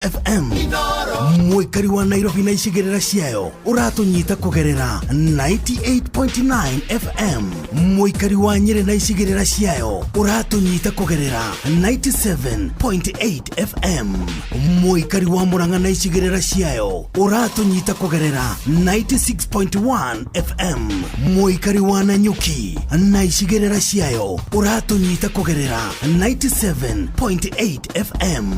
FM Mũikari wa Nairobi na icigĩrĩra ciayo ũratũnyita kũgerera 98.9 FM. Mũikari wa Nyĩrĩ na icigĩrĩra ciayo ũratũnyita kũgerera 97.8 FM. Mũikari wa Murang'a na icigĩrĩra ciayo ũratũnyita kũgerera 96.1 FM. Mũikari wa Nanyuki na icigĩrĩra ciayo ũratũnyita kũgerera 97.8 FM.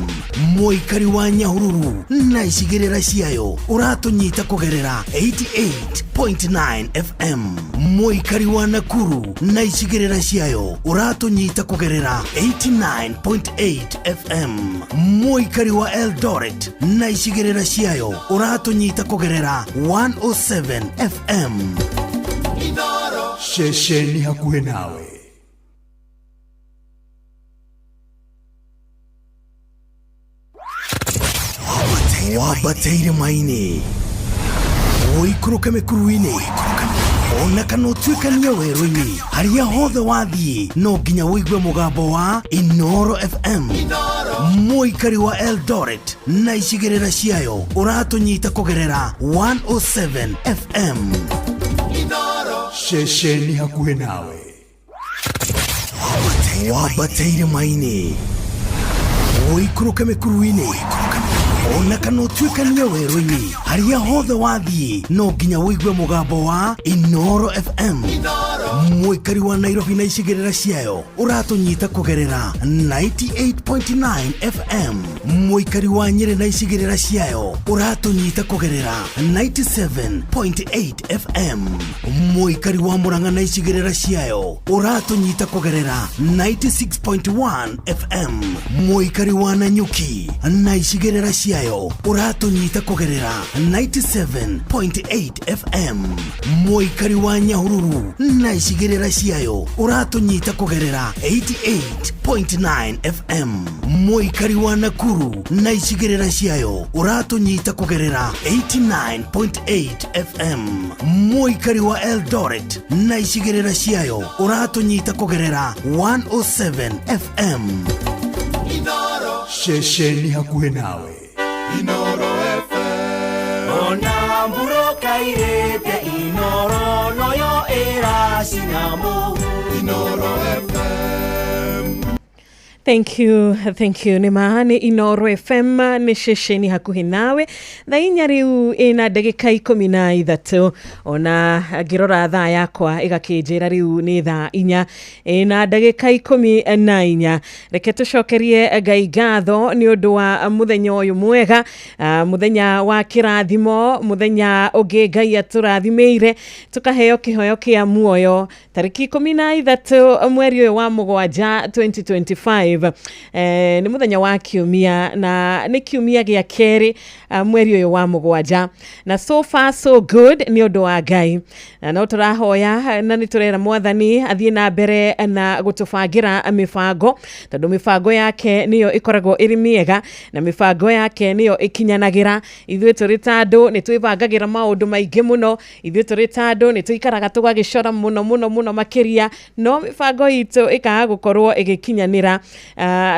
Mũikari wa Nyahururu na icigĩrĩra ciayo ũratũnyita kũgerera 88.9 FM. Mũikari wa Nakuru na icigĩrĩra ciayo ũratũnyita kũgerera 89.8 FM. Mũikari wa Eldoret na icigĩrĩra ciayo ũratũnyita kũgerera 107 FM. Ceceni hakuhĩ nawe. Wambateire maini, ũikũrũke mĩkuru-inĩ, ona kana ũtuĩkanie werũ-inĩ, harĩa hothe wathiĩ no nginya ũigue mũgambo wa Inoro FM. Mũikari wa Eldoret na icigĩrĩra ciayo ũratũnyita kũgerera 107 FM. Ceceni hakuhĩ nawe. Wambateire maini, ũikũrũke mĩkuru-inĩ, ona kana ũtuĩkanie werũ-inĩ, harĩa hothe wathiĩ no nginya ũigue mũgambo wa Inoro FM. Mũikari wa Nairobi na icigĩrĩra ciayo ũratũnyita kũgerera 98.9 FM. Mũikari wa Nyĩrĩ na icigĩrĩra ciayo ũratũnyita kũgerera 97.8 FM. Mũikari wa Murang'a na icigĩrĩra ciayo ũratũnyita kũgerera 96.1 FM. Mũikari wa Nanyuki na icigĩrĩra ciayo ũratũnyita kũgerera 97.8 FM. Mũikari wa Nyahururu na icigĩrĩra ciayo ũratũnyita kũgerera 88.9 FM. Mũikari wa Nakuru na icigĩrĩra ciayo ũratũnyita kũgerera 89.8 FM. Mũikari wa Eldoret na icigĩrĩra ciayo ũratũnyita kũgerera 107 FM. Ceceni hakuhĩ nawe. Ona mburoka irĩte Inoro noyo ĩracina mũhu. Thank you, thank you. Nĩ ma nĩ Inoro FM, nĩ ceceni hakuhĩ nawe. Thaa 4 rĩu ĩna ndagĩka 13, ona ngĩrora thaa yakwa ĩgakĩnjĩra rĩu nĩ thaa 4 ĩna ndagĩka 14. Reke tũcokerie Ngai ngatho nĩ ũndũ wa mũthenya ũyũ mwega, mũthenya wa kĩrathimo, mũthenya ũngĩ Ngai atũrathimĩire tũkaheo kĩheo kĩa muoyo, tarĩki 13 mweri ũyũ wa mũgwanja 2025. Nĩ mũthenya wa kiumia na nĩ kiumia gĩa kerĩ mweri ũyũ wa mũgwanja, na so far so good nĩ ũndũ wa Ngai. Na no tũrahoya na nĩ tũrera Mwathani athiĩ na mbere na gũtũbangĩra mĩbango, tondũ mĩbango yake nĩyo ĩkoragwo ĩrĩ mĩega na mĩbango yake nĩyo ĩkinyanagĩra. Ithuĩ tũrĩ ta andũ nĩ twĩbangagĩra maũndũ maingĩ mũno, ithuĩ tũrĩ ta andũ nĩ tũikaraga tũgagĩcora mũno mũno mũno makĩria, no mĩbango itũ ĩkaga gũkorwo ĩgĩkinyanĩra,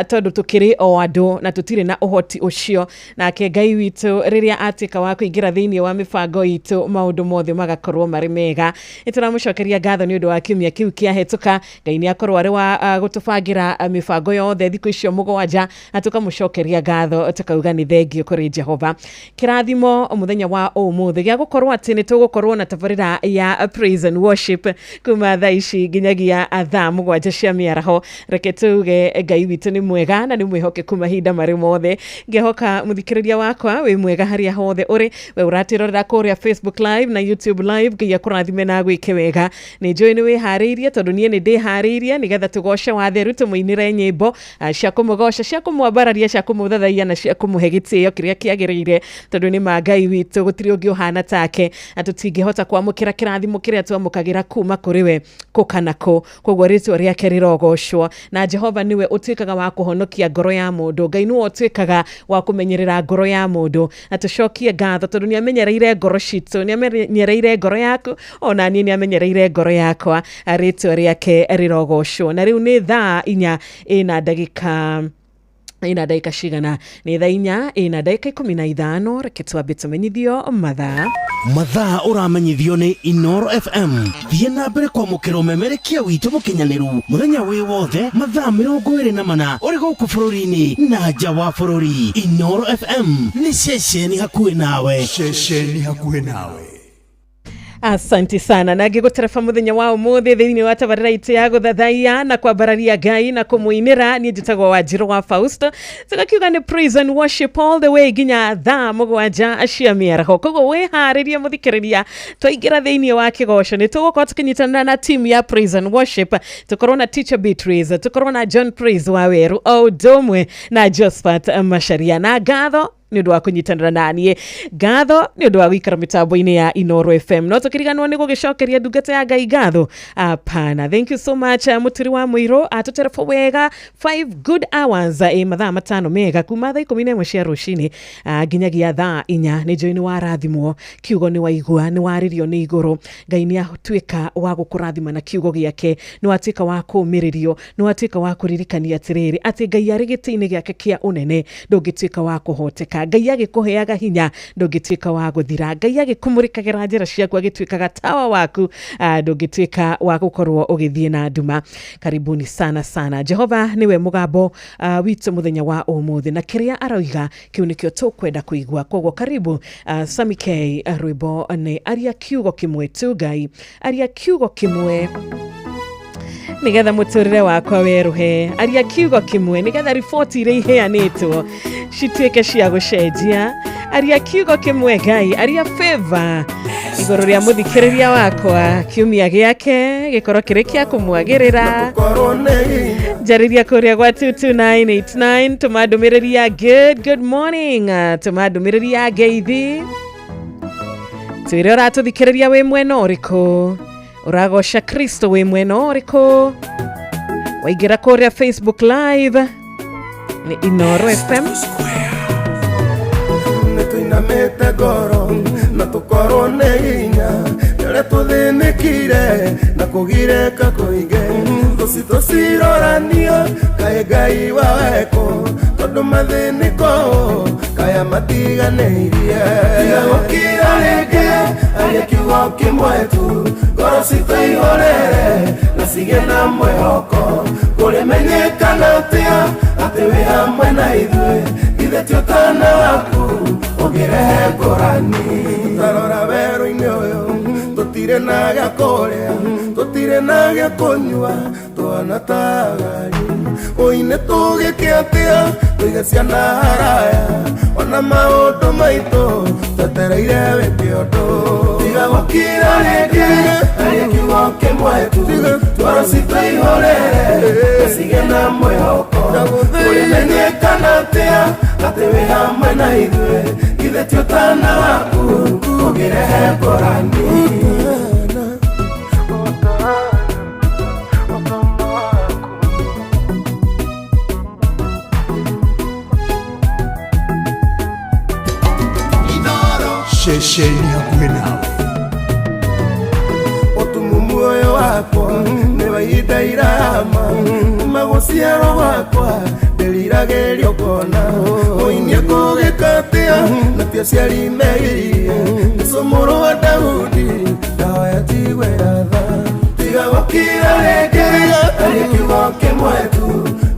tondũ tũkĩrĩ o andũ na tũtirĩ na ũhoti ũcio. Nake Ngai witũ rĩrĩa atuĩka wa kũingĩra thĩinĩ wa mĩbango itũ, maũndũ mothe magakorwo marĩ mega. Nĩ tũramũcokeria ngatho nĩ ũndũ wa kiumia kĩu kĩahĩtũka. Ngai nĩ akorwo arĩ wa gũtũbangĩra mĩbango yothe thikũ icio mũgwanja, na tũkamũcokeria ngatho tũkauga nĩ thengio kũrĩ Jehova. Kĩrathimo mũthenya wa ũmũthĩ gĩa gũkorwo atĩ nĩ tũgũkorwo na tabarĩra ya praise and worship kuma thaa ici nginyagia thaa 7 cia mĩaraho. Reke tuge Ngai witũ nĩ mwega na nĩ mwĩhokeku mahinda marĩ mothe. Ngĩhoka mũthikĩrĩria wakwa wĩ mwega harĩa hothe ũrĩ, we ũratwĩrorera kũrĩa Facebook Live na YouTube Live. Ngai akũrathime na agwĩke wega. Nĩ njũĩ nĩ wĩharĩirie, tondũ niĩ nĩ ndĩharĩirie nĩgetha tũgoce watheru, tũmũinĩre nyĩmbo cia kũmũgoca, cia kũmwambararia, cia kũmũthathaiya na cia kũmũhe gĩtĩo kĩrĩa kĩagĩrĩire, tondũ nĩ ma Ngai witũ gũtirĩ ũngĩ ũhana take, na tũtingĩhota kwamũkĩra kĩrathimo kĩrĩa twamũkagĩra kuma kũrĩ we kũ kana kũ. Koguo rĩtwa rĩake rĩrogocwo. Na Jehova nĩwe ũtuĩkaga wa kũhonokia ngoro ya mũndũ. Ngai nĩwe ũtuĩkaga wa kũmenyerera ngoro ya mũndũ, na tũcokie ngatho tondũ nĩ amenyereire ngoro citũ, nĩ amenyereire ngoro yaku, ona niĩ nĩ amenyereire ngoro yakwa. Rĩtwa rĩake rĩrogocwo. Na rĩu nĩ thaa 4 ĩna ndagĩka Ina ndagĩka cigana? Nĩ thaa 4 ina ndagĩka 15. Reke twambe tũmenyithio mathaa. Mathaa ũramenyithio nĩ Inoro FM. Thiĩ na mbere kwamũkĩra ũmemerekia witũ mũkinyanĩru mũthenya wĩ wothe, mathaa 24, ũrĩ gũkũ bũrũri-inĩ na nja wa bũrũri. Inoro FM nĩ ceceni hakuhĩ nawe. Ceceni hakuhĩ nawe. Asanti sana. Na ngĩgũtereba mũthenya wa ũmũthĩ thĩinĩ wa tabarĩra itũ ya gũthathaiya na kwambararia Ngai na kũmũinĩra, niĩ njĩtagwo Wanjirũ wa Fausto. Tũgakiuga nĩ praise and worship all the way nginya thaa 7 cia mĩaraho. Koguo wĩharĩrie, mũthikĩrĩria, twaingĩra thĩinĩ wa kĩgoco nĩ tũgũkorwo tũkĩnyitanĩra na team ya praise and worship. Tũkorwo na Teacher Beatrice, tũkorwo na John Praise wa Weru, o ũndũ ũmwe na Josphat Macharia. Na ngatho nĩ ũndũ wa kũnyitanĩra naniĩ, ngatho nĩ ũndũ wa gũikara mĩtambo-inĩ ya Inoro FM. No tũkĩriganwo nĩ gũgĩcokeria ndungata ya Ngai ngatho? Apana. Thank you so much, mũturi wa mũirũ atũtereba wega 5 good hours, mathaa 5 mega, kuma thaa 11 cia rũcinĩ nginyagia thaa 4. Nĩ njũĩ nĩ warathimwo, kiugo nĩ waigua, nĩ warĩrio nĩ igũrũ. Ngai nĩ atuĩka wa gũkũrathima na kiugo gĩake, nĩ watuĩka wa kũũmĩrĩrio, nĩ watuĩka wa kũririkania atĩrĩrĩ, atĩ Ngai arĩ gĩtĩ-inĩ gĩake kĩa ũnene, ndũngĩtuĩka wa kũhoteka. Ngai agĩkũheaga hinya, ndũngĩtuĩka wa gũthira. Ngai agĩkũmũrĩkagĩra njĩra ciaku, agĩtuĩkaga tawa waku, ndũngĩtuĩka wa gũkorwo ũgĩthiĩ na nduma. Karibuni sana sana. Jehova nĩwe mũgambo witũ mũthenya wa ũmũthĩ, na kĩrĩa aroiga kĩu nĩkĩo tũkwenda kũigua. Koguo karibu. Sami K, rwĩmbo nĩ "Aria Kiugo Kĩmwe Tu". Ngai, aria kiugo kĩmwe nigetha mũtũrĩre wakwa werũhe. Aria kiugo kĩmwe nigetha riboti iria iheanĩtwo cituĩke cia gũcenjia. Aria kiugo kĩmwe, Ngai, aria favor igũrũ rĩa mũthikĩrĩria wakwa, kiumia gĩake gĩkorwo kĩrĩ kĩa kũmwagĩrĩra. Njarĩria kũrĩa gwa 22989, tũma ndũmĩrĩri ya good morning, tũma ndũmĩrĩri ya ngeithi, twĩre ũratũthikĩrĩria wĩ mwena ũrĩkũ, ũragoca Kristo wĩ mwena ũrĩkũ. Waingĩra kũrĩa Facebook Live nĩ Inoro FM. Nĩ tũinamĩte ngoro na tũkorwo nĩ hinya nĩ ũrĩa tũthĩnĩkire na kũgirĩka kũingĩ. Thũ tũcirorania, kaĩ Ngai waweko, tondũ mathĩnĩko kaya matiganĩirie. Tiga gũkira rĩngĩ, aria kiugo kĩmwe tu, ngoro citũ ihorere na cigĩe na mwĩhoko. Kũrĩmenyekana atĩa atĩ wĩ hamwe na ithuĩ? Githĩ ti ũtana waku ũngĩrehe ngũrani? Tarora werũ-inĩ ũyũ, tũtirĩ na gĩa kũrĩa, tũtirĩ na gĩa kũnyua, twana tagari ũinĩ. Tũgĩke atĩa tũige ciana haraya? Ona maũndũ maitũ twetereire wĩke ũndũ. Tiga gũkira rĩngĩ, aria kiugo kĩmwe tu, ngoro citũ ihorere na cigĩe na mwĩhoko. Kũrĩmenyekana atĩa atĩ wĩ hamwe na ithuĩ? Githĩ ti ũtana waku ũngĩrehe ngũrani? Ceceni hakuhĩ nawe. Ũtumumu ũyũ wakwa nĩ wa ihinda irama, kuma gũciarwo gwakwa ndĩriragĩrio kuona ũinie. Kũgĩka atĩa na ti aciari meirie? Jesũ mũrũ wa Daudi, ndahoya njiguĩra tha. Tiga gũkira rĩngĩ, aria kiugo kĩmwe tu,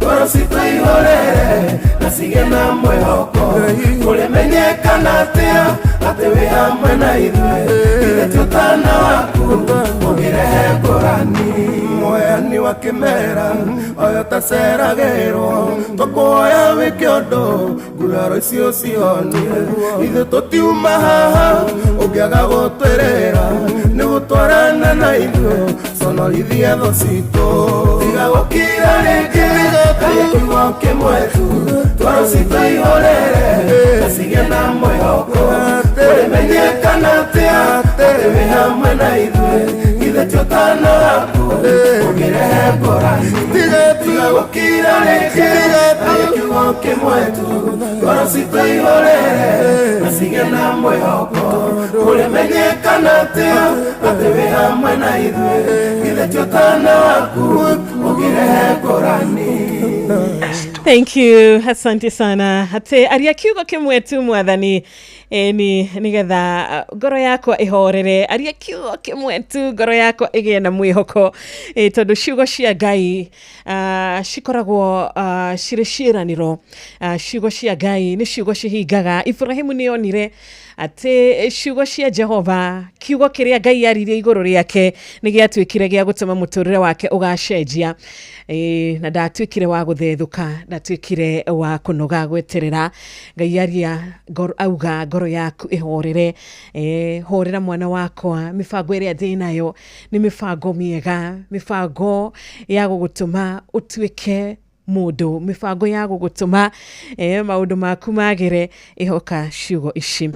ngoro citũ ihorere na cigĩe na mwĩhoko. Kũrĩmenyekana atĩa atĩ wĩ hamwe na ithuĩ? Githĩ ti ũtana waku ũngĩrehe ngũrani? Mũheani wa kĩmera oyo taceragĩrwo, tũkũhoya wĩke ũndũ nguraro icio cihonie. Ithuĩ tũtiuma haha ũngĩaga gũtwĩrĩra nĩ gũtwarana na ithuĩ, conorithia thũ citũ. Tiga gũkira rĩngĩ, aria kiugo kĩmwe tu, ngoro citũ ihorere na cigĩe na mwĩhoko. Kũrĩmenyekana atĩa atĩ wĩ hamwe na ithuĩ? Githĩ ti ũtana waku ũngĩrehe ngũrani? Tiga gũkira rĩngĩ, aria kiugo kĩmwe tu, ngoro citũ ihorere na cigĩe na mwĩhoko. Kũrĩmenyekana atĩa atĩ wĩ hamwe na ithuĩ? Githĩ ti ũtana waku ũngĩrehe ngũrani? Thank you, asante sana. Atä aria kiugo kimwe tu Mwathani, ni nigetha ngoro yakwa ihorere. Aria kiugo kimwe tu, ngoro yakwa ĩgĩe na mwĩhoko, tondũ ciugo cia Ngai cikoragwo cirĩ ciĩranĩro. Ciugo cia Ngai nĩ ciugo cihingaga. Ibrahimu nĩ onire atĩ ciugo cia Jehova, kiugo kĩrĩa Ngai aririe igũrũ rĩake, nĩ gĩatuĩkire gĩa gũtũma mũtũrĩre wake ũgacenjia. Na ndatuĩkire wa gũthethũka, ndatuĩkire wa kũnoga gweterera Ngai aria auga ngoro yaku ĩhorere. Horera mwana wakwa, mĩbango ĩrĩa ndĩ nayo nĩ mĩbango mĩega, mĩbango ya gũgũtũma ũtuĩke mũndũ, mĩbango ya gũgũtũma maũndũ maku magĩre. Ĩhoka ciugo ici.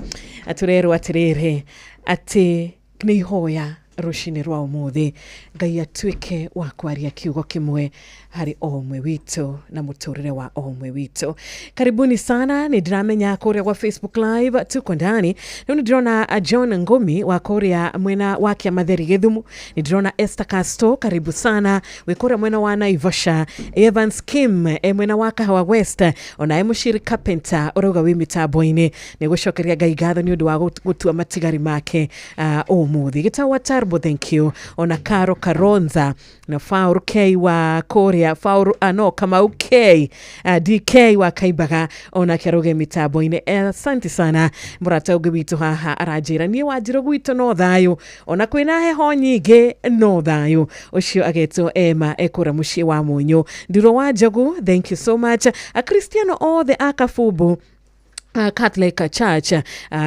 Atũrerwo atĩrĩrĩ, atĩ nĩ ihoya rũcinĩ rwa ũmũthĩ Ngai atuĩke wa kwaria kiugo kĩmwe harĩ o ũmwe witũ na mũtũrĩre wa o ũmwe witũ. Karibuni sana. Nĩ ndĩramenya kũrĩa gwa Facebook Live tuko ndani. Rĩu nĩ ndĩrona John Ngumi wa kũrĩa mwena wa Kĩamatheri, Gĩthumu. Nĩ ndĩrona Esther Casto, karibu sana, wĩ kũrĩa mwena wa Naivasha. Evans Kim e mwena wa Kahawa West. Ona e Mũciri Carpenter ũrauga wĩ mĩtambo-inĩ. Nĩ gũcokeria Ngai ngatho nĩ ũndũ wa gũtua matigari make ũmũthĩ. Gĩtawa Tarbo, thank you. Ona Karo Karonza na Faur K wa kũrĩa Faur, no Kamau K, DK wa Kaimbaga, ona kĩaruge mĩtambo-inĩ. Asante sana. Mũrata ũngĩ witũ haha aranjĩra niĩ Wanjirũ gwitũ no thayũ, ona kwĩna heho nyingĩ no thayũ. Ũcio agetwo Ema, ekũra mũciĩ wa Mũnyũ. Ndiro wa Njogu, thank you so much. Akristiano othe a Kabumbu Catholic Church,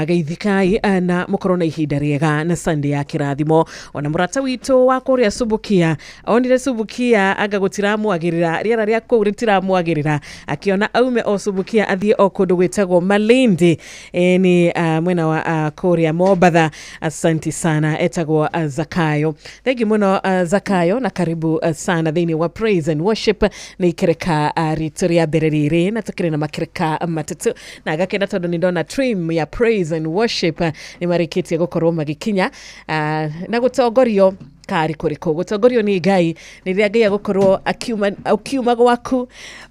geithikai na mukorwo na ihinda rĩega na Sunday ya kĩrathimo. Ona mũrata witũ wa kũrĩa Subukia onire Subukia anga gũtiramwagĩrĩra, rĩera rĩa kũu rĩtiramwagĩrĩra, akĩona aume o Subukia athiĩ o kũndũ gwĩtagwo Malindi, nĩ mwena wa kũrĩa Mombatha. Asanti sana. Etagwo Zakayo, thank you mũno, Zakayo, na karibu sana thĩinĩ wa praise and worship. Nĩ ikereka ritũ rĩa mbere rĩrĩ na tũkĩrĩ na makereka matatũ, na ngakena tondũ nĩ ndona trim ya praise and worship nĩ marĩkĩtie gũkorwo magĩkinya na gũtongorio karĩ kũrĩkũ. Gũtongorio nĩ Ngai nĩ rĩrĩa Ngai agũkorwo ũkiuma gwaku,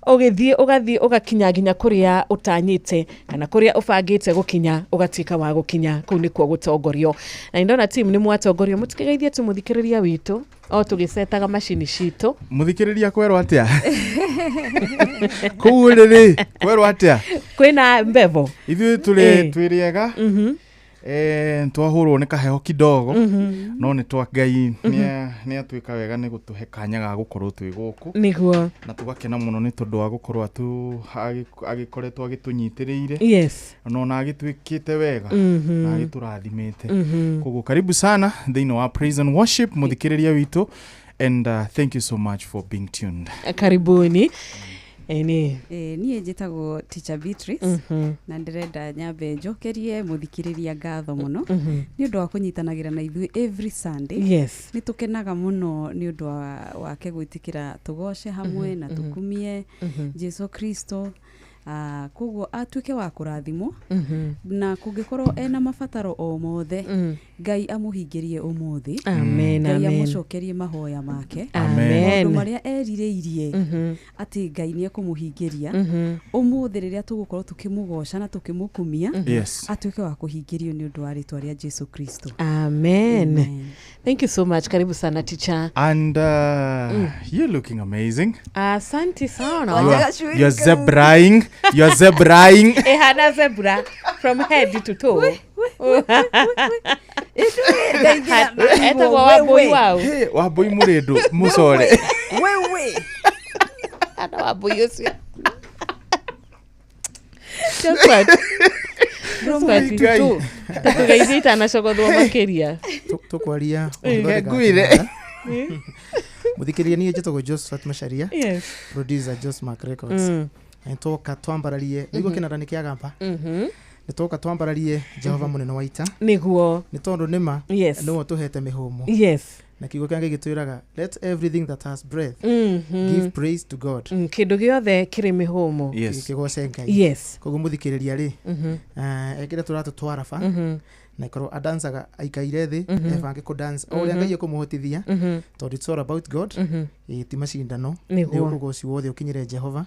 ũgĩthiĩ, ũgathiĩ ũgakinya nginya kũrĩa ũtanyĩte kana kũrĩa ũbangĩte gũkinya, ũgatuĩka wa gũkinya kũu, nĩkuo gũtongorio. Na nĩ ndona team nĩ mwatongorio. Mũtikĩgeithie tu mũthikĩrĩria witũ o tũgĩcetaga macini citũ. Muthikĩrĩria, kwerwo atĩa kũu rĩrĩ? Kwerwo atĩa? Kwĩna mbevo. Ithuĩ tũrĩ twĩ rĩega. Twahũrwo nĩ kaheho kidogo, no nĩ twa Ngai nĩ atuĩka wega nĩ gũtũhe kanya ga gũkorwo twĩ gũkũ na tũgakena mũno nĩ tondũ wa gũkorwo agĩkoretwo agĩtũnyitĩrĩire na ona agĩtwĩkĩte wega na agĩtũrathimĩte. Koguo karibu sana thĩinĩ wa praise and worship, mũthikĩrĩria witũ, and thank you so much for being tuned. Karibuni eni. Niĩ njĩtagwo Teacher Beatrice, na ndĩrenda nyambe njokerie mũthikĩrĩria ngatho mũno nĩ ũndũ wa kũnyitanagĩra na ithuĩ every Sunday. Nĩ tũkenaga mũno nĩ ũndũ wake gwĩtĩkĩra tũgoce hamwe na tũkumie Jesu Kristo. Koguo atuĩke wa kũrathimwo, na kũngĩkorwo ena mabataro o mothe, Ngai amũhingĩrie ũmũthĩ. Amen. Ngai Amen. amũcokerie mahoya make, Amen. maũndũ marĩa erirĩirie atĩ Ngai nĩ ekũmũhingĩria ũmũthĩ rĩrĩa tũgũkorwo tũkĩmũgoca na tũkĩmũkumia, atuĩke wa kũhingĩrio nĩ ũndũ wa rĩtwa rĩa Jesu Kristo. Amen. Amen. Thank you so much. Karibu sana, teacher. And you're looking amazing. Asante sana. You're zebraing, you're zebraing. Ehana zebra from head to toe. Etagwo Wambui wau. Hey, Wambui mũrĩndũ mũcore. Wewe. Ana Wambui ũcio. Just what? Just what? Ngai. Tũgeithie itanacogothwo makĩria. Tũkwaria. Ngwire. Mũthikĩrĩria, niĩ njĩtagwo Josephat Macharia, producer Josmark Records. Na nĩtwoka twambararie nĩguo kĩnanda nĩ kĩagamba, nĩtwoka twambararie Jehova mũnene wa ita, nĩ tondũ nĩma nĩwe ũtũhete mĩhũmũ, na kiugo kĩa Ngai gĩtwĩraga, "Let everything that has breath give praise to God." Kĩndũ gĩothe kĩrĩ mĩhũmũ kĩgoce Ngai. Koguo mũthikĩrĩria rĩ, ekĩre tũratũ twaraba. Na ikorwo adancaga aikaire thĩ, ebange kũ dance o ũrĩa Ngai ekũmũhotithia, tondũ it's all about God. Ĩ, ti macindano. Nĩ ũgoci wothe ũkinyĩre Jehova.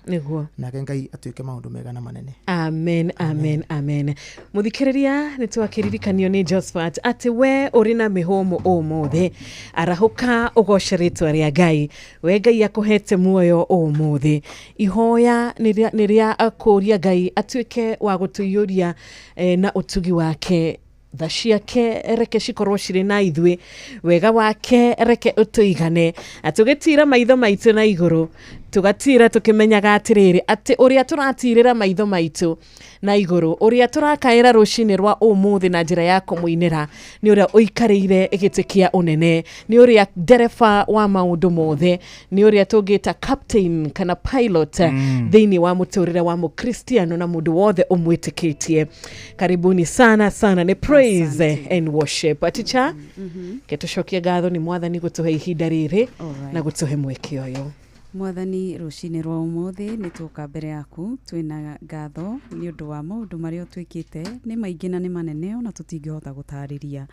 Nake Ngai atuĩke maũndũ mega na manene. Amen, amen, amen. Mũthikĩrĩria, nĩ twakĩririkanio nĩ Josphat atĩ we ũrĩ na mĩhũmũ ũmũthĩ, arahũka ũgoce rĩtwa rĩa Ngai. We Ngai akũhete muoyo ũmũthĩ, ihoya nĩ rĩa kũũria Ngai atuĩke wa gũtũiyũria na ũtugi wake. Tha ciake reke cikorwo cirĩ na ithuĩ, wega wake reke ũtũigane, na tũgĩtira maitho maitũ na igũrũ, tũgatira tũkĩmenyaga atĩrĩrĩ, atĩ ũrĩa tũratirĩra maitho maitũ na igũrũ, ũrĩa tũrakaĩra rũcinĩ rwa ũmũthĩ na njĩra ya kũmũinĩra, nĩ ũrĩa ũikarĩire gĩtĩ kĩa ũnene, nĩ ũrĩa ndereba wa maũndũ mothe, nĩ ũrĩa tũngĩta captain kana pilot thĩinĩ wa mũtũrĩre wa mũkristiano na mũndũ wothe ũmwĩtĩkĩtie. Karibuni sana sana, nĩ praise Asante. and worship. Teacher, ke tũcokie ngatho nĩ Mwathani gũtũhe ihinda rĩrĩ na gũtũhe mweke ũyũ. Mwathani, rũcinĩ rwa ũmũthĩ nĩ tũka mbere yaku twĩna ngatho nĩ ũndũ wa maũndũ marĩa ũtwĩkĩte. Nĩ maingĩ na nĩ manene, ona tũtingĩhota gũtarĩria.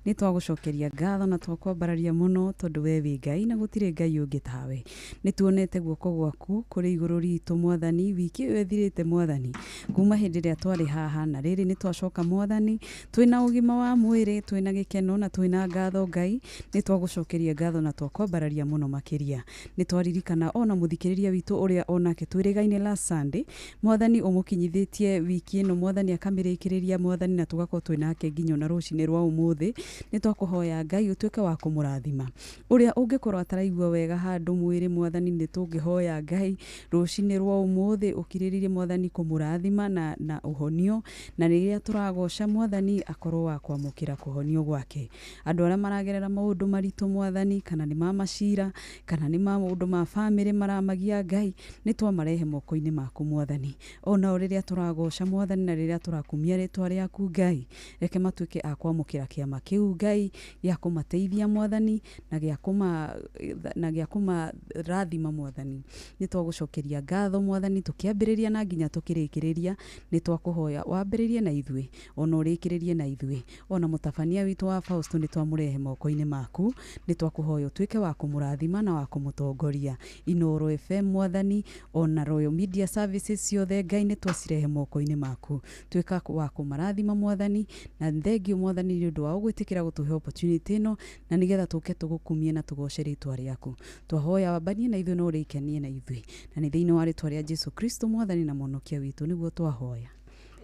Nĩ twagũcokeria ngatho na twakwambararia mũno, tondũ we wĩ Ngai na gũtirĩ Ngai ũngĩ tawe. Nĩ tuonete guoko gwaku kũrĩ igũrũ ritũ, Mwathani, wiki ĩyo ĩthirĩte, Mwathani, kuma hĩndĩ ĩrĩa twarĩ haha. Na rĩrĩ nĩ twacoka, Mwathani, twĩna ũgima wa mwĩrĩ, twĩna gĩkeno na twĩna ngatho. Ngai, nĩ twagũcokeria ngatho na twakwambararia mũno makĩria. Nĩ twaririkana ona mũthikĩrĩria witũ ũrĩa onake twĩrĩgaine last Sunday, Mwathani, ũmũkinyithĩtie wiki ĩno, Mwathani, akamĩrĩkĩrĩria, Mwathani, na tũgakorwo twĩ nake nginya ona rũcinĩ rwa ũmũthĩ. Nĩ twakũhoya, Ngai, ũtuĩke wa kũmũrathima. Ũrĩa ũngĩkorwo ataraigua wega handũ mwĩrĩ, Mwathani, nĩ tũngĩhoya, Ngai, rũcinĩ rwa ũmũthĩ ũkirĩrĩrie, Mwathani, kũmũrathima na ũhonio, na rĩrĩa tũragoca, Mwathani, akorwo wa kwamũkĩra kũhonio gwake. Andũ arĩa maragerera maũndũ maritũ, Mwathani, kana nĩ ma macira kana nĩ maũndũ ma bamĩrĩ maramagia, Ngai, nĩ twamarehe moko-inĩ maku, Mwathani. Onao rĩrĩa tũragoca, Mwathani, na rĩrĩa tũrakumia rĩtwa rĩaku, Ngai, reke matuĩke a kwamũkĩra kĩama kĩu, Ngai, gĩa kũmateithia, Mwathani, na gĩa kũmarathima. Mwathani, nĩ twagũcokeria ngatho, Mwathani, tũkĩambĩrĩria na nginya tũkĩrĩkĩrĩria. Nĩ twakũhoya wambĩrĩrie na ithuĩ ona ũrĩkĩrĩrie na ithuĩ. Ona mũtabania witũ wa Fausto nĩ twamũrehe moko-inĩ maku. Nĩ twakũhoya ũtuĩke wa kũmũrathima na wa kũmũtongoria. Inoro FM, Mwathani, ona Royal Media Services ciothe, Ngai, nĩ twacirehe moko-inĩ maku. Tuĩka wa kũmarathima, Mwathani, na thengio, Mwathani, nĩ ũndũ wa ũgwĩtĩkĩra gũtũhe opportunity ĩno na nĩgetha tũke tũgũkumie na tũgoce rĩtwa rĩaku. Twahoya wambanie na ithuĩ na ũrĩkanie na ithuĩ, na nĩ thĩinĩ wa rĩtwa rĩa Jesu Kristo, Mwathani na Mũhonokia witũ, nĩguo twahoya,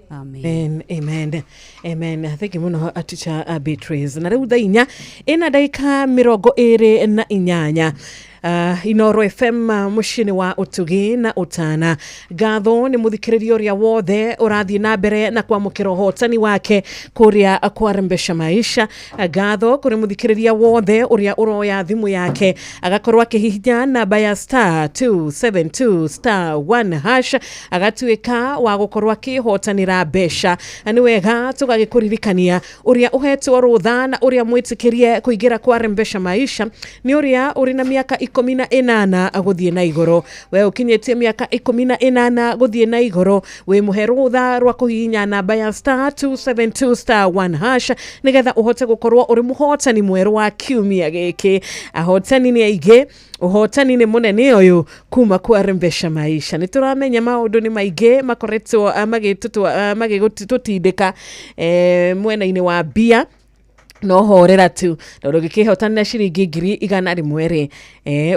amen. Amen, amen, amen. Thank you mũno, teacher Beatrice. Na rĩu thaa 4 ĩna ndagĩka 28, Inoro FM, mũciĩ-inĩ wa ũtugi na ũtana. Ngatho nĩ mũthikĩrĩria ũrĩa wothe ũrathiĩ na mbere na kwamũkĩra ũhotani wake kũrĩa kwarembesha maisha. Ngatho kũrĩ mũthikĩrĩria wothe ũrĩa ũroya thimũ yake agakorwo akĩhihinya namba ya star 272 star 1 hash, agatuĩka wa gũkorwo akĩhotanĩra mbeca. Na nĩ wega tũgagĩkũririkania ũrĩa ũhetwo rũtha na ũrĩa mwĩtĩkĩrie kũingĩra kwa rembesha maisha nĩ ũrĩa ũrĩ na mĩaka 18 gũthiĩ na igũrũ. We ũkinyĩtie mĩaka 18 gũthiĩ na igũrũ, wĩ mũhe rũtha rwa kũhihinya namba ya star 272 star 1 hash nĩgetha ũhote gũkorwo ũrĩ mũhotani mwerũ wa kiumia gĩkĩ. Ahotani nĩ aingĩ, ũhotani nĩ mũnene ũyũ kuma kwa rembesha maisha. Nĩ tũramenya maũndũ nĩ maingĩ makoretwo magĩtũtindĩka mwena-inĩ wa mbia, no horera tu, tondũ ũngĩkĩhotanĩra ciringi 100,000 rĩ,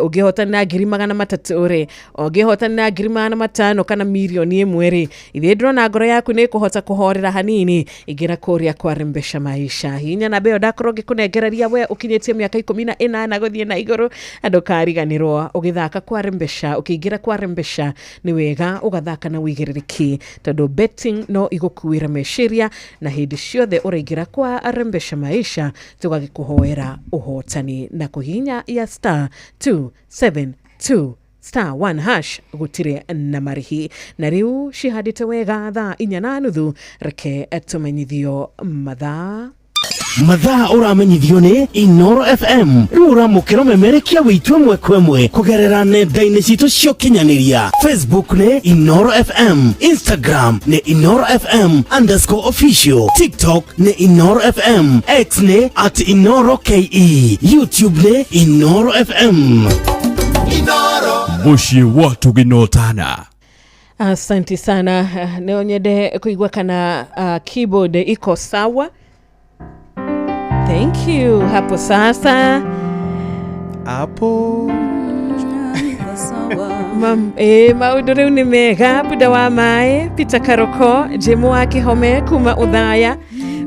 ũngĩhotanĩra 300,000 rĩ, ũngĩhotanĩra 500,000 kana 1,000,000 rĩ, ithuĩ ndĩrona ngoro yaku nĩ ĩkũhota kũhorera hanini. Ingĩra kũrĩa kwa rembesha maisha, hinya namba ĩyo ndakorwo ngĩkũnengereria. We ũkinyĩtie mĩaka 18 gũthiĩ na igũrũ, ndũkariganĩrwo ũgĩthaka kwa rembesha, ũkĩingĩra kwa rembesha, nĩ wega ũgathaka na ũigĩrĩrĩki, tondũ betting no igũkuĩra meciria. Na hĩndĩ ciothe ũraingĩra kwa rembesha maisha, tũgagĩkũhoera ũhotani na kũhihinya ya star 272 star 1 hash gũtirĩ na marĩhi. Na rĩu cihandĩte wega thaa 4:30, reke tũmenyithio mathaa. Mathaa ũramenyithio nĩ Inoro FM. Rĩu ũramũkĩra ũmemerekia witũ ĩmwe kwa ĩmwe kũgerera nenda-inĩ citũ cia ũkinyanĩria. Facebook nĩ Inoro FM, Instagram nĩ Inoro FM underscore official, TikTok nĩ Inoro FM, X nĩ at Inoro KE, YouTube nĩ Inoro FM. Mũciĩ wa tũginotana. Asante sana. No nyende kuigua kana keyboard iko sawa. Thank you. Hapo sasa. Hapo. Mam, maũndũ rĩu nĩ mega. Buda wa maĩ, Peter Karoko, Jemu wa Kihome kuma Udhaya,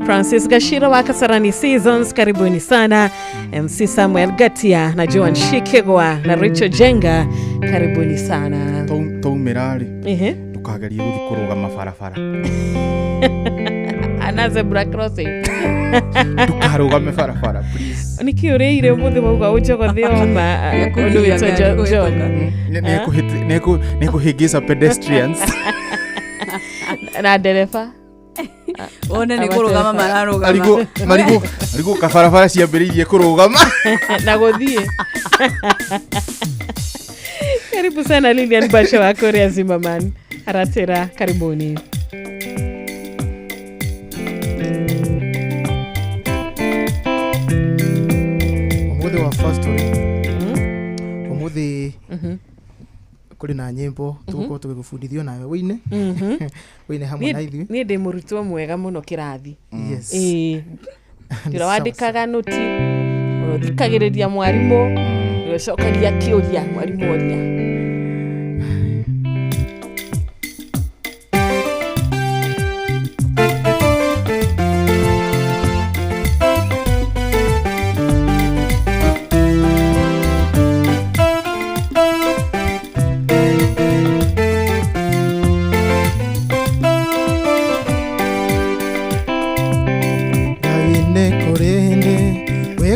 Francis Gashira wa Kasarani Seasons, karibuni sana. MC Samuel Gatia na Joan Shikegwa na Rachel Jenga, karibuni sana. Twaumĩra rĩ, ndũkagerie gũthiĩ kũrũgama barabara. Ana zebra crossing. Ndũkarũgame barabara, please. Nĩkĩ ũrĩire ũmũthĩ wauga ũnjogothe oma ũndũ wĩtwo John? Nĩkũhĩngĩca pedestrians. Na ndereba. One nĩ kũrũgama mararũgama. Marigũ kabarabara ciambĩrĩirie kũrũgama. Na gũthiĩ. Karibu sana Lilian Basha wa Korea Zimmerman. Aratera, karibuni. Umuthi wa first story. Umuthi kũrĩ na nyĩmbo tũgũkorwo tũgĩgũbundithio nawe wĩine. Wĩine hamwe na ithuĩ. Niĩ ndĩ mũrutwo mwega mũno kĩrathi. Yes. Ũrĩa wandĩkaga noti, ũrĩa ũthikagĩrĩria mwarimũ, ũrĩa ũcokagia kĩũria mwarimũ oria.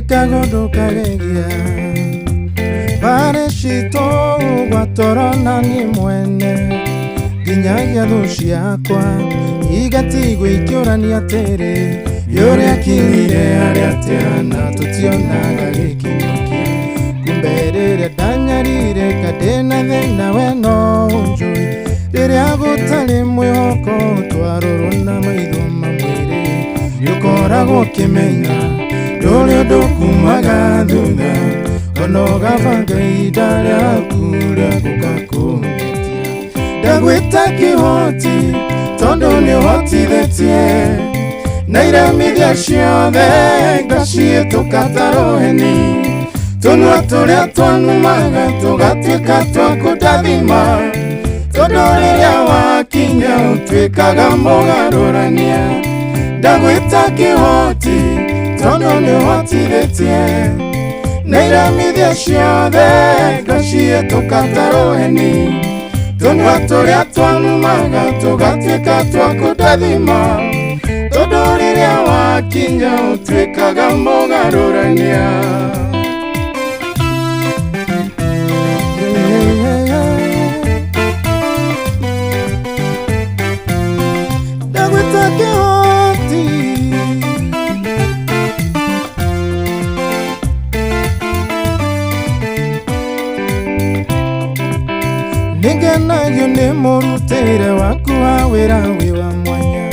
Kagondo kagegia bare citũ gwatorona ni mwene nginyagia thũ ciakwa igatigwo ikĩũrania atĩrĩ yũrĩa kinyire harĩa atĩa na tũtionaga gĩkinyũkia kumbe rĩrĩa ndanyarire kandĩna thĩna we no ũnjũĩ rĩrĩa gũtarĩ mwĩhoko twarorwo na maitho mamwĩrĩ nĩũkoragwo ũkĩmenya ndũrĩ ũndũ kumaga thutha ona ũgabanga ihinda rĩaku rĩa gũka kũngetia ndagwĩta kĩhoti tondũ nĩũhotithĩtie na iremithia ciothe ngaciĩtũka ta rũheni tũnua tũrĩa twanumaga tũgatuĩka twa kũndathima tondũ rĩrĩa wakinya ũtuĩkaga mũgarũrania ndagwĩta kĩhoti tondũ nĩũhotithĩtie na iremithia ciothe ngaciĩtũka ta rũheni tũnua tũrĩa twanumaga tũgatuĩka twa kũndathima tondũ rĩrĩa wakinya ũtuĩkaga mũgarũrania. Ndagwĩta kĩhoti nĩngenagio nĩ mũrutĩre waku wa wĩra wĩ wa mwanya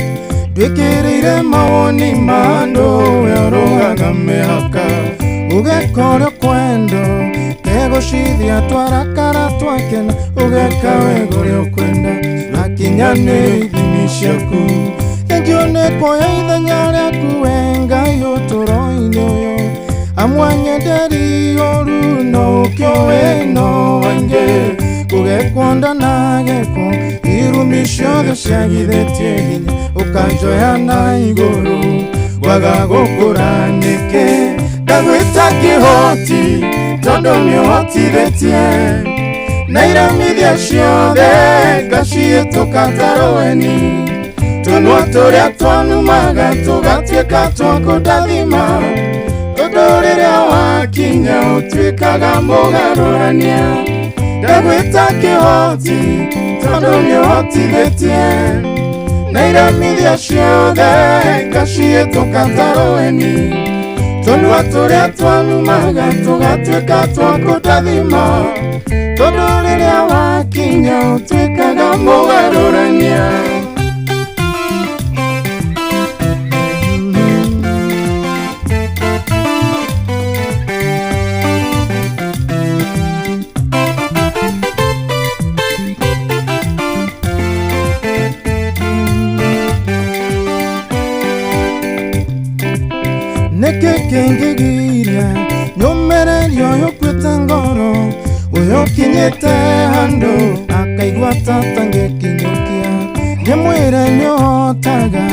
ndwĩkĩrĩire mawoni ma andũ we ũrũgaga mĩhaka ũgeka ũrĩa ũkwenda tegũcithia twarakara twakena ũgeka wega ũrĩa ũkwenda akinyanĩre ithimi ciaku thengio nĩ kuoya ithenya rĩaku we Ngai ũtũũro-inĩ ũyũ amwanyenderi ũru no ũkĩũĩ no waingĩ kũgekwonda na gĩko irumi ciothe ciagithĩtie hinya ũkanjoya na igũrũ waga gũkũra nĩkĩ ndagwĩta kĩhoti tondũ nĩũhotithĩtie na iremithia ciothe ngaciĩtũka ta rũheni tũnua tũrĩa twanumaga tũgatuĩka twa kũndathima tondũ rĩrĩa wakinya ũtuĩkaga mũgarũrania ndagwĩta kĩhoti tondũ nĩũhotithĩtie Na iramithia ciothe ngaciĩtũka ta rũheni. Tũnua tũrĩa twanumaga tũgatuĩka twa kũndathima. Tondũ rĩrĩa wakinya ũtuĩkaga mũgarũrania. Nĩkĩ kĩngĩgiria nyũmĩrĩrie ũyũ ũkuĩte ngoro, ũyũ ũkinyĩte handũ akaigua ta atangĩkinyũkia. Ndĩmwĩre nĩũhotaga,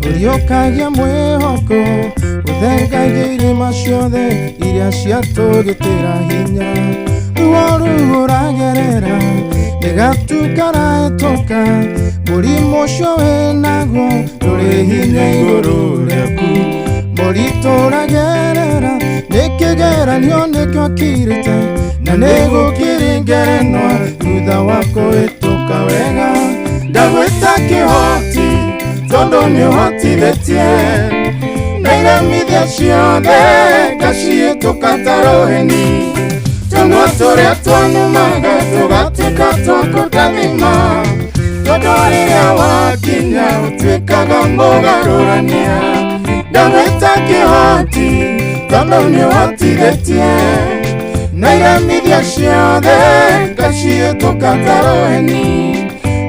ũriũkagia mwĩhoko, ũthengagia irĩma ciothe iria ciatũgitĩra hinya. Ruo rũu ũragerera nĩ gatu karahĩtũka, mũrimũ ũcio wĩnaguo ndũrĩ hinya igũrũ rĩaku. Moritũ ũragerera nĩ kĩgeranio nĩkĩo kirĩte, na nĩgũkiri ngerenwa thutha wa kũhĩtũka wega. Ndagwĩta kĩhoti tondũ nĩũhotithĩtie, na iremithia ciothe ngaciĩtũka ta rũheni. Tũnua tũrĩa twanumaga tũgatuĩka twa kũndathima. Tondũ rĩrĩa wakinya ũtuĩkaga mũgarũrania. Ndagwĩta kĩhoti tondũ nĩũhotithĩtie, na iremithia ciothe ngaciĩtũka ta rũheni.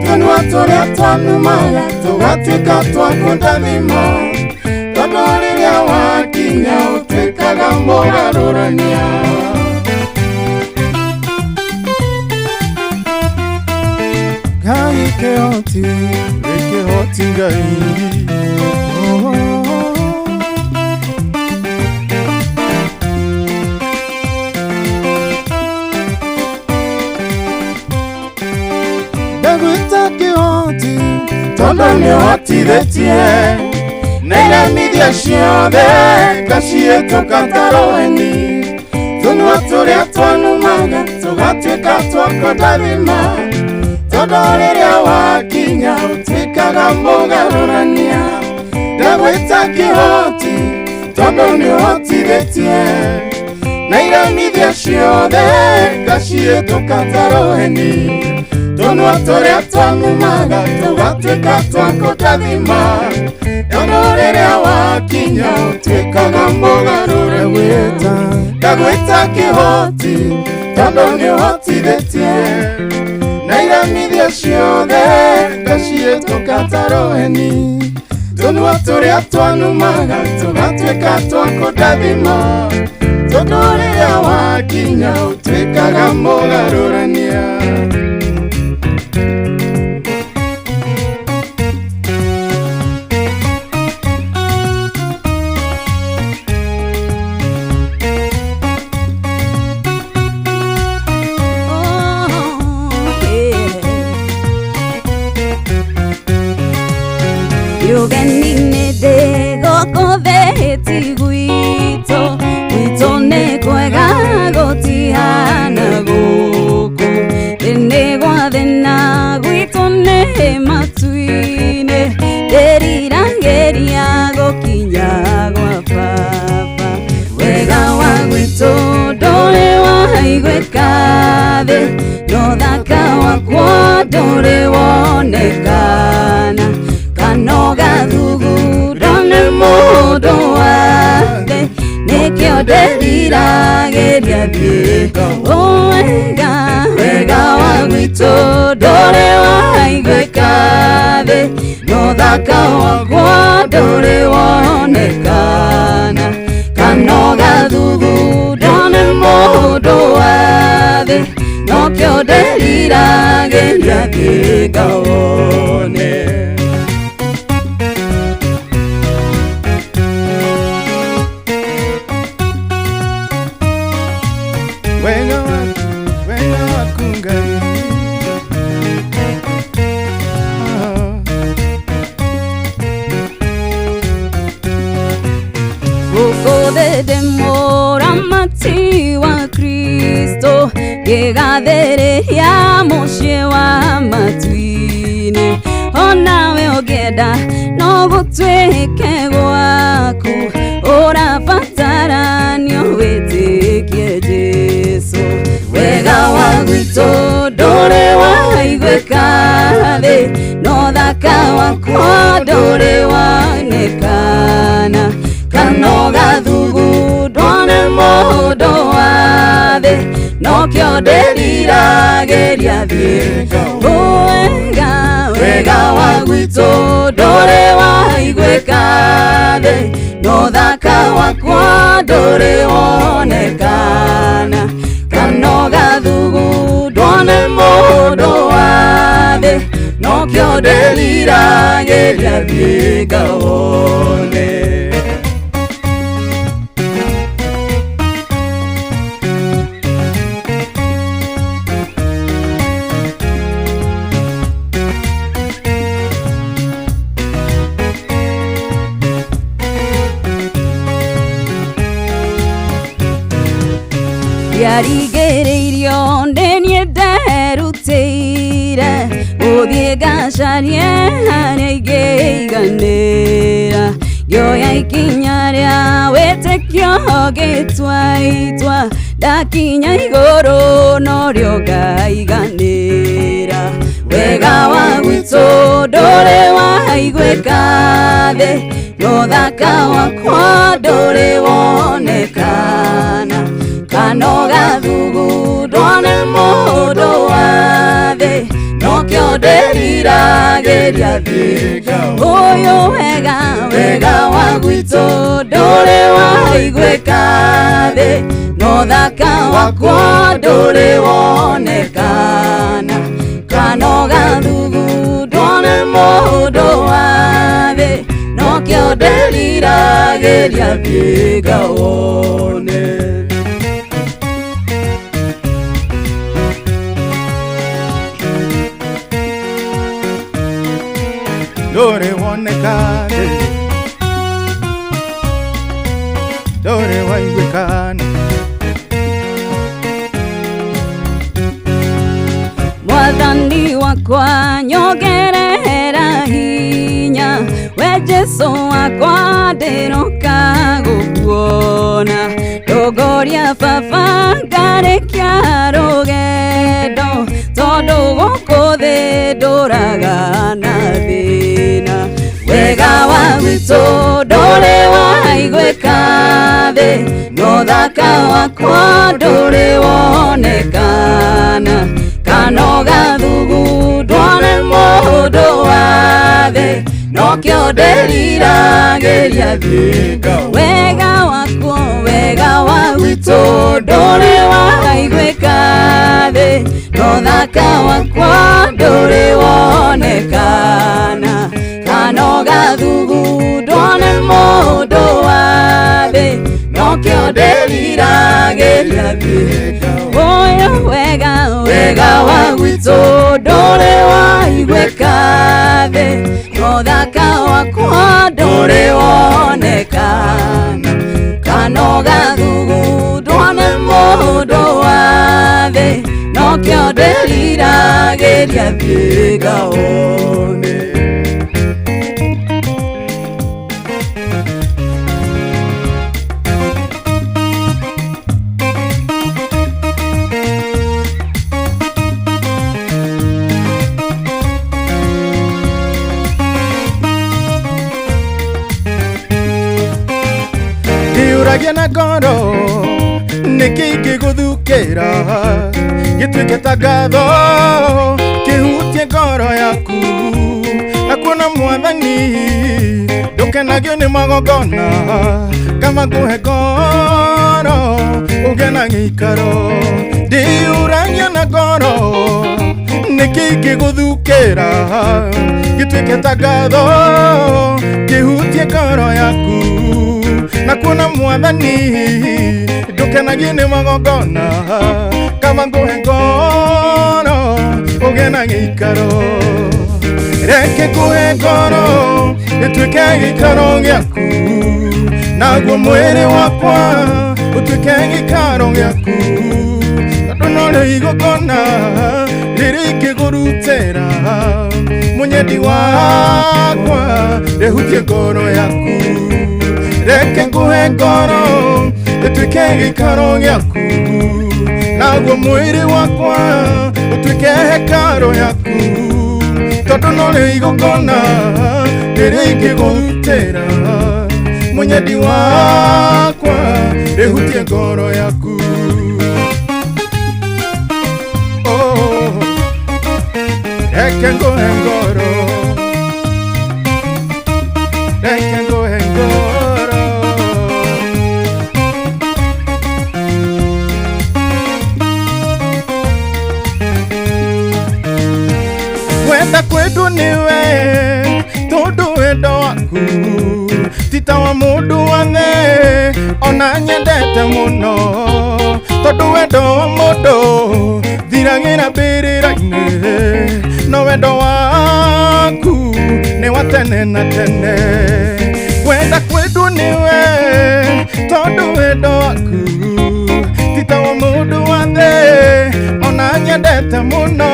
Tũnua tũrĩa twanumaga tũgatuĩka twa kũndathima. Tondũ rĩrĩa wakinya ũtuĩkaga mũgarũrania. Ngai kĩhoti, wĩ kĩhoti Ngai. Ndagwĩta kĩhoti tondũ nĩũhotithĩtie, na iremithia ciothe ngaciĩtũka ta rũheni. Tũnua tũrĩa twanumaga tũgatuĩka twa kũndathima. Tondũ rĩrĩa wakinya ũtuĩkaga mũgarũrania. Ndagwĩta kĩhoti tondũ nĩũhotithĩtie, na iremithia ciothe ngaciĩtũka ta rũheni. Tũnua tũrĩa twanumaga tũgatuĩka twa kũndathima. Tondũ rĩrĩa wakinya ũtuĩkaga mũgarũrania. Ndagwĩta kĩhoti tondũ nĩũhotithĩtie, na iremithia ciothe ngaciĩtũka ta rũheni. Tũnua tũrĩa twanumaga tũgatuĩka twa kũndathima. Tondũ rĩrĩa wakinya ũtuĩkaga mũgarũrania. Ũgeni-inĩ ndĩgũkũthĩti gwitũ, gwitũ nĩ kwega gũtihana gũkũ. Thĩ nĩ gwa thĩna gwitũ nĩ matu-inĩ, ndĩriragĩria gũkinya gwa baba. Wega wa gwitũ ndũrĩ waiguĩka thĩ, no thaka wakwa ndũrĩ wonekana. Kanoga thugunda nĩ mũndũ wa thĩ, nĩkĩo ndĩriragĩria thiĩ. Wega, wega wa gwitũ ndũrĩ waiguĩka thĩ, no thaka wakwa ndũrĩ wonekana. Kanoga thugunda nĩ mũndũ wa thĩ, nokĩo ndĩriragĩria thiĩ ngawone. Wega waku, wega waku Ngai. Gũkũ thĩ ndĩ mũramati wa Kristo, ngĩgathĩrĩria mũciĩ wa matu-inĩ. Onawe ũngĩenda No gũtuĩke gwaku ũrabataranio wĩtĩkie Jesũ. Wega wa gwitũ ndũrĩ waiguĩka thĩ, no thaka wakwa ndũrĩ wonekana. Kana ũgathugundwo nĩ mũndũ wa thĩ, nokĩo ndĩriragĩria thiĩ. Wega, wega wa gwitũ ndũrĩ waiguĩka thĩ, no thaka wakwa ndũrĩ wonekana. Kana ũgathugundwo nĩ mũndũ wa thĩ, nokĩo ndĩriragĩria thiĩ ngawone. Ndiarigĩrĩirio nĩ niĩ nderutĩire gũthiĩ ngacarie harĩa ingĩiganĩra. Ngĩoya ikinya rĩa wĩtĩkio ngĩtua itua, ndakinya igũrũ norĩo ngaiganĩra. Wega wa gwitũ ndũrĩ waiguĩka thĩ, no thaka wakwa ndũrĩ wonekana. Kana ũgathugundwo nĩ mũndũ wa thĩ, nokĩo ndĩriragĩria thiĩ. Ũyũ wega, wega wa gwitũ ndũrĩ waiguĩka thĩ, no thaka wakwa ndũrĩ wonekana. Kana ũgathugundwo nĩ mũndũ wa thĩ, nokĩo ndĩriragĩria thiĩ ngawone. Ndũrĩ woneka thĩ, ndũrĩ waiguĩkana. Mwathani wakwa nyongerera hinya, we Jesũ wakwa ndĩroka gũkuona. Ndongoria baba ngarĩkia rũgendo, tondũ gũkũ thĩ ndũraga na thĩna. Wega wa gwitũ ndũrĩ waiguĩka thĩ, no thaka wakwa ndũrĩ wonekana. Kana ũgathugundwo nĩ mũndũ wa thĩ, nokĩo ndĩriragĩria thiĩ. Wega wakwa, wega wa gwitũ ndũrĩ waiguĩka thĩ, no thaka wakwa ndũrĩ wonekana. Kana ũgathugundwo nĩ mũndũ wa thĩ, nokĩo ndĩriragĩria thiĩ. Ũyũ wega, wega wa gwitũ ndũrĩ waiguĩka thĩ, no thaka wakwa ndũrĩ wonekana. Kana ũgathugundwo nĩ mũndũ wa thĩ, nokĩo ndĩriragĩria thiĩ ngawone. Ndiũragia na ngoro nĩkĩ ingĩgũthukĩra, gĩtuĩke ta ngatho kĩhutie ngoro yaku. Na kuona Mwathani ndũkenagio nĩ magongona, kama ngũhe ngoro ũgĩe na gĩikaro. Ndiũragia na ngoro nĩkĩ ingĩgũthukĩra, gĩtuĩke ta ngatho kĩhutie ngoro yaku. Na kuona Mwathani ndũkenagio nĩ magongona, kama ngũhe ngoro ũgĩe na gĩikaro. Reke ngũhe ngoro ĩtuĩke gĩikaro gĩaku, naguo mwĩrĩ wakwa ũtuĩke gĩikaro gĩaku. Tondũ norĩo igongona rĩrĩa ingĩgũrutĩra, Munyendi wakwa rehutie ngoro yaku reke nguhe ngoro ĩtuĩke gĩikaro gĩaku naguo mwĩrĩ wakwa ũtuĩke hekaro yaku tondũ norĩo igongona rĩrĩa ingĩgũrutĩra munyendi wakwa rehutie ngoro yaku. Oh, reke nguhe ngoro, reke nguhe ngoro. Kwenda kwetu niwe tondu wendo waku ti ta wa mundu wa thĩ ona nyendete muno tondu wendo wa mundu thiragĩra mbĩrĩra-inĩ no wendo waku nĩ wa tene na tene. Kwenda kwetu niwe tondu wendo waku ti ta wa mundu wa thĩ ona nyendete muno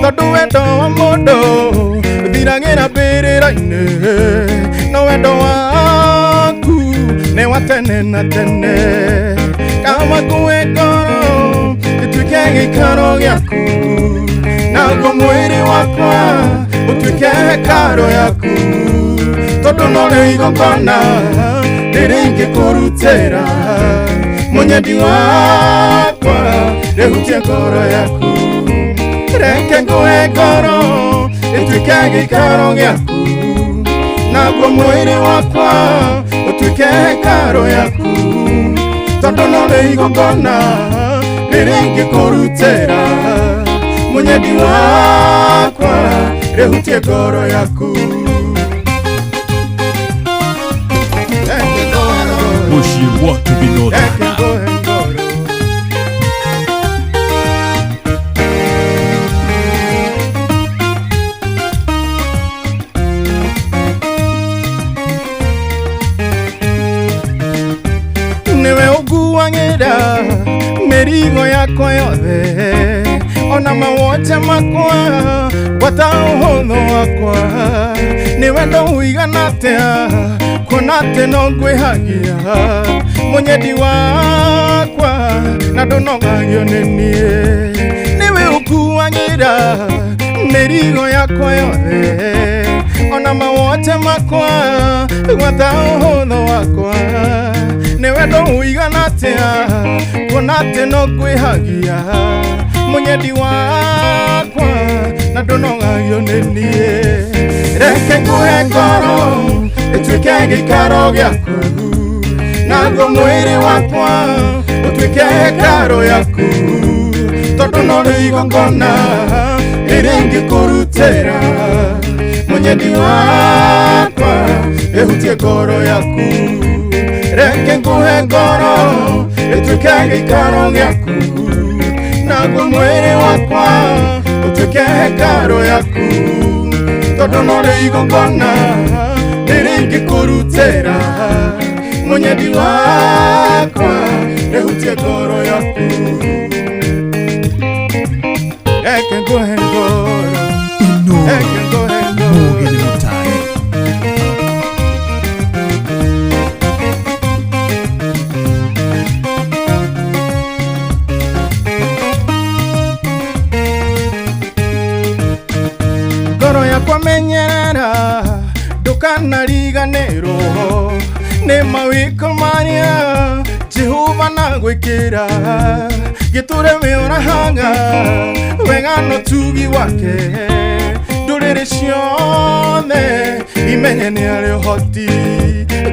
tondu wendo wa mundu thiragĩra mbĩrĩra-inĩ no wendo waku nĩ wa tene na tene. Kama nguhe ngoro ĩtuĩke gĩikaro gĩaku naguo mwĩrĩ wakwa ũtuĩke hekaro yaku tondu norĩo igongona rĩrĩa ingĩkũrutĩra munyendi wakwa rehutie ngoro yaku reke nguhe ngoro ĩtuĩke gĩikaro gĩaku naguo mwĩrĩ wakwa ũtuĩke hekaro yaku tondu norĩo igongona rĩrĩa ingĩkũrutĩra munyendi wakwa rehutie ngoro yaku. Mũciĩ wa Tũginotana. Niwe ũnguagĩra mĩrigo yakwa yothe ona mawonje makwa gwata ũhũthũ wakwa nĩ wendo ũigana atĩa kuona atĩ no ngwĩhagia munyendi wakwa na ndũnogagio nĩ niĩ. Nĩwe ũnguagĩra mĩrigo yakwa yothe ona mawonje makwa gwata ũhũthũ wakwa nĩ wendo ũigana atĩa kuona atĩ no ngwĩhagia munyendi wakwa na ndũnogagio nĩ niĩ. Reke nguhe ngoro ĩtuĩke gĩikaro gĩaku naguo mwĩrĩ wakwa ũtuĩke hekaro yaku tondu norĩo igongona rĩrĩa ingĩkũrutĩra munyendi wakwa rehutie ngoro yaku reke nguhe ngoro ĩtuĩke gĩikaro gĩaku naguo mwĩrĩ wakwa ũtuĩke hekaro yaku tondu norĩo igongona rĩrĩa ingĩkũrutĩra munyendi wakwa rehutie ngoro yaku. Reke nguhe ngoro, reke nguhe ngoro. Mũgeni mũtare. Ngoro yakwa menyerera ndũkanariganĩrwo nĩ mawĩko marĩa Jehova nagwĩkĩra gĩtũre wĩorahaga wega na ũtugi wake ndũrĩrĩ ciothe imenye nĩ arĩ ũhoti.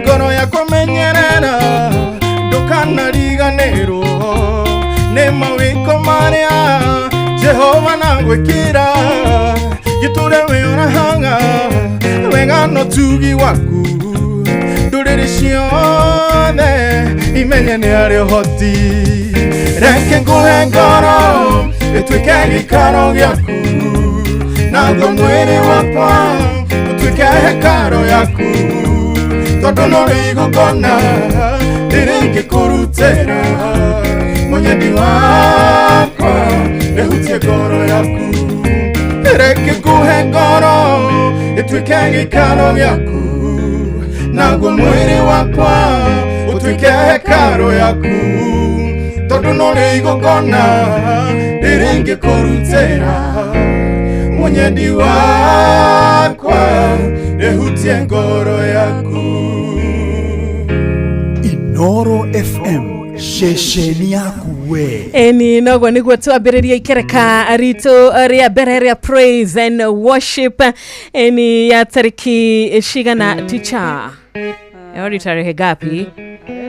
Ngoro yakwa menyerera ndũkanariganĩrwo nĩ mawĩko marĩa Jehova nagwĩkĩra gĩtũre wĩorahaga wega na ũtugi waku ndũrĩrĩ ciothe imenye nĩ arĩ ũhoti. Reke nguhe ngoro ĩtuĩke gĩikaro gĩaku naguo mwĩrĩ wakwa ũtuĩke hekaro yaku tondu norĩo igongona rĩrĩa ingĩkũrutĩra munyendi wakwa rehutie ngoro yaku. Reke nguhe ngoro Ĩtuĩke gĩikaro gĩaku, naguo mwĩrĩ wakwa ũtuĩke hekarũ yaku, tondũ norĩo igongona rĩrĩa ingĩkũrutĩra, mũnyendi wakwa, rĩhutie ngoro yaku. Inoro FM, ceceni yaku we. Eni noguo niguo twambĩrĩria ikereka ritũ rĩa mbere rĩa praise and worship, eni ya tariki cigana, teacher? Leo ni tarehe ngapi? Leo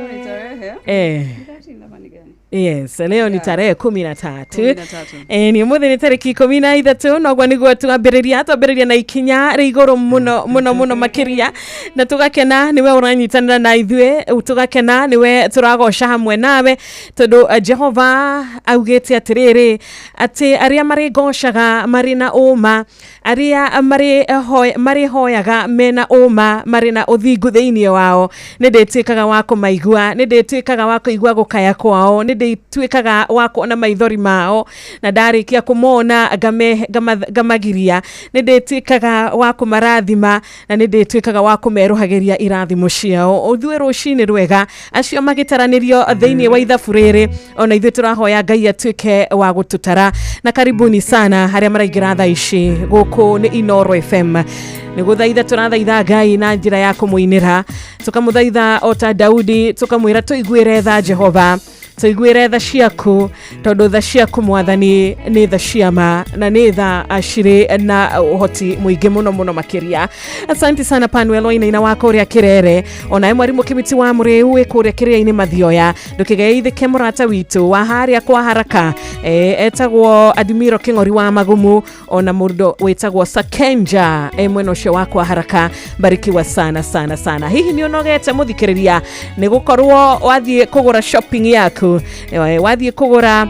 ni tarehe 13 ama ni gani? Yes, leo ni tarehe 13. 13. Ni umuthi ni tariki 13, noguo niguo twambĩrĩria na ikinya rĩ igũrũ mũno mũno mũno makĩria, na tũgakena nĩwe ũranyitanĩra na ithuĩ, tũgakena nĩwe tũragoca hamwe nawe, tondũ Jehova augĩte atĩrĩrĩ, atĩ arĩa marĩgocaga marĩ na ũma, arĩa marĩhoyaga mena ũma, marĩ na ũthingu thĩinĩ wao, nĩ ndĩtuĩkaga wa kũmaigua, nĩ ndĩtuĩkaga wa kũigua gũkaya kwao, nĩ ndĩtuĩkaga wa kuona maithori mao, na ndarĩkia kũmona ngamagiria, nĩ ndĩtuĩkaga wa kũmarathima, na nĩ ndĩtuĩkaga wa kũmerũhagĩria irathimo ciao. Ũthuĩ rũcinĩ rwega acio magĩtaranĩrio thĩinĩ wa ithabu rĩrĩ, ona ithuĩ tũrahoya Ngai atuĩke wa gũtũtara. Na karibuni sana harĩa maraingĩra thaa ici, gũkũ nĩ Inoro FM. Nĩ gũthaitha tũrathaitha Ngai na njĩra ya kũmũinĩra, tũkamũthaitha o ta Daudi, tũkamwĩra tũiguĩre tha Jehova, tũiguĩre tha ciaku, tondũ tha ciaku Mwathani nĩ tha ciama na nĩ tha cirĩ na ũhoti mũingĩ mũno mũno makĩria. Asante sana Panuel Wainaina wa kũrĩa Kĩrere, onawe mwarimũ Kĩmiti wa Mũrĩu wĩ kũrĩa Kĩrĩa-inĩ Mathioya, ndũkĩgeithĩke mũrata witũ wa harĩa kwa Haraka, etagwo Admiro Kĩng'ori wa Magumu, ona mũndũ wĩtagwo Sakenja, mwena ũcio wa kwa Haraka. Barikiwa sana sana sana. Hihi nĩ ũnogete mũthikĩrĩria nĩ gũkorwo wathiĩ kũgũra shopping yaku, wathiĩ kũgũra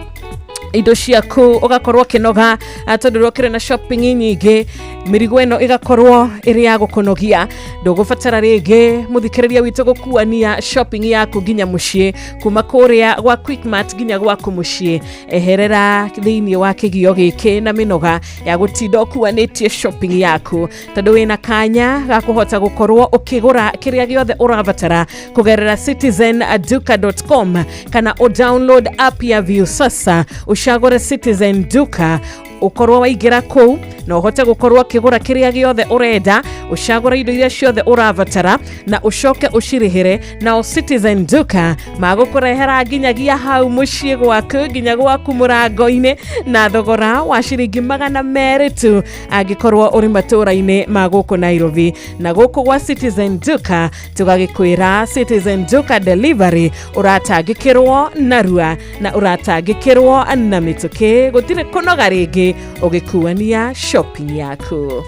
indo ciaku ũgakorwo ũkĩnoga, tondũ rũkĩrĩ na shopping nyingĩ, mĩrigo ĩno ĩgakorwo ĩrĩ ya gũkũnogia. Ndũgũbatara rĩngĩ mũthikĩrĩria witũ gũkuania shopping yaku nginya mũciĩ, kuma kũrĩa gwa Quickmart nginya gwaku mũciĩ. Eherera thĩinĩ wa kĩgio gĩkĩ na mĩnoga ya gũtinda ũkuanĩtie shopping yaku, tondũ wĩna kanya ga kũhota gũkorwo ũkĩgũra kĩrĩa gĩothe ũrabatara kũgerera citizenduka.com, kana ũ download app ya Viusasa, ũcagũre Citizen Duka, ũkorwo waingĩra kũu na ũhote gũkorwo ũkĩgũra kĩrĩa gĩothe ũrenda, ũcagũre indo iria ciothe ũrabatara na ũcoke ũcirĩhĩre. Nao Citizen Duka magũkũrehera nginyagia hau mũciĩ gwaku, nginya gwaku mũrango-inĩ, na thogora wa ciringi 200 tu angĩkorwo ũrĩ matũũra-inĩ ma gũkũ Nairobi. Na gũkũ gwa Citizen Duka tũgagĩkwĩra Citizen Duka Delivery, ũratangĩkĩrwo narua na ũratangĩkĩrwo na mĩtũkĩ, gũtirĩ kũnoga rĩngĩ ũgĩkuania shopping yaku.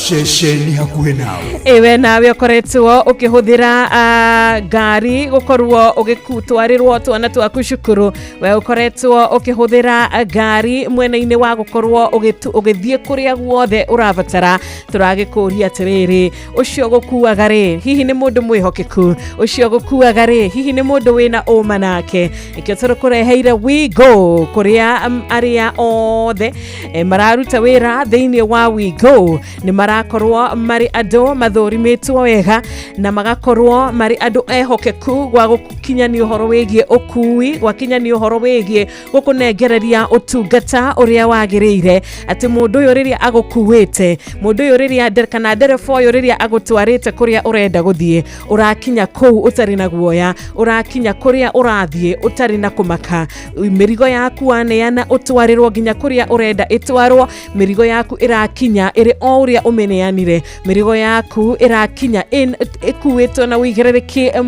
Ceceni hakuhĩ nawe. Ĩwe nawe ũkoretwo ũkĩhũthĩra ngari gũkorwo ũgĩtwarĩrwo twana twaku cukuru, we ũkoretwo ũkĩhũthĩra ngari mwena-inĩ wa gũkorwo ũgĩthiĩ kũrĩa guothe ũrabatara, tũragĩkũria atĩrĩrĩ, ũcio gũkuaga rĩ, hihi nĩ mũndũ mwĩhokeku? Ũcio gũkuaga rĩ, hihi nĩ mũndũ wĩna ũma nake? Nĩkĩo tũrĩkũreheire WeGo, kũrĩa arĩa othe mararuta wĩra thĩinĩ wa WeGo nĩ marakorwo marĩ andũ mathũrimĩtwo wega na magakorwo marĩ andũ ehokeku gwa gũkinyania ũhoro wĩgiĩ ũkui, gwakinyania ũhoro wĩgiĩ gũkũnengereria ũtungata ũrĩa wagĩrĩire, atĩ mũndũ ũyũ rĩrĩa agũkuĩte, mũndũ ũyũ rĩrĩa kana ndereba ũyũ rĩrĩa agũtwarĩte kũrĩa ũrenda gũthiĩ, ũrakinya kũu ũtarĩ na guoya, ũrakinya kũrĩa ũrathiĩ ũtarĩ na kũmaka. Mĩrigo yaku waneana ũtwarĩrwo nginya kũrĩa ũrenda ĩtwarwo, mĩrigo yaku ĩrakinya ĩrĩ o ũrĩa ũmĩneanire, mĩrigo yaku ĩrakinya ĩkuĩtwo na ũigĩrĩrĩki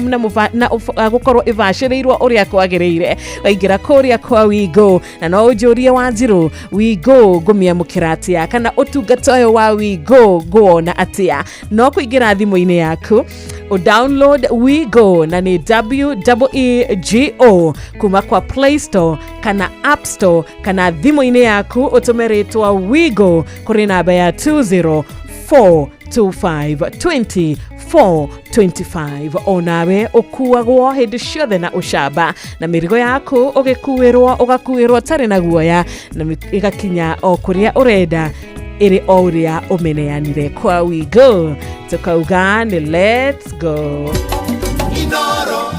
na gũkorwo ĩbacĩrĩirwo ũrĩa kwagĩrĩire. Waingĩra kũrĩa kwa WeGo, na no ũnjũrie Wanjirũ, WeGo ngũmĩamũkĩra atĩa, kana ũtungata ũyũ wa WeGo ngũwona atĩa? No kũingĩra thimũ-inĩ yaku ũ download WeGo, na nĩ WEEGO, kuma kwa Play Store kana App Store, kana thimũ-inĩ yaku ũtũme rĩtwa WeGo kũrĩ namba ya 20425 2425. Onawe ũkuagwo hĩndĩ ciothe na ũcamba, na mĩrigo yaku ũgĩkuĩrwo ũgakuĩrwo ũtarĩ na guoya, na ĩgakinya o kũrĩa ũrenda ĩrĩ o ũrĩa ũmĩneanire. Kwa we go tukauga nĩ let's go.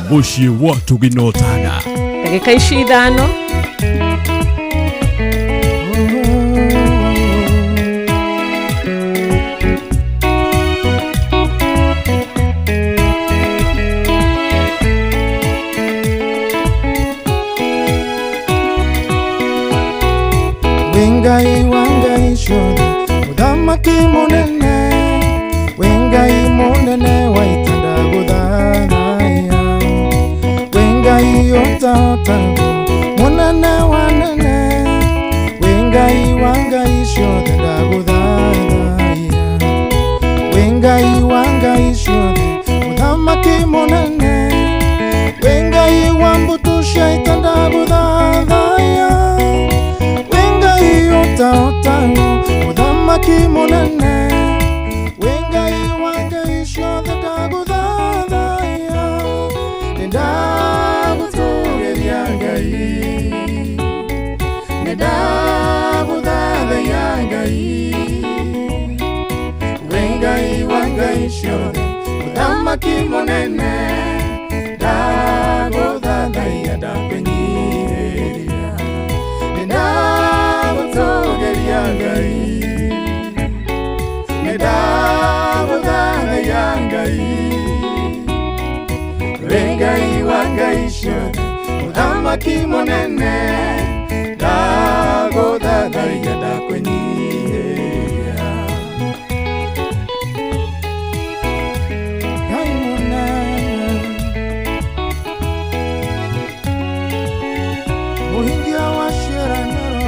Mũciĩ wa Tũginotana. Ndagĩka ici 5. Ngai wa ngai ciothe mũthamaki mũnene, wĩ Ngai mũnene wa ita ndagũthathaiya, wĩ Ngai ũtahotagwo mũnene wa nene, wĩ Ngai wa ngai ciothe ndagũthathaiya, wĩ Ngai wa ngai ciothe mũthamaki mũnene, wĩ Ngai wa mbũtũ cia ita ndagũthathaiya, ũtahotagwo mũthamaki mũnene, wĩ Ngai wa ngai ciothe ndagũthathaiya, nĩ ndagũtũgĩria Ngai, nĩ ndagũthathaiya Ngai, wĩ Ngai wa ngai ciothe mũthamaki mũnene, ndagũthathaiya ndakwĩnyihĩria, nĩ ndagũtũgĩria Ngai, nĩ ndagũthathaiya Ngai, wĩ Ngai wa ngai ciothe mũthamaki mũnene, ndagũthathaiya ndakwĩnyihĩria. Ngai mũnene mũhingia wa ciĩranĩro,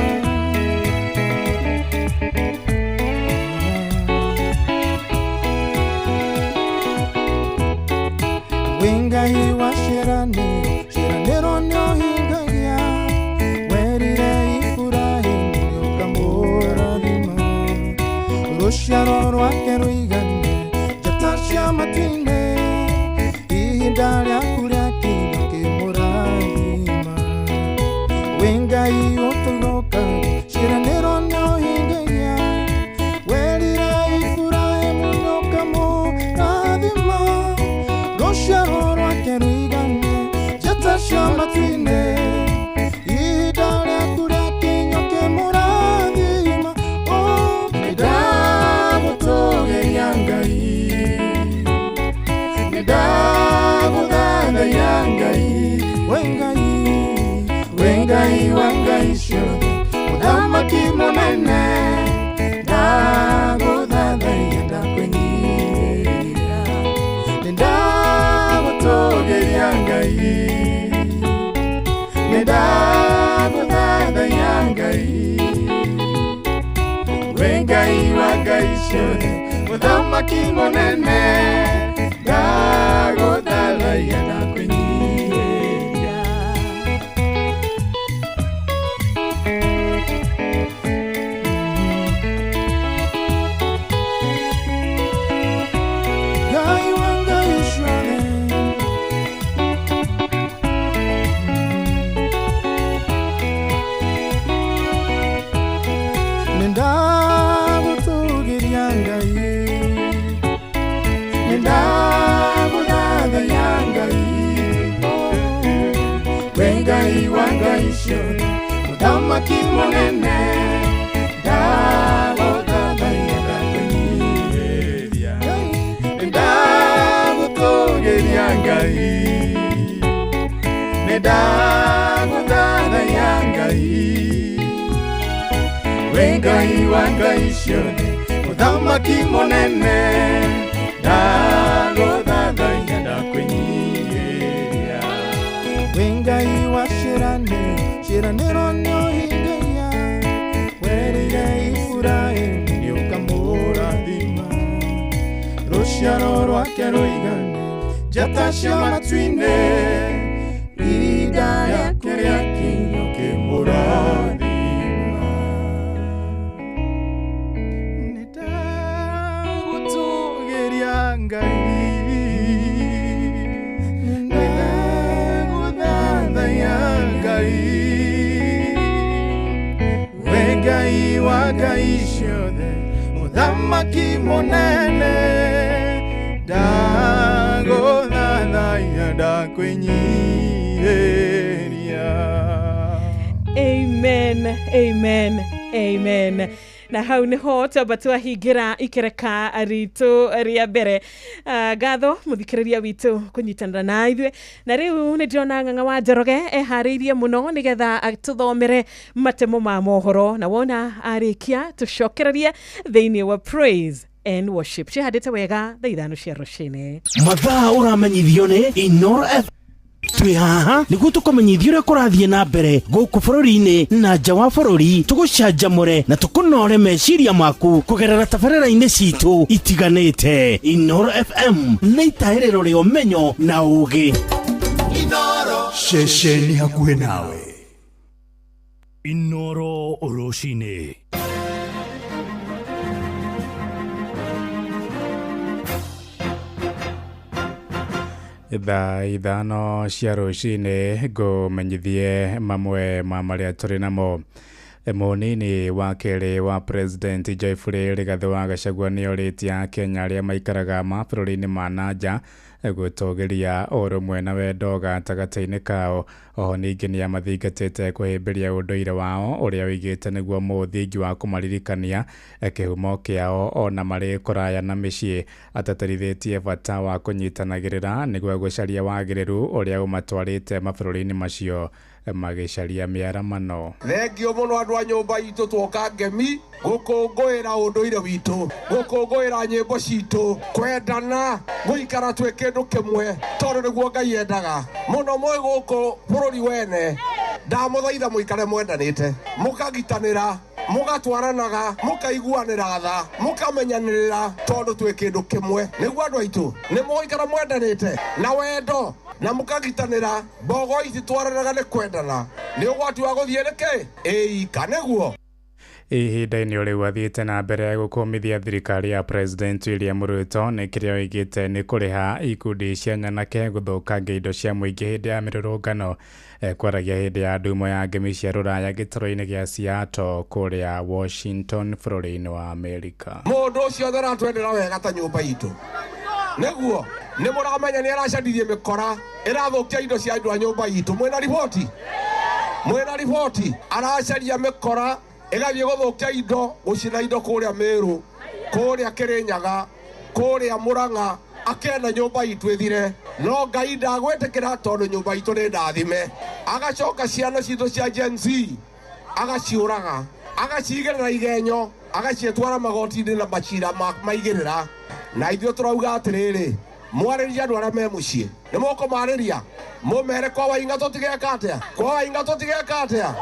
wĩ Ngai wa ciĩranĩro, ciĩranĩro nĩũhingagia, werire Iburahĩmu nĩũkamũrathima, rũciaro rwake rũigane njata cia matu-inĩ, ihinda rĩaku rĩakinya ũkĩmũrathima, wĩ Ngai ũtũrũkaga, ciĩranĩro nĩũhingagia, werire Iburahĩmu nĩũkamũrathima, rũciaro rwake rũigane njata cia matu-inĩ, ihinda rĩaku rĩakinya ũkĩmũrathima. Oh, nĩ ndagũtũgĩria Ngai, nĩ ndagũthathaiya Ngai, wĩ Ngai, wĩ Ngai wa ngai ciothe mũthamaki mũnene, ndagũthathaiya ndakwĩnyihĩria, nĩ ndagũtũgĩria Ngai, nĩ ndagũthathaiya Ngai, wĩ Ngai wa ngai ciothe mũthamaki mũnene, ndagũthathaiya ndakwĩnyihĩria. Ngai wa ngai ciothe nĩ ndagũtũgĩria Ngai, nĩ ndagũthathaiya Ngai, wĩ Ngai wa ngai ciothe mũthamaki mũnene, ndagũthathaiya ndakwĩnyihĩria, nĩ ndagũtũgĩria Ngai, nĩ ndagũthathaiya Ngai, wĩ Ngai wa ngai ciothe mũthamaki mũnene, ndagũthathaiya ndakwĩnyihĩria, wĩ Ngai wa ciĩranĩro, ciĩranĩro nĩũhingagia, werire Iburahĩmu nĩũkamũrathima, rũciaro rwake rũigane njata cia matu-inĩ, ihinda rĩaku rĩakinya ũkĩmũrathima. Nĩ ndagũtũgĩria Ngai, nĩ ndagũthathaiya Ngai, wĩ Ngai wa ngai ciothe Mũthamaki mũnene, ndagũthathaiya, ndakwĩnyihĩria. Amen, amen, amen. Na hau niho twamba twahingira ikereka ritũ rĩa mbere. Ngatho mũthikĩrĩria witũ kũnyitanĩra na ithuĩ. Na rĩu nĩ ndĩrona Ng'ang'a wa Njoroge eharĩirie mũno nĩgetha atũthomere matemo ma mohoro, na wona arĩkia tũcokererie thĩinĩ wa praise and worship. Cihandĩte wega thaa 5 cia rũcinĩ. Mathaa ũramenyithio nĩ Inoro F. Twĩ haha nĩguo tũkũmenyithia ũrĩa kũrathiĩ na mbere gũkũ bũrũri-inĩ na nja wa bũrũri, tũgũcanjamũre na tũkũnore meciria maku kũgerera tabarĩra-inĩ citũ itiganĩte. Inoro FM nĩ itahĩrĩro rĩa ũmenyo na ũũgĩ. Ceceni hakuhĩ nawe. Inoro rũcinĩ. Thaa 5 cia rũcinĩ ngũmenyithie mamwe ma marĩa tũrĩ namo. Mũnini wa kerĩ wa President Jeffrey Rigathĩ wa Gachagua nĩorĩtie Akenya arĩa maikaraga mabũrũri-inĩ ma na nja gũtũgĩria ũrũmwe na wendo gatagatĩ-inĩ kao. Oho ningĩ nĩamathingatĩte kũhĩmbĩria ũndũire wao ũrĩa oigĩte nĩguo mũthingi wa kũmaririkania kĩhumo kĩao ona marĩ kũraya na mĩciĩ. Ateterithĩtie bata wa kũnyitanagĩrĩra nĩguo gũcaria wagĩrĩru ũrĩa ũmatwarĩte mabũrũri-inĩ macio magĩcaria mĩaramano. Thengio mũno andũ a nyũmba itũ twoka ngemi gũkũngũĩra ũndũire witũ, gũkũngũĩra nyĩmbo citũ, kwendana, gũikara twĩ kĩndũ kĩmwe tondũ nĩguo Ngai endaga mũno. Mwĩ gũkũ bũrũri wene, ndamũthaitha mũikare mwendanĩte, mũkagitanĩra, mũgatwaranaga, mũkaiguanĩra tha, mũkamenyanĩrĩra tondũ twĩ kĩndũ kĩmwe. Nĩguo andũ aitũ nĩ mũgũikara mwendanĩte na wendo na mũkagitanĩra. Mbogo ici twaranaga nĩ kwendana, nĩ ũgwati wa gũthiĩ nĩkĩ ĩika nĩguo. Ihinda-inĩ rĩu athiĩte na mbere gũkũmithia thirikari ya President William Ruto nĩ kĩrĩa oigĩte nĩ kũrĩha ikundi cia nyanake gũthũkangia indo cia mũingĩ hĩndĩ ya mĩrũrũngano. Kwaragia hĩndĩ ya ndumo ya ngemi cia rũraya gĩtarũ-inĩ gĩa Seattle kũrĩa Washington bũrũri-inĩ wa Amerika. Mũndũ ũcio aratwendera wega ta nyũmba itũ, nĩguo nĩ mũramenya nĩ aracanirie mĩkora ĩrathũkia indo cia andũ a nyũmba itũ. Mwĩna riboti, mwĩna riboti, aracaria mĩkora ĩgathiĩ gũthũkia indo, gũcina indo kũrĩa Meru, kũrĩa Kĩrĩnyaga, kũrĩa Mũrang'a, akenda nyũmba itũ ĩthire. No Ngai ndagwĩtĩkĩra tondũ nyũmba itũ nĩ ndathime. Agacoka ciana citũ cia Gen Z agaciũraga, agacigĩrĩra igenyo, agaciĩtwara magoti-inĩ na macira maigĩrĩra. Na ithuĩ tũrauga atĩrĩrĩ, mwarĩrie andũ arĩa me mũciĩ, nĩ mũkũmarĩria, mũmere kwa Waing'a tũtigeka atĩa, kwa Waing'a tũtigeka atĩa.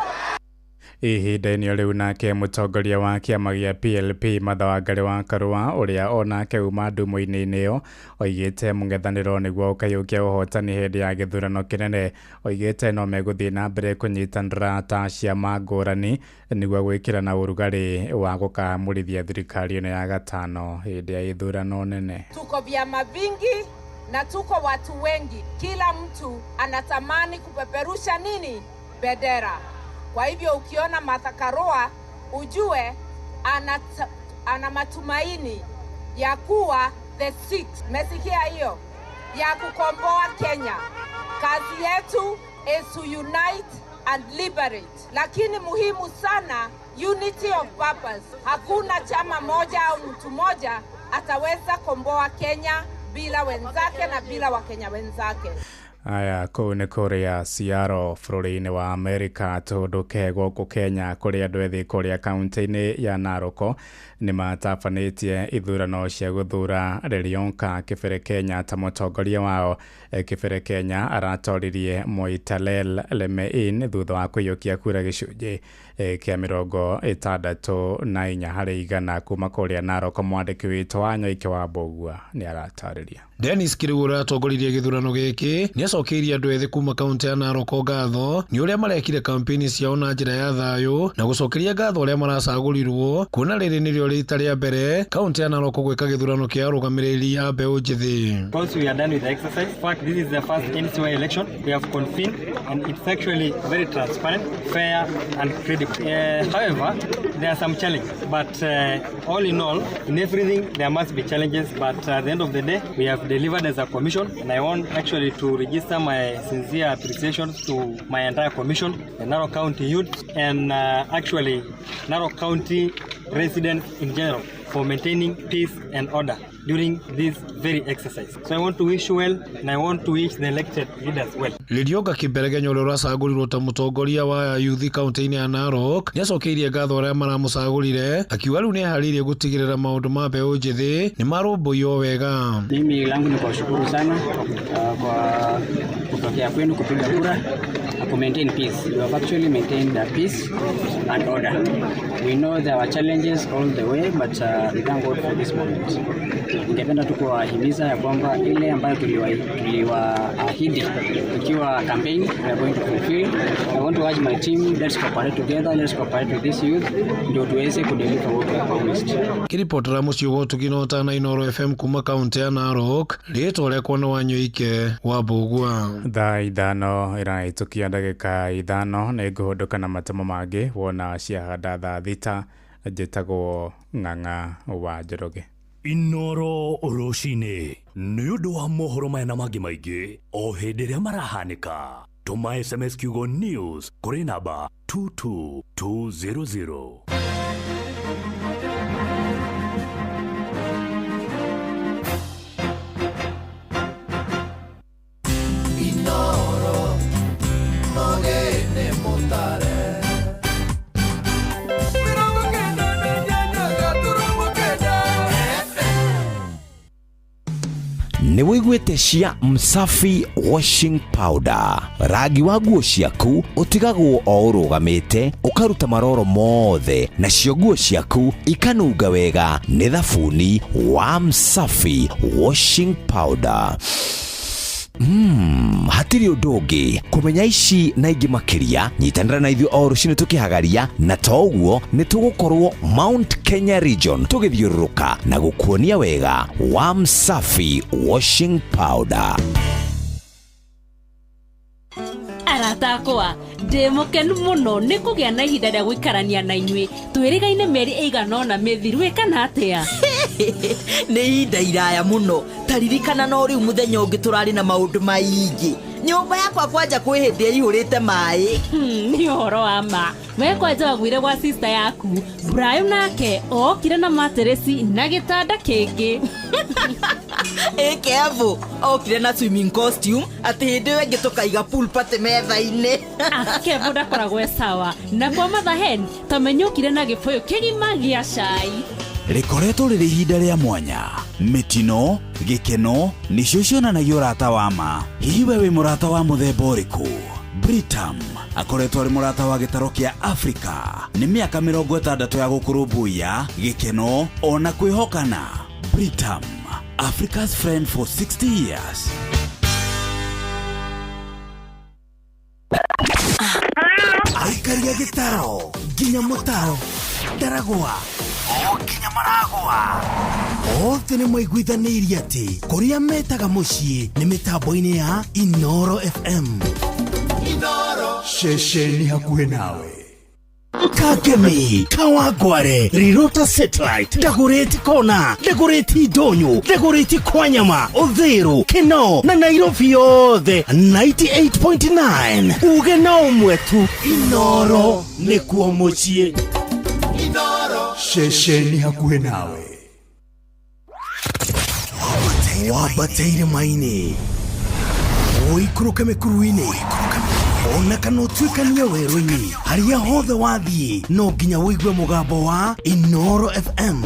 Ihinda-inĩ rĩu nake mũtongoria wa kĩama gĩa PLP Martha Wangari wa Karua ũrĩa onake uma ndumo-inĩ ĩyo oigĩte mũng'ethanĩro nĩguo ũkaiyũkia ũhotani hĩndĩ ya gĩthurano kĩnene. Oigĩte no megũthiĩ na mbere kũnyitanĩra ta ciama ngũrani nĩguo gwĩkĩrana ũrugarĩ wa gũkamũrithia thirikari ĩno ya gatano hĩndĩ ya ithurano nene. Tuko vyama vingi na tuko watu wengi, kila mtu anatamani kupeperusha nini? Bendera. Kwa hivyo ukiona Martha Karua ujue ana matumaini ya kuwa the six. Mesikia hiyo? Ya kukomboa Kenya. Kazi yetu is to unite and liberate. Lakini muhimu sana, unity of purpose. Hakuna chama moja au mtu moja ataweza komboa Kenya bila wenzake na bila Wakenya wenzake. Aya, kũu nĩ kũrĩa Seattle bũrũri-inĩ wa Amerika. Tũhũndũke gũkũ Kenya kũrĩa andũ ethĩ kũrĩa kaunti-inĩ ya Narok nĩ matabanĩtie ithurano cia gũthura Lerionka Kibere Kenya ta mũtongoria wao. Kibere Kenya aratoririe Moitalel Lemein thutha wa kũiyũkia kura gĩcunjĩ kĩa 64 harĩ igana kuma kũrĩa Narok. Mwandĩki witũ wa Nyoike wa Mbũgua nĩ aratarĩria. Dennis Kirigu ũrĩa atongoririe gĩthurano gĩkĩ nĩacokeirie andũ ethĩ kuma kaunti ya Narok ngatho nĩ ũrĩa marekire kampeni ciao na njĩra ya thayũ na gũcokeria ngatho arĩa maracagũrirwo kuona rĩrĩ nĩrĩo rita rĩa mbere kaunti ya Narok gwĩka gĩthurano kĩa arũgamĩrĩri a mbeũ njĩthĩ. Because we are done with the exercise. In fact, this is the first NCY election we have convened, and it's actually very transparent, fair, and credible. However, there are some challenges, but all in all, in everything, there must be challenges, but at the end of the day, we have delivered as a commission, and I want actually to register my sincere appreciation to my entire commission, the Narok County youth, and actually Narok County residents in general for maintaining peace and order during this very exercise. So I want to wish you well, and I want to wish the elected leaders well. Lilioga Kiberegenya ũrĩa ũracagũrirwo ta mũtongoria wa youth kaunti-inĩ ya Narok nĩacokeirie ngatho arĩa maramũcagũrire akiuga rĩu nĩeharĩirie gũtigĩrĩra maũndũ ma mbeũ njĩthĩ nĩmarũmbũiyo wega. Mimi langu ni kuwashukuru sana kwa kutokea kwenu kupiga kura na ku maintain peace. You have actually maintained the peace and order. We know there were challenges all the way, but we thank God for this moment. Ningependa tu kuwahimiza ya kwamba ile ambayo tuliwaahidi tukiwa campaign, we are going to fulfill. I want to urge my team, let's cooperate together, let's cooperate with this youth ndio tuweze kudeliver what we promised. Kiripotera muciĩ wa ũtugi na ũtana Inooro FM kuma kaunti ya Narok, rĩtwa rĩakwa nĩ Wanyoike wa Mbũgua. Thaa 5 ĩrahĩtũkia ndagĩka 5 nĩ ngũhũndũka na matemo mangĩ wona ciahanda thaa 6. Njĩtagwo Ng'ang'a wa Njoroge. Inooro rũcinĩ nĩ ũndũ wa mohoro maya na mangĩ maingĩ o hĩndĩ ĩrĩa marahanĩka. Tũma SMS kiugo news kũrĩ namba 22200. Inooro mogene mutare nĩ wĩiguĩte cia Msafi washing powder. Rangi wa nguo ciaku ũtigagwo o ũrũgamĩte, ũkaruta maroro mothe, nacio nguo ciaku ikanunga wega nĩ thabuni wa Msafi washing powder. Hatirĩ ũndũ ũngĩ kũmenya ici na ingĩ makĩria, nyitanĩra na ithuĩ o rũcinĩ tũkĩhagaria, na to ũguo nĩ tũgũkorwo Mount Kenya region tũgĩthiũrũrũka na gũkuonia wega wa Msafi washing powder. Arata akwa ndĩ mũkenu mũno nĩ kũgĩa na ihinda rĩa gũikarania na inyuĩ twĩrĩgaine mĩeri ĩigana ũna mĩthiru ĩ kana atĩa. Nĩ ihinda iraya mũno taririkana no rĩu mũthenya ũngĩ tũrarĩ na maũndũ maingĩ. Nyũmba yakwa kwanja kwĩ hĩndĩ ĩihũrĩte maĩ. Nĩ ũhoro wa ma we kwanja wagwire gwa sister yaku Brian nake okire na materesi na gĩtanda kĩngĩ. Ĩ Kevo okire na swimming costume atĩ hĩndĩ ĩyo ĩngĩ tũkaiga pool party metha-inĩ. Kevo ndakoragwo e sawa na kwa Mother Hen tamenya okire na gĩbũyũ kĩgima gĩa cai. Rĩkoretwo rĩrĩ ihinda rĩa mwanya, mĩtino, gĩkeno nĩcio cionanagia ũrata wa ma. Hihi we wĩ mũrata wa mũthemba ũrĩkũ? Britam akoretwo arĩ mũrata wa gĩtaro kĩa Afrika nĩ mĩaka 60 ya gũkũrũmbũiya, gĩkeno ona kwĩhokana. Britam, Africa's friend for 60 years. Aikaria gĩtaro nginya mũtaro Ndaragwa o nginya Maragwa othe nĩ maiguithanĩirie atĩ kũrĩa metaga mũciĩ nĩ mĩtambo-inĩ ya Inooro FM. Inooro ceceni hakuhĩ nawe. Kangemi, Kawangware, Rirota Satellite, Dagoretti Kona, Dagoretti Ndonyo, Dagoretti Kwanyama, Uthiru, Kinoo na Nairobi yothe 98.9. Uge na ũmwe tu, Inooro nĩkuo mũciĩ. Inooro ceceni hakuhĩ nawe. Wambate irĩma-inĩ, ũikũrũke mĩkuru-inĩ, ona kana ũtuĩkanie werũ-inĩ, harĩa hothe wathiĩ no nginya ũigue mũgambo wa Inooro FM.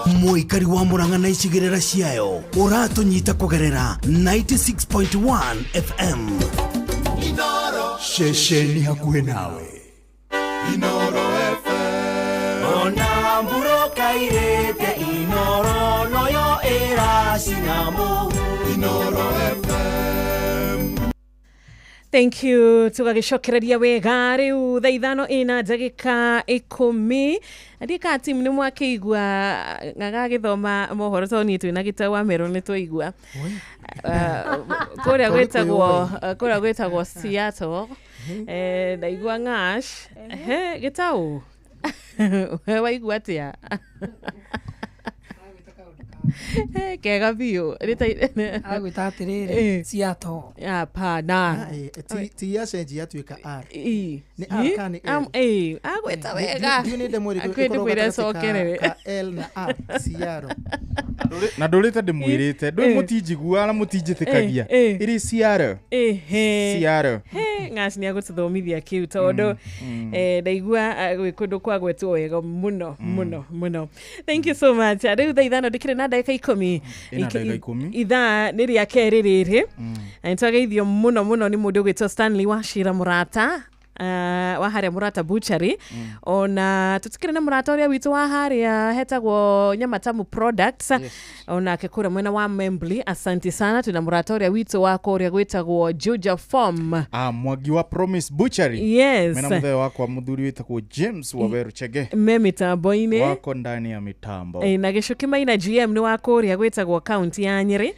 Mũikari wa Murang'a na icigĩrĩra ciayo ũratũnyita kũgerera 96.1 FM. Inooro ceceni hakuhĩ nawe. Inooro FM. Ona mburoka irĩte Inooro noyo ĩracina mũhu. Inoro FM. Thank you. Tũgagĩcokereria wega rĩu thaa 5 ĩna ndagĩka 10. Andika timu nĩ mwakĩigua ng'agagĩthoma mohoro tondũ niĩ twĩna gĩtau wa Meru nĩ twaigua. Kũrĩa gwĩtagwo kũrĩa gwĩtagwo Seattle. Ndaigua ng'ash. Gĩtau. Waigua atĩa? Kega biũ. Agwĩta atĩrĩrĩ, Seattle. Hapana. Ti yacenjia yatuĩka R. Nĩ R kana nĩ L? Agwĩta wega. Ndiũ nĩ ndemwa ĩrĩkũ Akwĩ ĩkoragwo ndĩmwĩre gatagatĩ ka cokerere. ka L na R? Seattle. Na ndũrĩte ndĩmwĩrĩte ndũĩ mũtinjiguaga na mũtinjĩtĩkagia ĩrĩ Seattle. Seattle. Ng'aci nĩ agũtũthomithia kĩu tondũ ndaigua gwĩ kũndũ kwagwetwo wega mũno mũno mũno. Thank you so much. Rĩu thaa 5 ndĩkĩrĩ na ndagĩka 10. Ĩna ndagĩka 10. Ithaa nĩ rĩa kerĩ rĩrĩ. Na nĩtwageithio mũno mũno nĩ mũndũ ũgwĩtwo Stanley Wachira Mũrata, wa harĩa Mũrata Butchery. Ona tũtikĩrĩ na mũrata ũrĩa witũ wa harĩa hetagwo Nyamatamu Products. Onake kũrĩa mwena wa Membly. Asante sana. Twĩna mũrata ũrĩa witũ wa kũrĩa gwĩtagwo Juja Farm. Mwangi wa Promise Butchery. Yes. Mena mũthee wakwa mũthuri wĩtagwo James Waweru Chege. Me mitambo-inĩ. Wako ndani ya mitambo. Na Gĩcuki Maina GM nĩ wa kũrĩa gwĩtagwo kaunti ya Nyĩrĩ.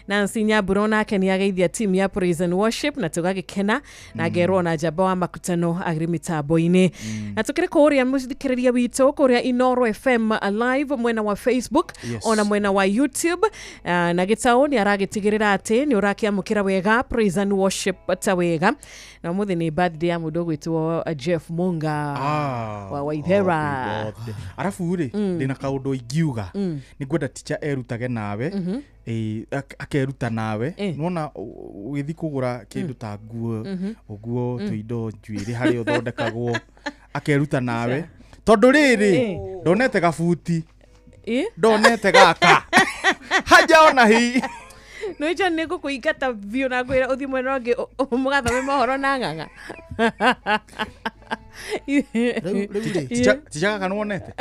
Nancy Nyambura onake nĩ ageithia team ya Praise and Worship na tũgagĩkena na ngerwo na njamba wa makutano agri mitambo-inĩ. Na tũkĩrĩ kũrĩa mũthikĩrĩria witũ kũrĩa Inoro FM live mwena wa Facebook. Yes. Ona mwena wa YouTube. Na gĩtaũ nĩ aragĩtigĩrĩra atĩ nĩ ũrakĩamũkĩra wega Praise and Worship ta wega. Na ũmũthĩ nĩ birthday ya mũndũ ũgwĩtwo Jeff Munga wa Waithera. Happy birthday. Arabu rĩ, ndĩna kaũndũ ingiuga. Nĩ ngwenda teacher erutage nawe. Akeruta nawe. Nĩwona ũgĩthiĩ kũgũra kĩndũ ta nguo, ũguo tũindo njuĩrĩ harĩa ũthondekagwo, akeruta nawe. Tondũ rĩrĩ, ndonete gabuti. Ndonete gaka. Hajaona hii. Nĩ John nĩ ngũkũingata biũ na ngwĩra ũthiĩ mwena ũngĩ mũgathome mohoro na ng'ang'a. Rĩu rĩ. Teacher gaka nĩwonete?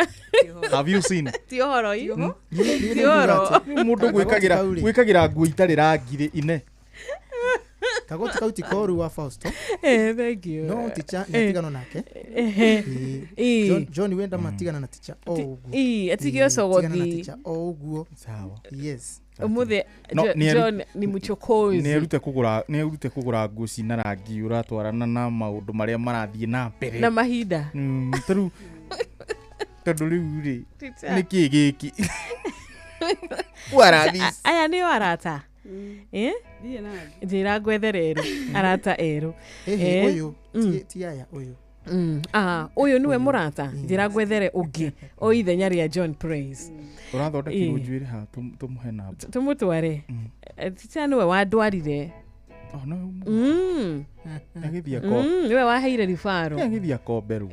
Have you seen? Ti ũhoro i. Niĩ Ti ũhoro. Mũndũ gwĩkagĩra nguo itarĩ rangi rĩ ine. Kagoti kau ti koru wa Fausto. Thank you. No teacher nĩatigana nake. John wenda matigana na teacher o ũguo. Atige Tigana na ũcogothi. teacher o ũguo. Sawa. Yes. Ũmũthĩ No, John ni mũchokozi. Nĩerute kũgũra nguo cina rangi ũratwarana na maũndũ marĩa marathiĩ na mbere. Na mahinda. Tarĩu tondũ rĩu rĩ, Teacher. nĩ kĩĩ gĩkĩ? What are these? Aya nĩo arata. Njĩra ngwethere erũ. Arata erũ. Ũyũ, ti aya ũyũ. Ũyũ nĩwe mũrata. Njĩra ngwethere ũngĩ o ithenya rĩa John Praise. Ũrathondekirwo njuĩrĩ ha tũmũhe namba. Tũmũtware. Teacher nĩwe wandwarire. Oh, no. Nĩagĩthiĩ Nĩwe waheire ribaro. Nĩagĩthiĩ akomberwo.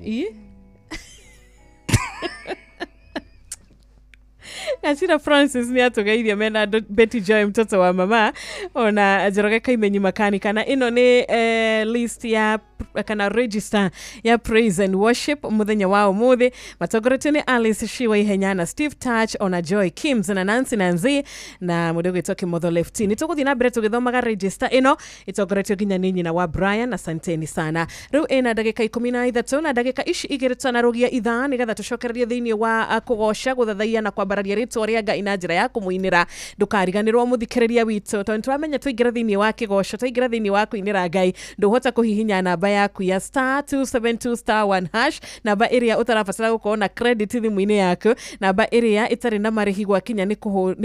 Gacira Francis nĩ atũgeithia mena Betty Joy mtoto wa mama ona Njoroge Kaimenyi makanika. Na ĩno nĩ list ya kana register ya Praise and Worship mũthenya wa ũmũthĩ matongoretio nĩ Alice Shiwa Ihenya na Steve Touch ona Joy Kims na Nancy Nanzi na mũndũ ũgwĩtwo Kimotho Lefty. Nĩ tũgũthiĩ na mbere tũgĩthomaga register ĩno ĩtongoretio nginya nĩ nyina wa Brian. Asanteni sana. Rĩu ĩna ndagĩka 13 na ndagĩka ici igĩrĩ twanarũgia ithaa nĩgetha tũcokererie thĩinĩ wa kũgoca, gũthathaiya na kwambararia rĩtwa rĩa Ngai na njĩra ya kũmũinĩra. Ndũkariganĩrwo mũthikĩrĩria witũ tondũ nĩtũramenya twaingĩra thĩinĩ wa kĩgoco, twaingĩra thĩinĩ wa kũinĩra Ngai, ndũhota kũhihinya namba yaku ya star 272 star 1 hash, namba ĩrĩa ũtarabatara gũkorwo na credit thimũ-inĩ yaku, namba ĩrĩa ĩtarĩ na marĩhi gwakinya nĩ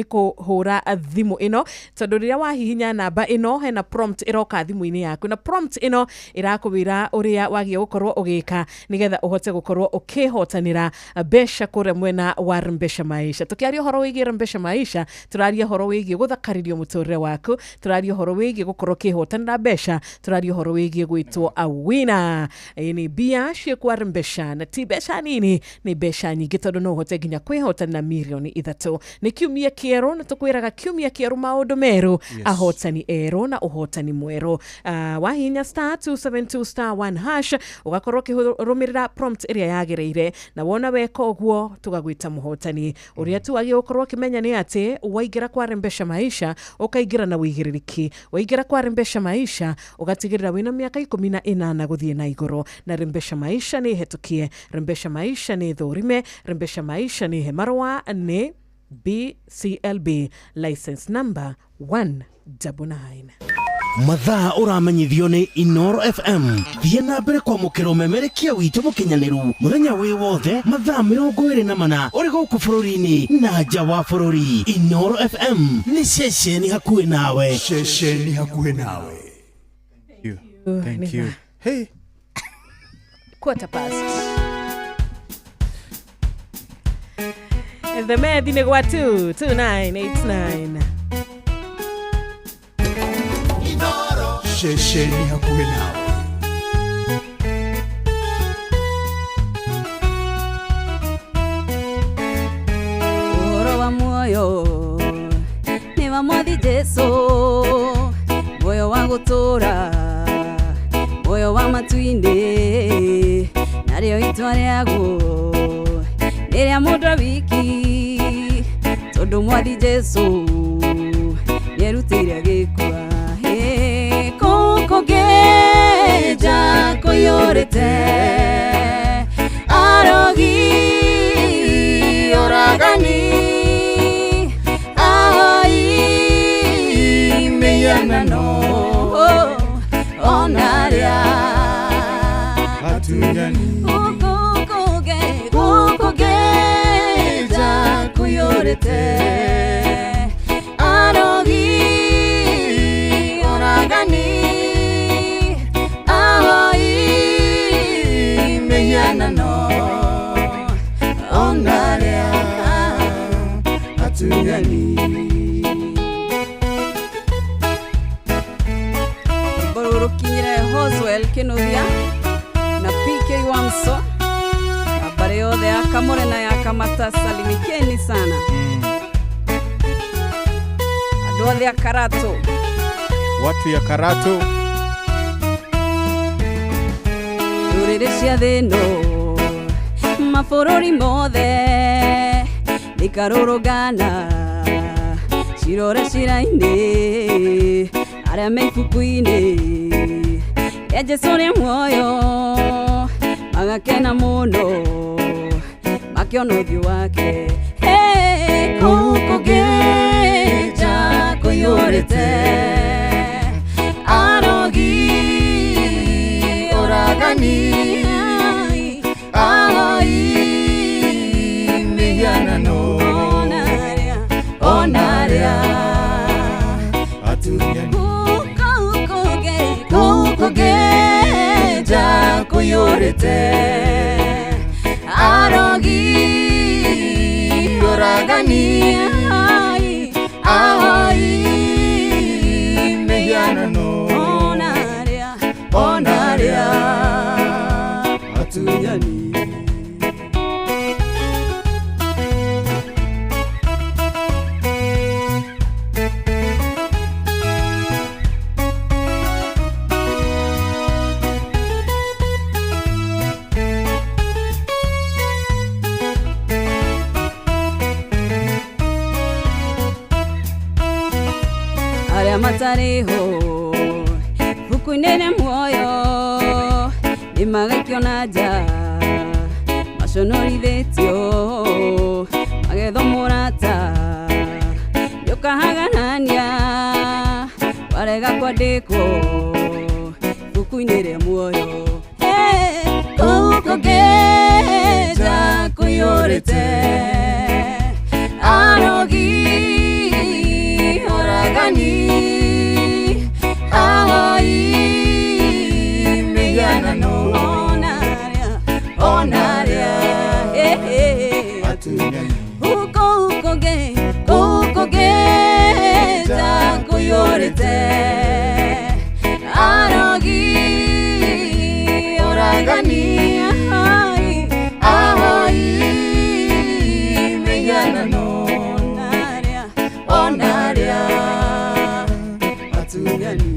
kũhũra thimũ ĩno, tondũ rĩrĩa wahihinya namba ĩno hena prompt ĩroka thimũ-inĩ yaku, na prompt ĩno ĩrakwĩra ũrĩa wagiĩ gũkorwo ũgĩka nĩgetha ũhote gũkorwo ũkĩhotanĩra mbeca kũrĩa mwena wa Mbeca Maisha. Tũkĩaria ũhoro wĩgiĩ Mbeca Maisha, tũraria ũhoro wĩgiĩ gũthakarĩrio mũtũrĩre waku, tũraria ũhoro wĩgiĩ gũkorwo ũkĩhotanĩra mbeca, tũraria ũhoro wĩgiĩ gwĩtwo a winner. Nĩ mbia ciĩkwa mbeca, na ti mbeca nini, nĩ mbeca nyingĩ tondũ no ũhote nginya kwĩhotanĩra mirioni 3. Nĩ kiumia kĩerũ na tũkwĩraga kiumia kĩerũ maũndũ merũ, ahotani erũ na ũhotani mwerũ. Wahihinya star 272 star 1 hash ũgakorwo ũkĩrũmĩrĩra prompt ĩrĩa yagĩrĩire, na wona weka ũguo tũgagwĩta mũhotani. Ũrĩa tu wagä gũkorwo ũkĩmenya nĩ atĩ waingĩra kwa Rembesha Maisha ũkaingĩra na wĩigĩrĩrĩki. Waingĩra kwa Rembesha Maisha ũgatigĩrĩra wĩna mĩaka 18 gũthiĩ na igũrũ, na Rembesha Maisha nĩ hetũkie, Rembesha Maisha nĩ thũrime, Rembesha Maisha nĩ he marũa nĩ BCLB license number 199. Mathaa ũramenyithio nĩ Inoro FM. Thiĩ na mbere kwamũkĩra ũmemerekia witũ mũkinyanĩru mũthenya wĩ wothe mathaa 24 ũrĩ gũkũ bũrũri-inĩ na nja wa bũrũri. Inoro FM nĩ ceceni hakuhĩ nawe. Ceceni hakuhĩ nawe. Thank you. Hey. 8:15. The Methi nĩ gwa 2 2989. Ceceni hakuhĩ nawe. Ũhoro wa muoyo nĩ wa Mwathi Jesũ, muoyo wa gũtũũra, muoyo wa matu-inĩ, narĩo itua rĩaguo nĩ rĩa mũndũ wiki, tondũ Mwathi Jesũ nĩerutĩire agĩkua. Gũkũ ngĩnja kũiyũrĩte arogi oragani ahoi mĩhianano ona arĩa atunyani. Gũkũ ngĩnja kũiyũrĩte arogi oragani ahoi mĩhianano ona arĩa atunyani. Rũkinyire Hoswell Kinuthia na PK Wamso na bare yothe ya Kamore na ya Kamata, salimikeni sana. Andũ othe a Karatu, watu ya Karatu, ndũrĩrĩ cia thĩ ĩno mabũrũri mothe nĩikarũrũngana cirore cira-inĩ arĩa me ibuku-inĩ rĩa Jesũ rĩa muoyo magakena mũno makĩona ũthiũ wake. Gũkũ ngĩnja kũiyũrĩte arogi oragani ahoi mĩhianano ona arĩa atunyani. Gũkũ ngĩnja kũiyũrĩte arogi oragani ahoi mĩhianano ona arĩa atunyani. Arĩa matarĩ ho ibuku-inĩ rĩa muoyo nĩmagaikio na nja maconorithĩtio magethwo mũrata nĩũkahaganania warega kwandĩkwo ibuku-inĩ rĩa muoyo. Gũkũ ngĩnja kũiyũrĩte arogi oragani ahoi mĩhianano ona arĩa atunyani. Gũkũ ngĩnja kũiyũrĩte arogi oragani ahoi mĩhianano ona arĩa atunyani.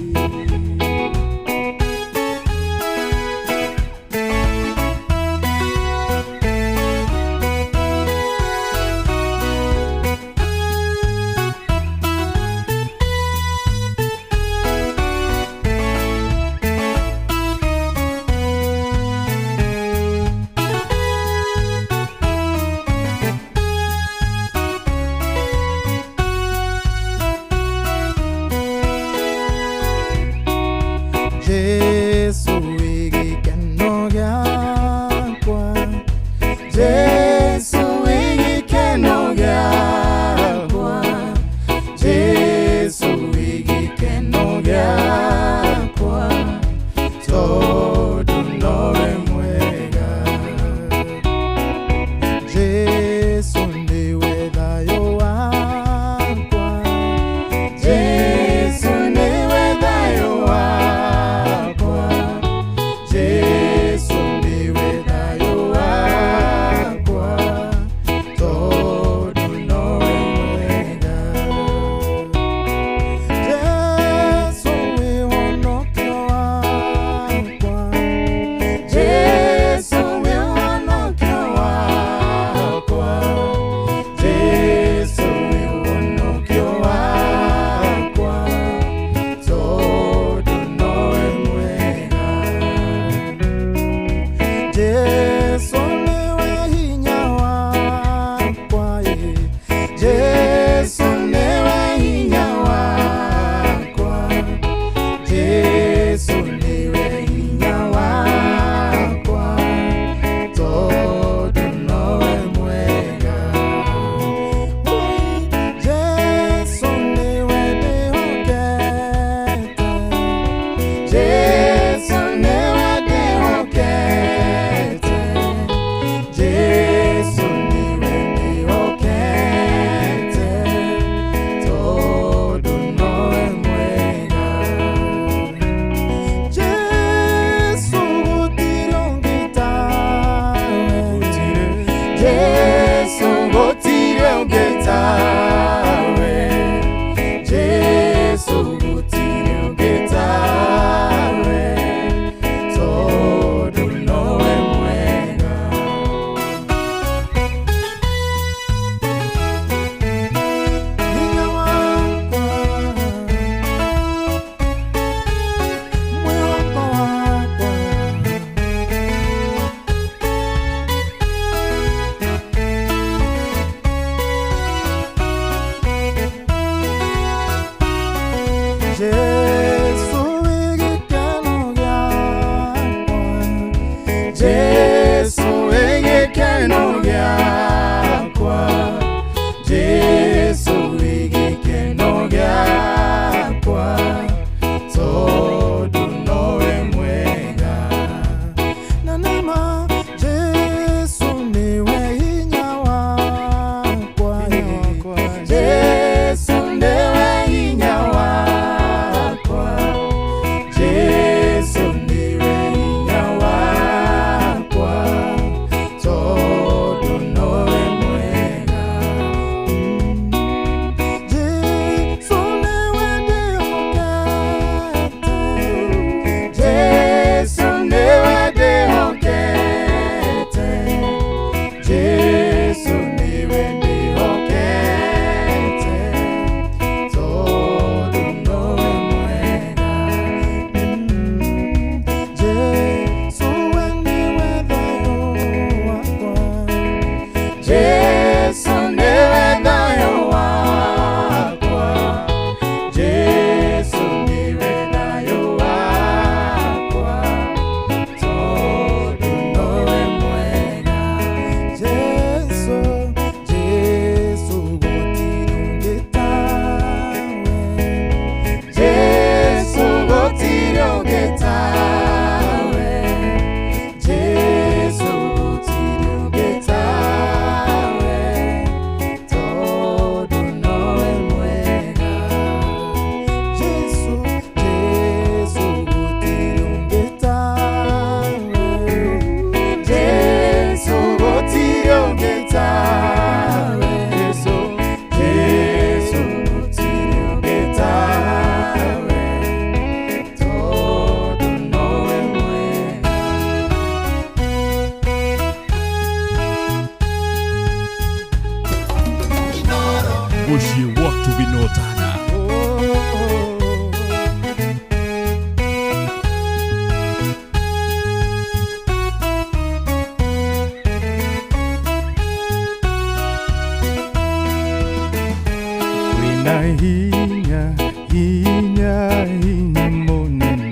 hinya hinya mũnene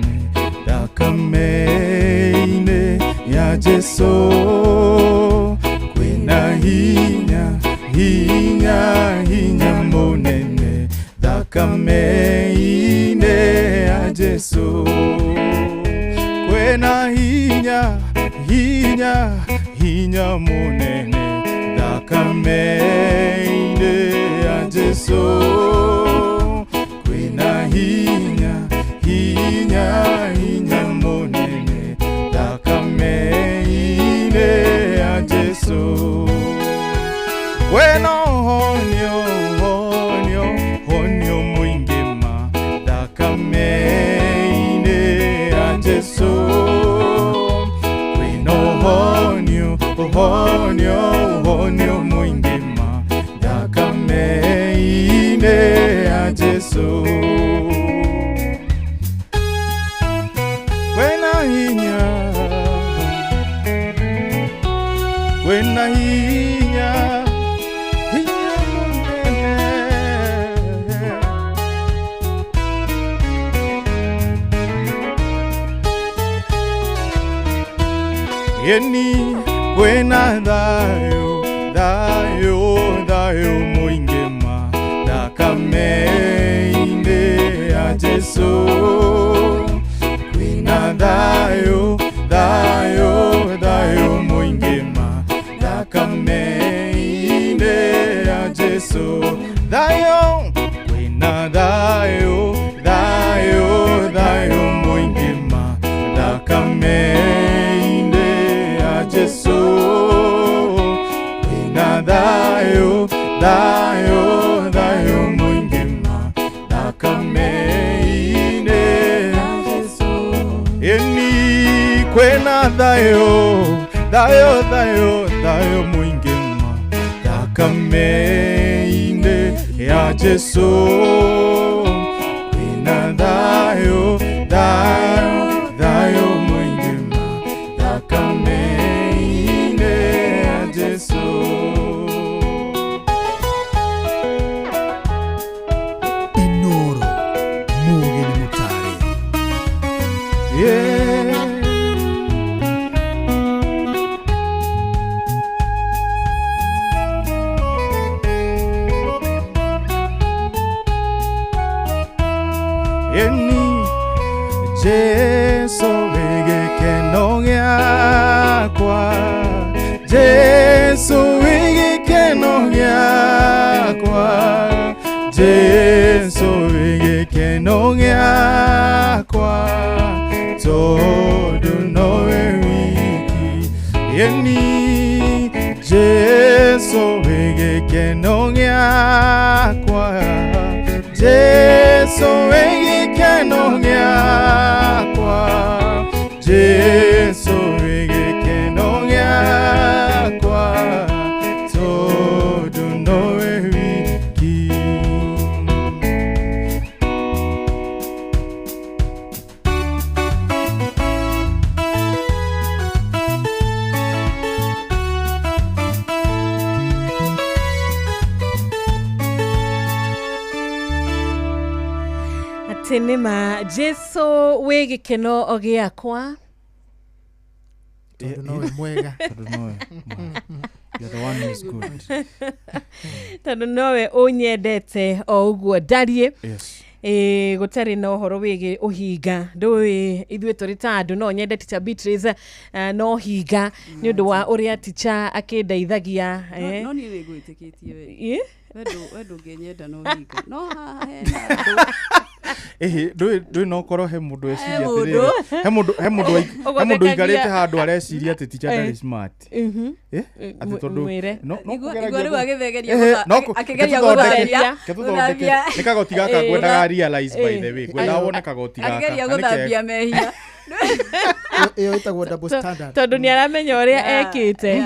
thakame-inĩ ya Jesu. Kwĩna hinya hinya hinya mũnene thakame-inĩ ya Jesu. Kwĩna hinya hinya hinya mũnene thakame-inĩ ya Jesu. Kwĩna hinya hinya hinya mũnene thakame-inĩ ya Jesu. Kwĩna ũhonio ũhonio ũhonio mũingĩ ma thakame-inĩ ya Jesu. Kwĩna ũhonio ũhonio ũhonio mũingĩ ma thakame-inĩ ya Jesu. Kwĩna hinya kwĩna hinya hinya mũnene. Yeni kwĩna thayũ thayũ thayũ mũingĩ ma thakame-inĩ ya Jesu. Kwĩna thayũ thayũ thayũ mũingĩ ma thakame-inĩ ya Jesu. Thayũ kwĩna thayũ thayũ thayũ mũingĩ ma thakame-inĩ ya Jesu. Kwĩna thayũ thayũ thayũ mũingĩ ma thakame-inĩ ya Jesu. Ĩni kwĩna thayũ thayũ thayũ thayũ mũingĩ ma thakame-inĩ ya Jesu. Kwĩna thayũ thayũ thayũ mũingĩ ma thakame-inĩ ya Jesu. Inoro Mũgeni Mũtare. Yeah. Eni Jesu wĩ gĩkeno gĩakwa, Jesu wĩ gĩkeno gĩakwa, Jesu wĩ gĩkeno gĩakwa, tondũ nowe wiki. Eni Jesu wĩ gĩkeno gĩakwa, Jesu wĩ gĩkeno gĩakwa, Jesu wĩ gĩkeno gĩakwa, tondũ nowe wiki. Atĩ nĩma Jesu wĩ gĩkeno gĩakwa. Tondũ nowe mwega. Tondũ nowe mwega. You're the one who is good. Tondũ nowe ũnyendete o ũguo ndariĩ. Yes. Gũtarĩ na ũhoro wĩgiĩ ũhinga ndũĩ ithuĩ tũrĩ ta andũ no nyende Teacher Beatrice no hinga nĩ ũndũ wa ũrĩa teacher akĩndeithagia No niĩ nĩ ngwĩtĩkĩtie we. We ndũngĩnyenda no hinga. No haha hena andũ. Ĩhĩ, ndũĩ no ũkorwo he mũndũ eciria He mũndũ. atĩrĩrĩ, he mũndũ Ũgũthekagia. ũikarĩte handũ areciria atĩ teacher ndarĩ smart. Atĩ tondũ Mwĩre. no Igua kũgeragia rĩu agĩthegeria akĩgeria gũthambia gũthambia. Reke tũthondeke. Nĩ kagoti gaka ngwendaga realize by the way. Ngwendaga wone kagoti gaka. Akĩgeria Na nĩ kega. gũthambia mehia. Ĩyo ĩtagwo double standard. Tondũ nĩ aramenya ũrĩa ekĩte.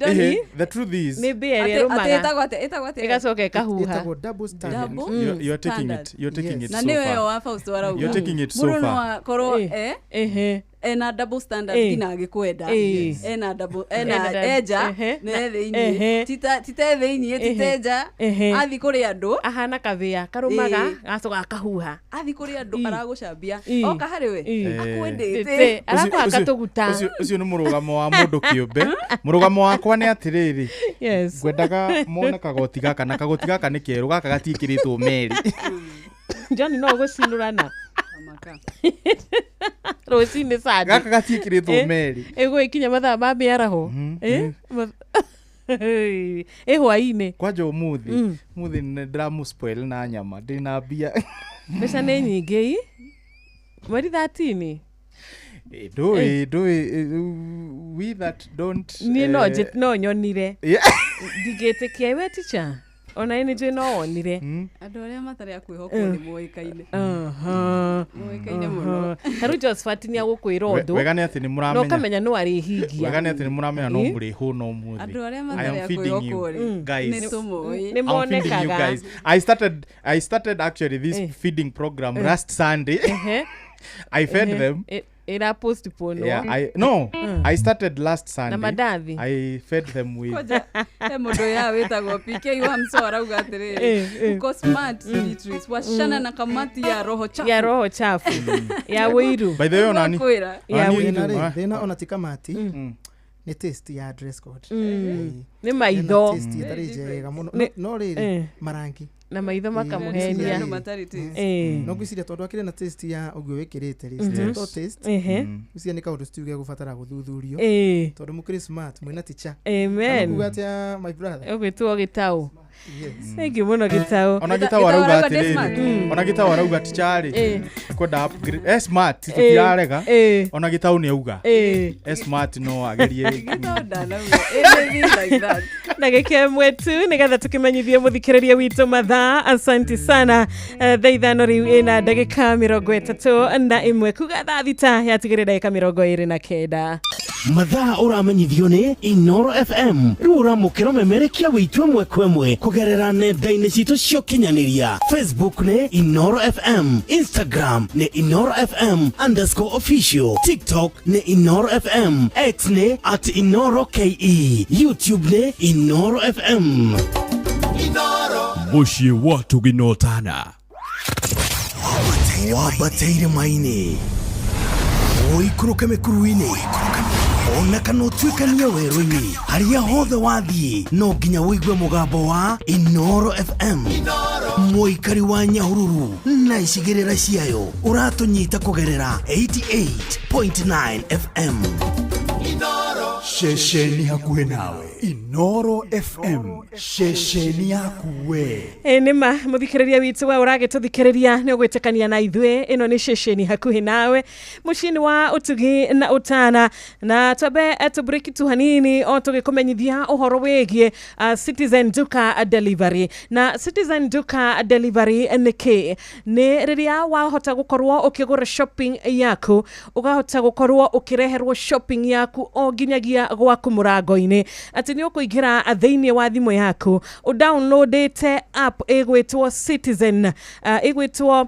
Ĩhĩ, the truth is Nĩ mbĩa ĩrĩa Atĩ ĩrũmaga ĩtagwo atĩa? Ĩtagwo atĩa? ĩgacoka ĩkahuha. Ĩtagwo double standard. You are taking it. You're taking it Na so nĩyo far. ĩyo wa Fausto arauga. You're taking it so Mũndũ no far. akorwo Ena double standard nginya agĩkwenda. Ena double, ena eja na thĩinĩ. Tite thĩinĩ, tite nja. Athi kũrĩ andũ. Ahana kavĩa karumaga gacoka akahuha. Athi kũrĩ andũ aragũcambia. Oka harĩ we akwendete. Arakwaka tũguta. Ũcio nĩ mũrũgamo wa mũndũ kĩũmbe. Mũrũgamo wakwa nĩ atĩrĩrĩ. Ngwendaga mone kagoti gaka na kagoti gaka nĩ kerũ, gaka gatiĩkĩrĩtwo meri. John no gũcinũrana. Rũcinĩ Sunday. Gaka gatiĩkĩrĩtwo meri. Ĩgũgĩkinya mathaa ma mĩaraho. Hwaĩ-inĩ. Kwanja ũmũthĩ, ũmũthĩ nĩ ndĩramũ-spoil na nyama, ndĩna mbia. Mbeca nĩ nyingĩ ii. Mweri 13. Ndũĩ, we that don't. Niĩ no nyonire. Ndingĩtĩkia we teacher. Ona nĩ njũĩ no wonire. Andũ arĩa matarĩ a kwĩhokwo nĩ moĩkaine. Moĩkaine mũno. Ta rĩu Josephat nĩ agũkwĩra ũndũ. Wega nĩ atĩ nĩ mũramenya. Na ũkamenya no arĩhingia. Wega nĩ atĩ nĩ mũramenya no mũrĩhũna ũmũthĩ. Andũ arĩa matarĩ a kwĩhokwo rĩ, nĩ tũmũĩ. Nĩ monekaga. I started actually this feeding program last Sunday. I fed them. Ira postpone. Yeah, I started last Sunday. Na mandathi. I fed them with. Koja, mundu ya witagwo PK wa Mso arauga atiriri. Uko smart Beatrice, washana na kamati ya roho chafu. Ya roho chafu. Ya wiru. By the way, onani. Ya wiru. Thina ona ti kamati. Ni taste ya dress code. Ni maitho. Taste itari njega muno. No riri marangi. Na maitho makamuhenia. No ngwiciria tondu akire na taste ya uguo wikirite ri to taste. Ngwiciria ni kaundu still gegubatara guthuthurio tondu mukiri smart mwina teacher. Amen. Kuga atia my brother. Ugwitwo Gitau. Thank you muno Gitau. Ona Gitau arauga atiriri. Ona Gitau arauga teacher ri kwenda upgrade smart tutirarega. Ona Gitau ni auga smart no agerie. Gitau ndanauga anything like that. Ndagĩka ĩmwe tu nĩgetha tũkĩmenyithie mũthikĩrĩria witũ mathaa. Asante sana. Thaa 5 rĩu ĩna ndagĩka 31 kuga thaa 6 yatigĩrĩ ndagĩka 29. Mathaa ũramenyithio nĩ Inoro FM. Rĩu ũramũkĩra memerekia witũ ĩmwe kwa ĩmwe kũgerera nenda-inĩ citũ cia ũkinyanĩria. Facebook nĩ Inoro FM, Instagram nĩ Inoro FM _official, TikTok nĩ Inoro FM, X nĩ @InoroKE, YouTube nĩ Inoro FM. Mũciĩ wa Tũginotana. Wambateire maini ũikũrũke mĩkuru-inĩ ona kana ũtuĩkanie werũ-inĩ, harĩa hothe wathiĩ no nginya ũigue mũgambo wa Inoro FM. Mũikari wa Nyahururu na icigĩrĩra ciayo ũratũnyita kũgerera 88.9 FM. Ceceni hakuhĩ nawe. Inoro FM, ceceni yaku we. Nĩ ma mũthikĩrĩria witũ we ũragĩtũthikĩrĩria nĩ ũgwĩtĩkania na ithuĩ. Ĩno nĩ ceceni hakuhĩ nawe, mũciĩ-inĩ wa ũtugi na ũtana. Na twambe tũbreki tu hanini o tũgĩkũmenyithia ũhoro wĩgiĩ Citizen Duka Delivery. Na Citizen Duka Delivery nĩ kĩ? Nĩ rĩrĩa wahota gũkorwo ũkĩgũra shopping yaku, ũkahota gũkorwo ũkĩreherwo shopping yaku o nginyagia gwaku mũrango-inĩ. Atĩ nĩ ũkũingĩra thĩinĩ wa thimũ yaku ũdownloadĩte app ĩgwĩtwo Citizen, ĩgwĩtwo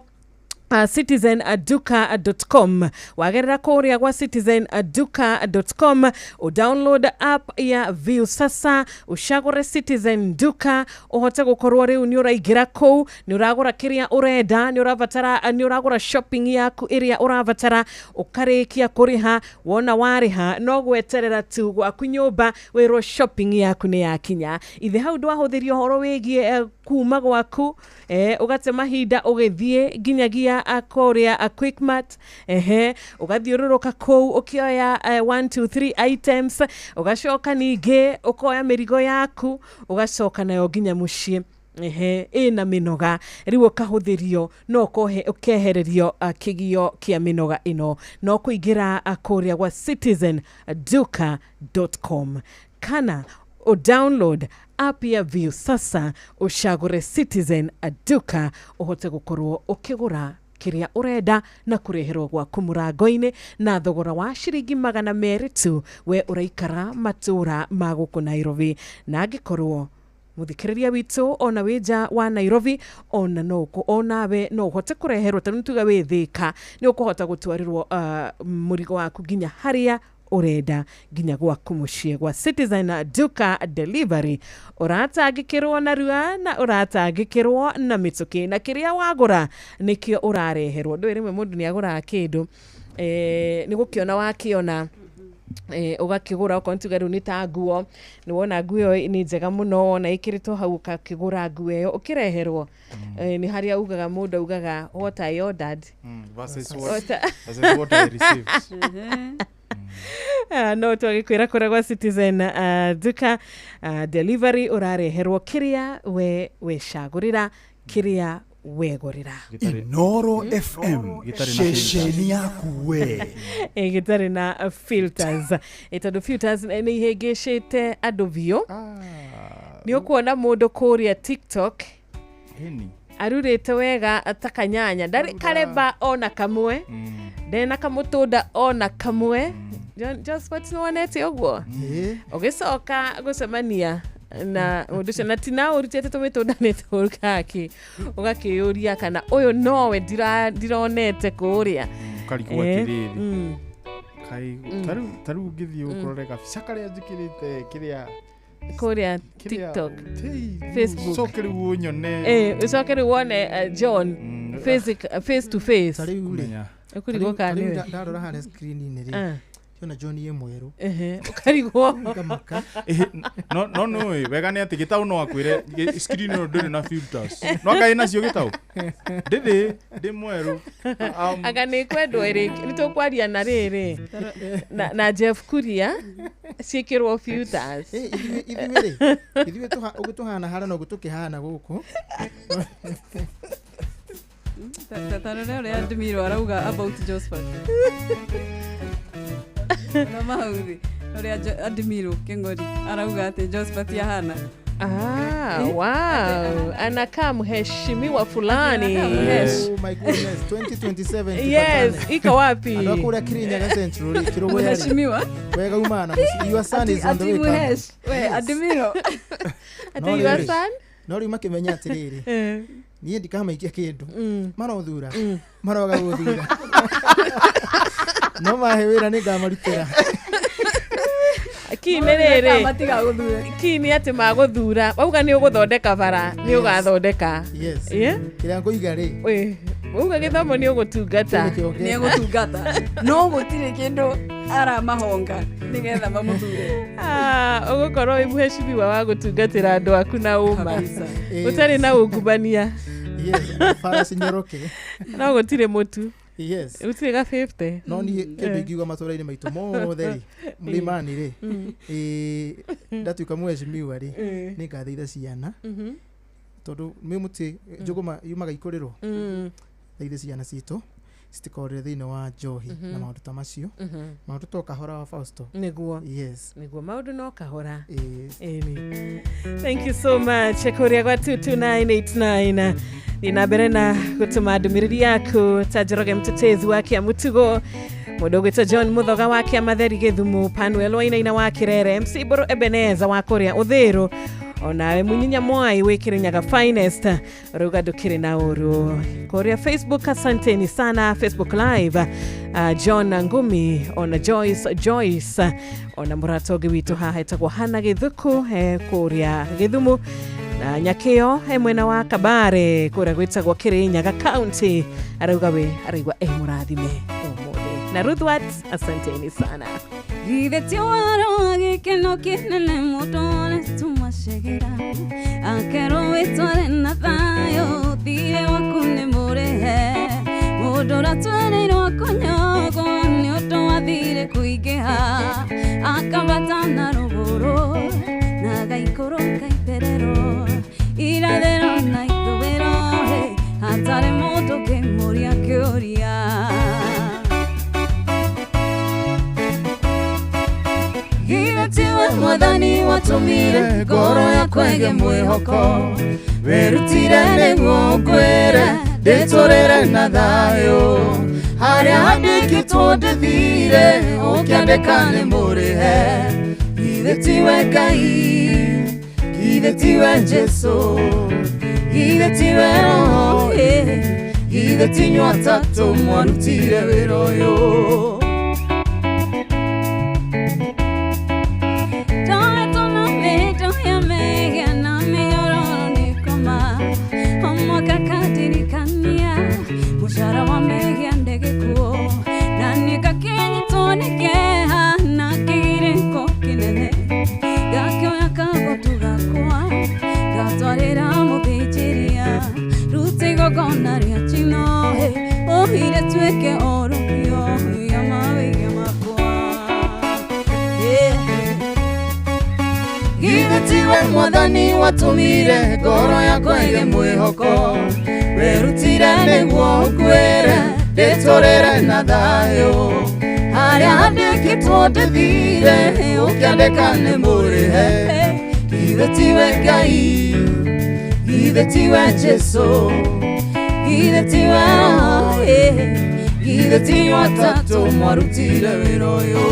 citizenduka.com. Wagerera kũrĩa gwa citizenduka.com udownload app ya Viusasa, ũcagũre Citizen Duka, ũhote gũkorwo rĩu nĩ ũraingĩra kũu, nĩ ũragũra kĩrĩa ũrenda, nĩ ũrabatara, nĩ ũragũra shopping yaku ĩrĩa ũrabatara, ũkarĩkia kũrĩha. Wona warĩha no gweterera tu gwaku nyũmba wĩrwo shopping yaku nĩ yakinya. Ithe hau ndwahũthĩria ũhoro wĩgiĩ kuma gwaku, ũgate mahinda ũgĩthiĩ nginyagia kũrĩa Quickmart, ũgathiũrũrũka kũu ũkĩoya 1 2 3 items, ũgacoka ningĩ ũkoya mĩrigo yaku ũgacoka nayo nginya mũciĩ. Ĩna mĩnoga rĩu ũkahũthĩrio no ũkehererio kĩgio kĩa mĩnoga ĩno no kũingĩra kũrĩa gwa citizenduka.com kana udownload app ya Viusasa ũcagũre Citizen Duka ũhote gũkorwo ũkĩgũra kĩrĩa ũrenda na kũreherwo gwaku mũrango-inĩ na thogora wa ciringi 200 tu we ũraikara matũra ma gũkũ Nairobi. Na angĩkorwo Muthikiriria witũ ona wĩ nja wa Nairobi, ona no onawe no ũhote kũreherwo, tondũ nĩ tuga wĩ Thĩka, nĩ ũkũhota gũtwarĩrwo mũrigo waku nginya harĩa ũrenda, nginya gwaku mũciĩ gwa Citizen Duka Delivery. Ũratangĩkĩrwo narua na ũratangĩkĩrwo na mĩtũkĩ, na kĩrĩa wagũra nĩkĩo ũrareherwo. Ndũĩ rĩmwe mũndũ nĩ agũraga kĩndũ, nĩ gũkĩona wakĩona, ũgakĩgũra, okorwo nĩ tuge rĩu nĩ ta nguo, nĩ wona nguo ĩyo nĩ njega mũno, wona ĩkĩrĩtwo hau ũgakĩgũra nguo ĩyo, ũkĩreherwo, nĩ harĩa ugaga, mũndũ augaga, "What I ordered versus what I received." No twagĩkwĩra kũrĩa gwa Citizen Duka Delivery ũrareherwo kĩrĩa we wecagũrĩra, kĩrĩa wegũrĩra. Inoro FM, ceceni yaku we. Gĩtarĩ na filters. Tondũ filters nĩ ihĩngĩcĩte andũ biũ. Nĩ ũkuona mũndũ kũrĩa TikTok Ĩni. Arurĩte wega ta kanyanya, ndarĩ kareba ona kamwe, ndarĩ na kamũtũnda ona kamwe. Josphat, nĩwonete ũguo ũgĩcoka gũcemania na mũndũ ũcio na tina ũrutĩte tũmĩtũnda nĩ tũkaki, ũgakĩyũria kana ũyũ nowe ndironete kũrĩa. Ũkarigwo atĩrĩrĩ, kai tarĩu ũngĩthiĩ ũkũrore gabica karĩa njĩkĩrĩte kĩrĩa kũrĩa TikTok, Facebook. Ũcoke rĩu ũnyone. Ũcoke rĩu wone John face to face. Tarĩu rĩ, ũkũrigwo kana tarĩu nĩwe. Ndarora harĩa screen-inĩ rĩ, ndĩrona John ĩ mwerũ. Ehe, ũkarigwo. Ngamaka. No nũĩ wega nĩ atĩ gĩtaũ no akwĩre screen ĩyo ndĩrĩ na filters, no anga ĩnacio gĩtaũ ndĩrĩ ndĩ mwerũ. Anga nĩ kwendwo ĩrĩ nĩ tũkwaria na rĩrĩ na Jeff Kuria ciĩkĩrwo filters. Ithuĩ rĩ, ithuĩ ũguo tũhana harĩa noguo tũkĩhana gũkũ. Ta rora ũrĩa Admiro arauga about Josphat. Thoma hau thĩ ũrĩa Admiro Kĩng'ori arauga atĩ Josphat ahana. Ah, wow. Anakaa mheshimiwa fulani. Anakaa mhesh. Oh my goodness, 2027. Yes, tupatane. Iko wapi? Andũ a kũrĩa Kirinyaga Central rĩ, Kĩrũgũya rĩ. Mheshimiwa. Wega umana, your son is on the Ati way coming. mhesh. We Admiro. Ati No your rĩrĩ, son? No rĩu makĩmenya atĩrĩrĩ, niĩ ndikamaikia kĩndũ, marothura, maroga gũthura, no mahe wĩra nĩ ngamarutĩra. Ki nĩ rĩrĩ. Matiga gũthura. Ki nĩ atĩ magũthura. Wauga nĩ ũgũthondeka bara, nĩ ũgathondeka. Yes. Yeah? Kĩrĩa ngũiga rĩ. Wauga gĩthomo nĩ ũgũtungata. Kĩu nĩkĩo Nĩ egũtungata. No gũtirĩ kĩndũ aramahonga nĩgetha mamũthure. Ah, ũgũkorwo wĩ mheshimiwa wa gũtungatĩra andũ aku na ũma. Kabisa. Ũtarĩ na ungumania. Yes, bara cinyoroke. No gũtirĩ mũtu. Yes. Gũtirĩ ga 50. No niĩ kĩndũ ingiuga matũra-inĩ maitũ mothe rĩ, mlimani rĩ, ndatuĩka mheshimiwa rĩ, nĩ ngatheitha ciana, tondũ mĩ mũtĩ njũgũma yumaga ikũrĩrwo, thaithe ciana citũ citikorere thĩinĩ wa njohi na maũndũ ta macio, maũndũ to kahora wa Fausto. Nĩguo. Yes. Nĩguo, maũndũ no kahora. Yes. Ĩni. Thank you so much kũrĩa gwa 22989, thiĩ na mbere na gũtũma ndũmĩrĩri yaku, ta Njoroge Mtetezi wa Kĩamutugo, mũndũ ũgwĩtwo John Mũthoga wa Kĩamatheri Gĩthumu, Panuel Wainaina wa Kĩrere, MC Mbũrũ Ebeneza wa kũrĩa Ũthĩrũ, onawe Munyinya Mwai wĩ Kĩrĩnyaga Finest rauga ndũkĩrĩ na ũru. Kũrĩa Facebook, asanteni sana, Facebook Live, John Ngumi, ona Joyce Joyce, ona mũrata ũngĩ witũ haha etagwo Hana Gĩthuku, kũrĩa Gĩthumu, na Nyakĩo he mwena wa Kabare kũrĩa gwĩtagwo Kĩrĩnyaga County, arauga we araigua e mũrathime ũmũthĩ. Na Ruth Watts, asanteni sana. Githĩ ti ũhoro wa gĩkeno kĩnene mũndũ tumacegera akerwo wĩtware na thayũ, thirĩ waku nĩ mũrĩhe, mũndũ ũratwarĩirwo kũnyogwo nĩ ũndũ wa thirĩ kũingĩha, akambata na rũgũrũ na agaikũrũka itherero, irathĩro na ithũĩro, hĩ, hatarĩ mũndũ ũngĩmũria kĩũria. Githĩ tiwe mwathani watũmire ngoro yakwa ĩgĩe mwĩhoko, werutire nĩguo ngwĩre ndĩtũrĩre na thayũ, harĩa handĩkĩtwo ndĩthire ũkĩandĩka nĩ mũrĩhe. Githĩ tiwe Ngai, Githĩ tiwe Jesu, githĩ tiwe Roho, githĩ ti inyuĩ atatũ mwarutire wĩra ũyũ. Mwathani watũmire ngoro yakwa ĩgĩe mwĩhoko, werutire nĩguo ũnguĩre ndĩtũrĩre na thayũ. Harĩa handĩkĩtwo ndĩthire ũkĩandĩka nĩ mũrĩhe. Githĩ tiwe Ngai, githĩ tiwe Jesu, githĩ tiwe Roho, githĩ ti inyuĩ atatũ mwarutire wĩra ũyũ.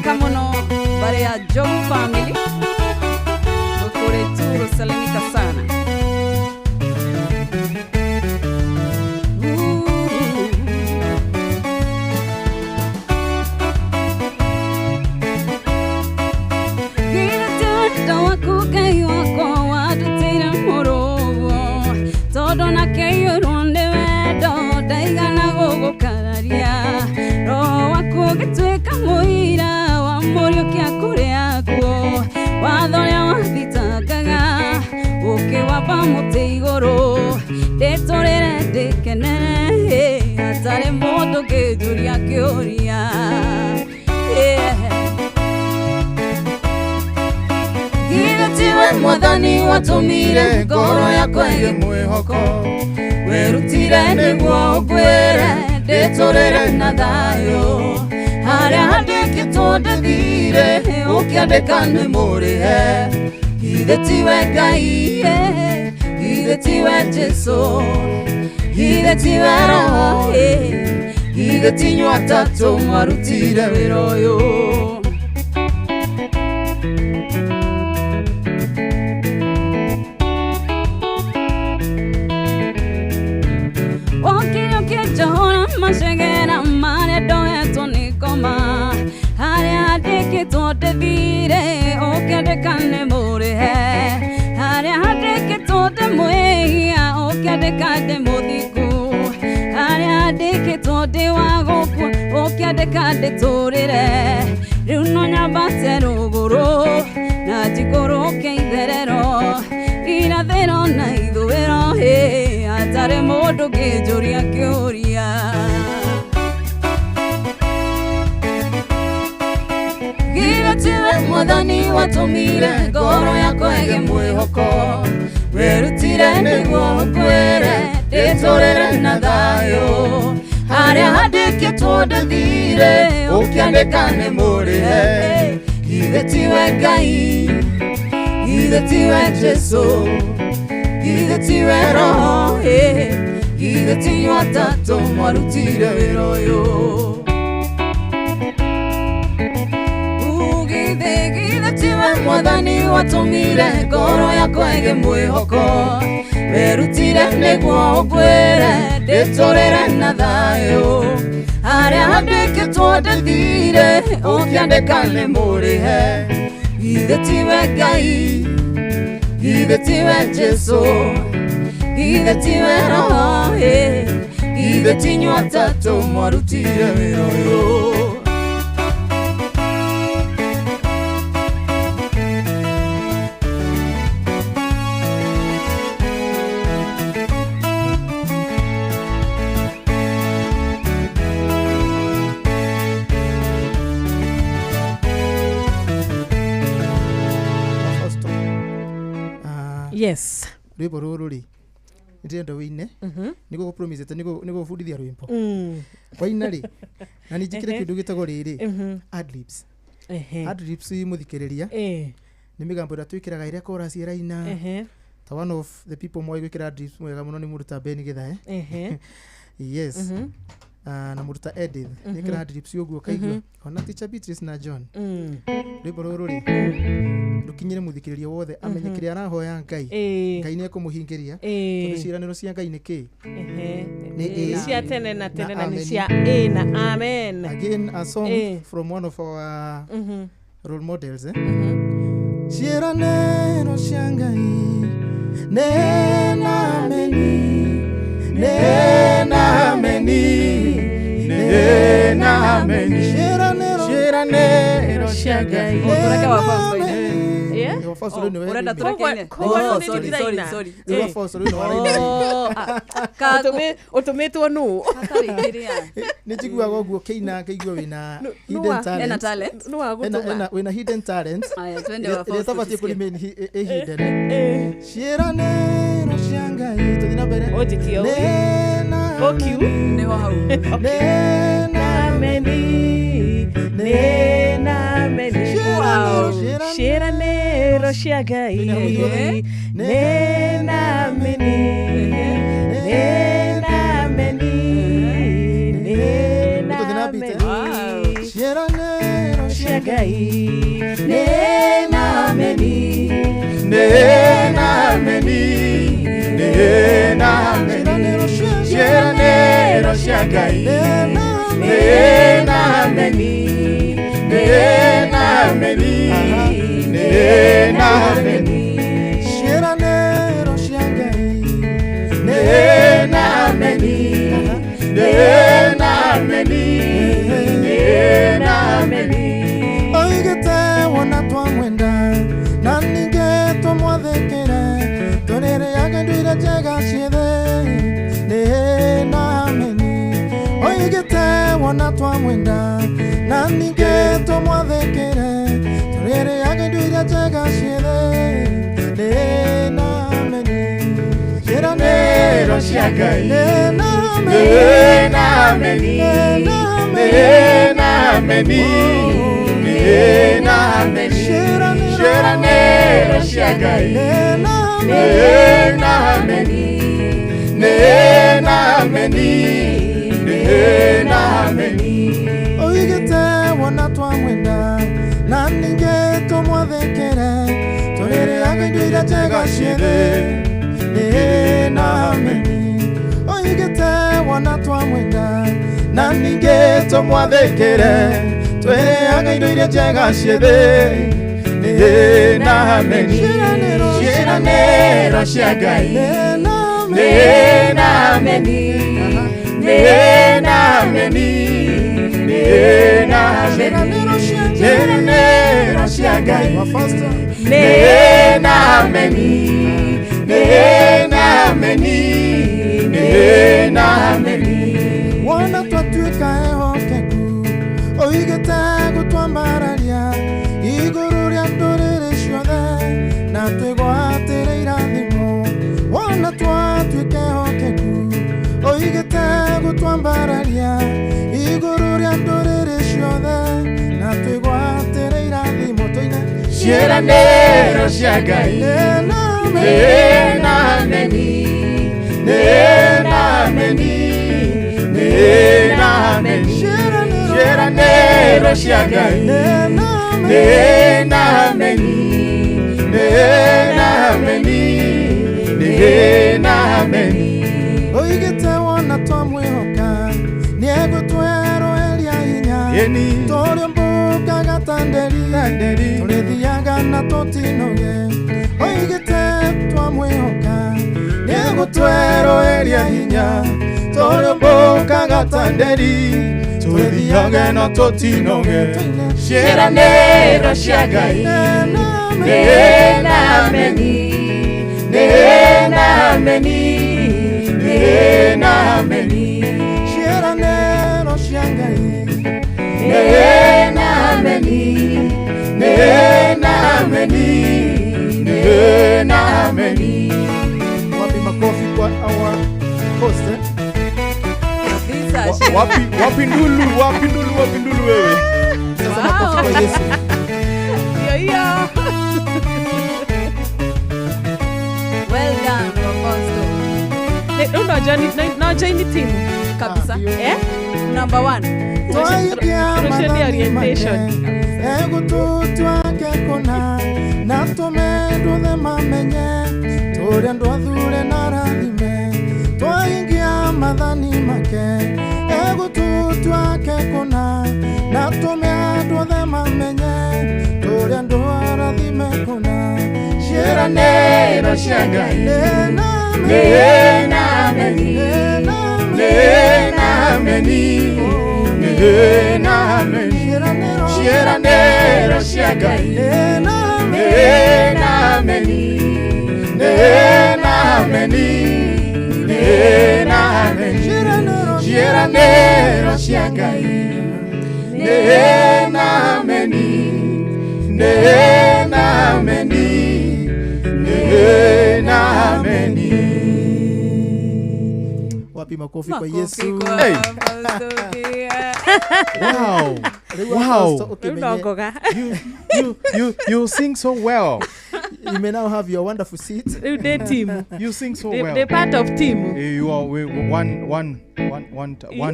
Kamono bare ya Jogu family mukure turo salimika sana. Mwathani watũmire ngoro yakwa ĩgĩe mwĩhoko, werutire nĩguo ũnguĩre ndĩtũrĩre na thayũ. Harĩa handĩkĩtwo ndĩthire ũkĩandĩka nĩ mũrĩhe. Githĩ tiwe Ngai, githĩ tiwe Jesu, githĩ tiwe Roho, githĩ ti inyuĩ atatũ mwarutire wĩra ũyũ. Rĩu no nyambate rũgũrũ na njikũrũke itherero, irathĩro na ithũĩro, hatarĩ mũndũ ũngĩnjũria kĩũria. Githĩ tiwe Mwathani watũmire ngoro yakwa ĩgĩe mwĩhoko, werutire nĩguo ũnguĩre ndĩtũrĩre na thayũ. Harĩa handĩkĩtwo ndĩthire ũkĩandĩka nĩ mũrĩhe. Githĩ tiwe Ngai, githĩ tiwe Jesu, githĩ tiwe Roho, githĩ ti inyuĩ atatũ mwarutire wĩra ũyũ. Githĩ tiwe Mwathani watũmire ngoro yakwa ĩgĩe mwĩhoko, werutire nĩguo ũnguĩre ndĩtũrĩre na thayũ. Harĩa handĩkĩtwo ndĩthire ũkĩandĩka nĩ mũrĩhe. Githĩ tiwe Ngai, githĩ tiwe Jesu, githĩ tiwe Roho, githĩ ti inyuĩ atatũ mwarutire wĩra ũyũ. Yes. Rwĩmbo rũrũ rĩ ndĩrenda wĩine nĩguo gũpromisete nĩguo gũbundithia rwĩmbo waina rĩ na nĩnjĩkĩre kĩndũ gĩtagwo rĩrĩ adlibs. Adlibs mũthikĩrĩria nĩ mĩgambo ĩrĩa twĩkĩraga ĩrĩa chorus ĩraina Ta one of the people moĩ gwĩkĩra drips mwega mũno nĩ mũndũ ta Ben Githae. Yes. Ah, na mũndũ ta Edith nĩkĩra drips ũguo kaigua ona teacher Beatrice na John. Rwĩmbo rũrũ rĩ rũkinyĩre mũthikĩrĩria wothe amenye kĩrĩa arahoya Ngai. Ngai nĩ ekũmũhingĩria tondũ ciĩranĩro cia Ngai nĩ kĩ? Nĩ ĩ cia tene na tene na nĩ cia ĩ na amen. Again, a song from one of our role models, eh? Ciĩranĩro cia Ngai nĩ na ameni, nĩ na ameni, nĩ na ameni. Ciĩranĩro cia Ngai. Ũtũreke wa Fausto ine. Yeah? Wa Fausto rĩu nĩwe Ũrenda rĩu. tũreke ine? Koguo Oh, nĩ sorry, tũtiraina. sorry, sorry. Rĩu wa Fausto rĩu nĩwe waraina. Oh, ah, ka- Ũtũmĩtwo nũ? Hatarĩ kĩrĩa. Nĩ njiguaga ũguo kĩina ngaigua wĩna hidden Nũa- talent. Ena talent. Nũ wa gũtũma? Wĩna hidden talent. Aya, twende wa Ĩrĩa Fausto ĩtabatiĩ tusikie. kũremain ĩ hidden. Ciĩranĩro cia Ngai tũthiĩ na mbere. Ũnjĩkie ũũ. Nĩ na Ũkiu. Nĩho hau. Nĩ na Ameni, nĩ na ameni. Wow. Ciĩranĩro cia Ngai nĩ na ameni, nĩ na ameni, nĩ na Tũthiĩ na beat, eh? ameni. Ciĩranĩro cia Ngai nĩ na ameni, Nĩ na ameni, nĩ na ameni. Ciĩranĩro cia Ngai nĩ na ameni, nĩ na ameni, nĩ na ameni. Ciĩranĩro cia Ngai Nĩ na ameni, nĩ na ameni, nĩ na ameni. Oigĩte wona twamwenda na ningĩ tũmwathĩkĩre tũrĩrĩaga indo iria njega ciĩthĩ nĩ na ameni. Oigĩte wona twamwenda na ningĩ tũmwathĩkĩre tũrĩrĩaga indo iria njega ciĩthĩ nĩ na ameni. Ciĩranĩro cia Ngai nĩ na nĩ na ameni, nĩ na ameni, nĩ na ameni. Ciĩranĩro cia Ngai nĩ na ameni, nĩ na ameni, nĩ na ameni. Oigĩte wona twamwenda na ningĩ tũmwathĩkĩre tũrĩrĩaga indo iria njega ciĩthĩ nĩ na ameni. Oigĩte wona twamwenda na ningĩ tũmwathĩkĩre twĩrĩaga indo iria njega ciĩthĩ nĩ na ameni. Ciĩranĩro cia Ngai nĩ na ameni, nĩ na ameni, nĩ na ameni. Ciĩranĩro cia Ngai nĩ na ameni, nĩ na ameni, nĩ na ameni. Wona twatuĩka ehokeku oigĩte gũtwambararia igũrũ rĩa ndũrĩrĩ ciothe na twĩgwatĩre irathimo. Wona twatuĩka ehokeku oigĩte gũtwambararia igũrũ rĩa ndũrĩrĩ ciothe na twĩgwatĩre irathimo. Tũine Ciĩranĩro cia Ngai nĩ na ameni, nĩ na ameni, nĩ na ameni. Ciĩranĩro cia Ngai nĩ na ameni, nĩ na ameni, nĩ na ameni. Oigĩte wona twamwĩhoka nĩ egũtweroeria hinya tũrĩũmbũkaga ta nderi tũrĩthiaga na tũtinoge. Oigĩte twamwĩhoka nĩ egũtweroeria hinya tũrĩũmbũkaga ta nderi tũrĩthiaga na tũtinoge. Ciĩranĩro cia Ngai nĩ na ameni, nĩ na ameni, nĩ na ameni. Ciĩranĩro cia Ngai nĩ na ameni, nĩ na ameni, nĩ na ameni. Wapi makofi kwa our host, eh? Wapi ndulu, wapi ndulu, wapi ndulu wewe. Sasa makofi kwa Yesu. Yo yo. Well Tũjoini team kabisa. Eh? Number 1. Rũciũ nĩ orientation. Egũtũtuake kũna na tũme ndũthe mamenye tũrĩa andũ athure na rathime twaingia mathani make egũtũtuake kũna na tũme andũ othe mamenye tũrĩa andũ arathime kũna ciĩranĩro cia Ngai nĩ na ameni nĩ na ameni nĩ na ameni ciĩranĩro cia Ngai nĩ na ameni nĩ na ameni nĩ na ameni ciĩranĩro cia Ngai nĩ na ameni nĩ na ameni nĩ na ameni. Wapi makofi kwa Yesu. Hey. Wow. Wow. You sing so well. You may now have your wonderful seat. The team. You sing so well. The part of team. You are one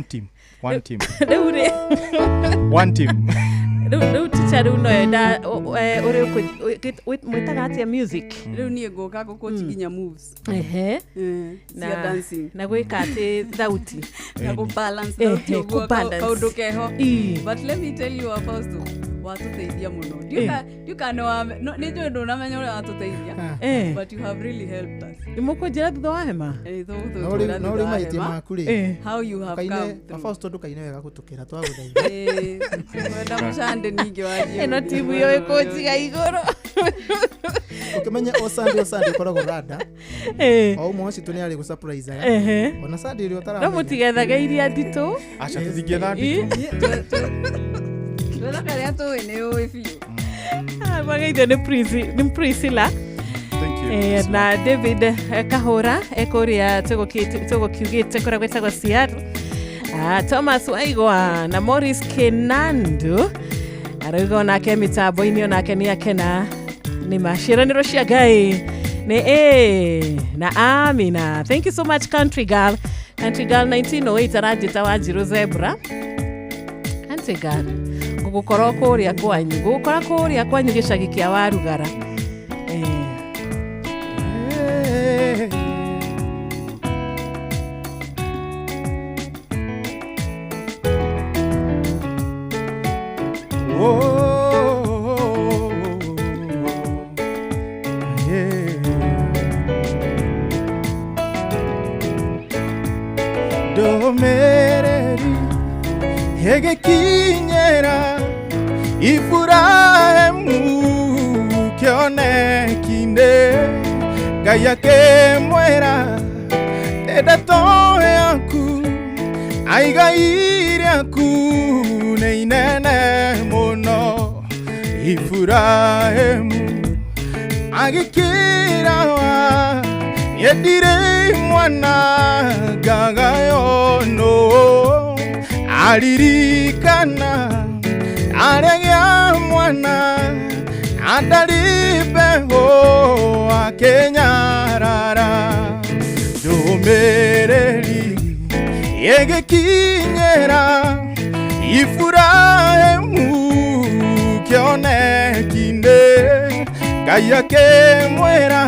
team. One team. One team. Rĩu teacher rĩu no enda ũrĩ mwĩtaga atĩa music. Rĩu niĩ ngũka gũcoach nginya moves. Ehe. Na dancing. Na gwĩka atĩ thauti. Na gũ balance thauti ũguo kaũndũ keho. But let me tell you Apostle, watũteithia mũno. Ndiũka nĩ njũĩ ndũnamenya ũrĩa watũteithia. But you have really helped us. Nĩ mũkũnjĩra thutha wa hema? No rĩu mahĩtia maku rĩ. How you have come through. Apostle ndũkaine wega gũtũkĩra twagũthaitha. Wenda mũcande ningĩ wathiĩ. Ĩno timu ĩyo ĩkũnjiga igũrũ. Ũkĩmenya o Sunday ũkoragwo rada. O ũmwe wacitũ nĩ arĩ gũ-surprise-aga. Ona Sunday ĩrĩa ũtaramenya. No mũtigethaga iria nditũ. Aca tũtingĩetha nditũ. Twetha karĩa tũĩ nĩ ũĩ biũ. Mageithio nĩ Priscilla. Thank you. Na David Kahora ekũrĩa tũgũkiugĩte kũrĩa gwĩtagwo Seattle. Thomas Waigwa na Morris Kenandu arauga onake mĩtambo-inĩ onake nĩ akena nĩ maciĩranĩro cia Ngai nĩ ĩ na amina. Thank you so much Country Girl. Country Girl 1908 aranjĩta Wanjirũ Zebra. Country Girl ngũgũkorwo kũrĩa kwanyu ngũgũkora kũrĩa kwanyu gĩcagi kĩa Warugara. Ndomereri ĩgĩkinyĩra Iburahĩmu kĩoneki-inĩ Ngai akĩmwĩra ndeto yaku aigai rĩaku nĩ inene mũno Iburahĩmu agĩkĩra niĩ ndirĩ mwana ngagayo no aririkana arĩgĩa mwana andarĩ mbeũ akĩnyarara ndũmĩrĩri ĩgĩkinyĩra Iburahĩmu kĩoneki-inĩ Ngai akĩmwĩra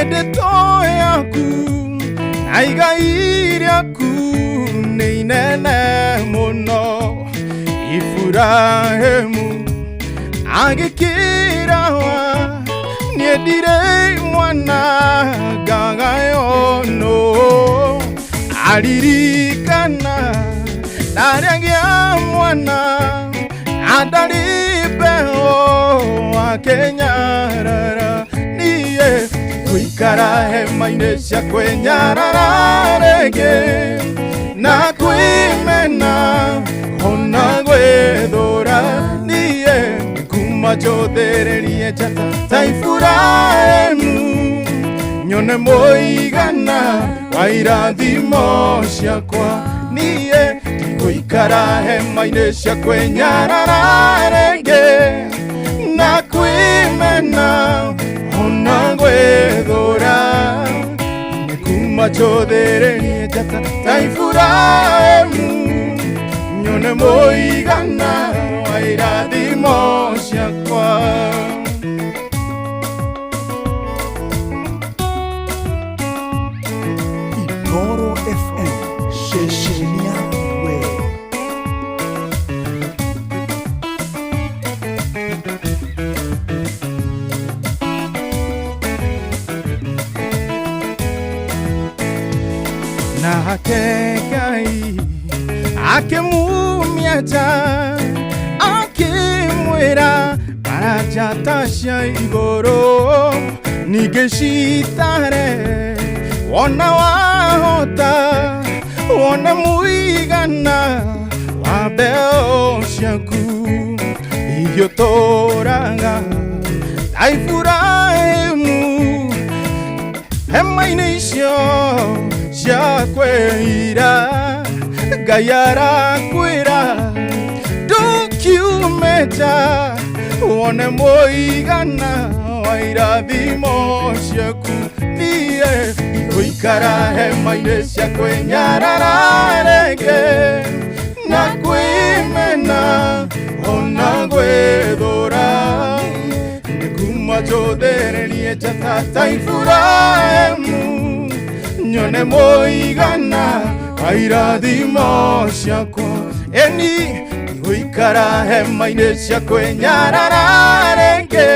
ndeto yaku na igai rĩaku nĩ inene mũno Iburahĩmu agĩkĩra niĩ ndirĩ mwana ngagayo no aririkana ndarĩagĩa mwana andarĩ mbeũ akĩnyarara niĩ gũikara hema-inĩ cia kwĩnyarara rĩngĩ na kwĩmena ona gwĩthũra niĩ kuma njũthĩrĩrie njata ta Iburahĩmu nyone mũigana wa irathimo ciakwa niĩ ndigũikara hema-inĩ cia kwĩnyarara rĩngĩ na kwĩmena ona gwĩthũra nĩ kuma njũthĩrĩrie njata ta Iburahĩmu nyone mũigana wa irathimo ciakwa. Inoro FM ceceni yaku we. Nake Ngai akĩmumia nja akĩmwĩra bara njata cia igũrũ ningĩ citare wona wahota wone mũigana wa mbeũ ciaku iria ũtũraga ta Iburahĩmu hema-inĩ icio cia kwĩira Ngai arakwĩra ndũkiume nja wone mũigana wa irathimo ciaku niĩ ndigũikara hema-inĩ cia kwĩnyarara rĩngĩ na kwĩmena ona gwĩthũra nĩ kuma njũthĩrĩrie njata ta Iburahĩmu nyone mũigana wa irathimo ciakwa eni ndigũikara hema-inĩ cia kwĩnyarara rĩngĩ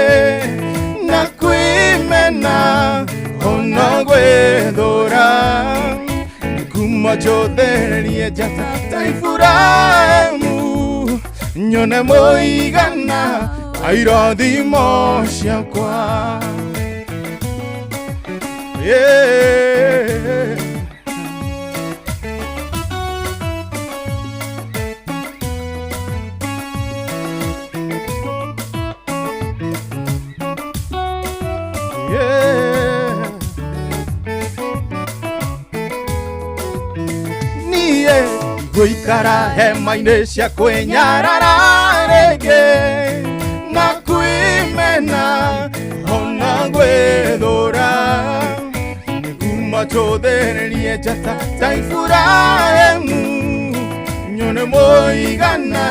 na kwĩmena ona gwĩthũra nĩ kuma njũthĩrĩrie njata ta Iburahĩmu nyone mũigana wa irathimo ciakwa. Yeah. Yeah. Niĩ ndigũikara hema-inĩ cia kwĩnyarara rĩngĩ na kwĩmena ona gwĩthũra nĩ kuma njũthĩrĩrie njata ta Iburahĩmu nyone mũigana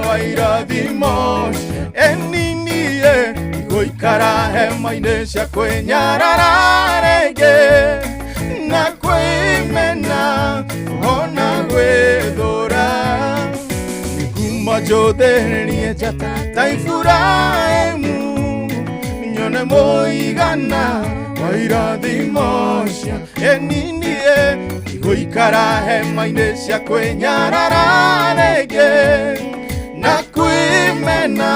wa irathimo eni niĩ ndigũikara hema-inĩ cia kwĩnyarara rĩngĩ na kwĩmena ona gwĩthũra nĩ kuma njũthĩrĩrie njata ta Iburahĩmu nyone mũigana wa irathimo cia eni niĩ ndigũikara hema-inĩ cia kwĩnyarara rĩngĩ na kwĩmena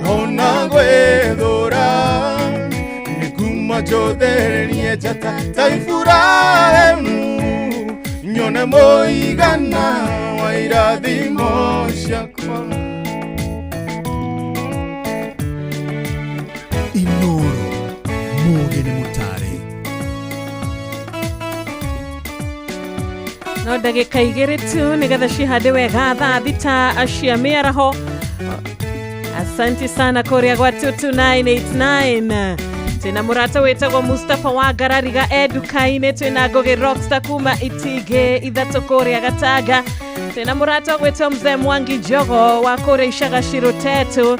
ona gwĩthũra nĩ kuma njũthĩrĩrie njata ta Iburahĩmu nyone mũigana wa irathimo ciakwa. Inoro muge nĩ mũtare. No ndagĩka igĩrĩ tu nĩgetha cihande wega thaa 6 cia mĩaraho. Asante sana kũrĩa gwa 22989 twĩna mũrata wĩtagwo Mustafa wa Ngarariga e nduka-inĩ, twĩna Ngũgĩ Rockstar kuma Itingĩ 3 kũrĩa Gatanga, twĩna mũrata ũgwĩtwo Mzee Mwangi Njogo wa kũrĩa Icagaciru Tetu.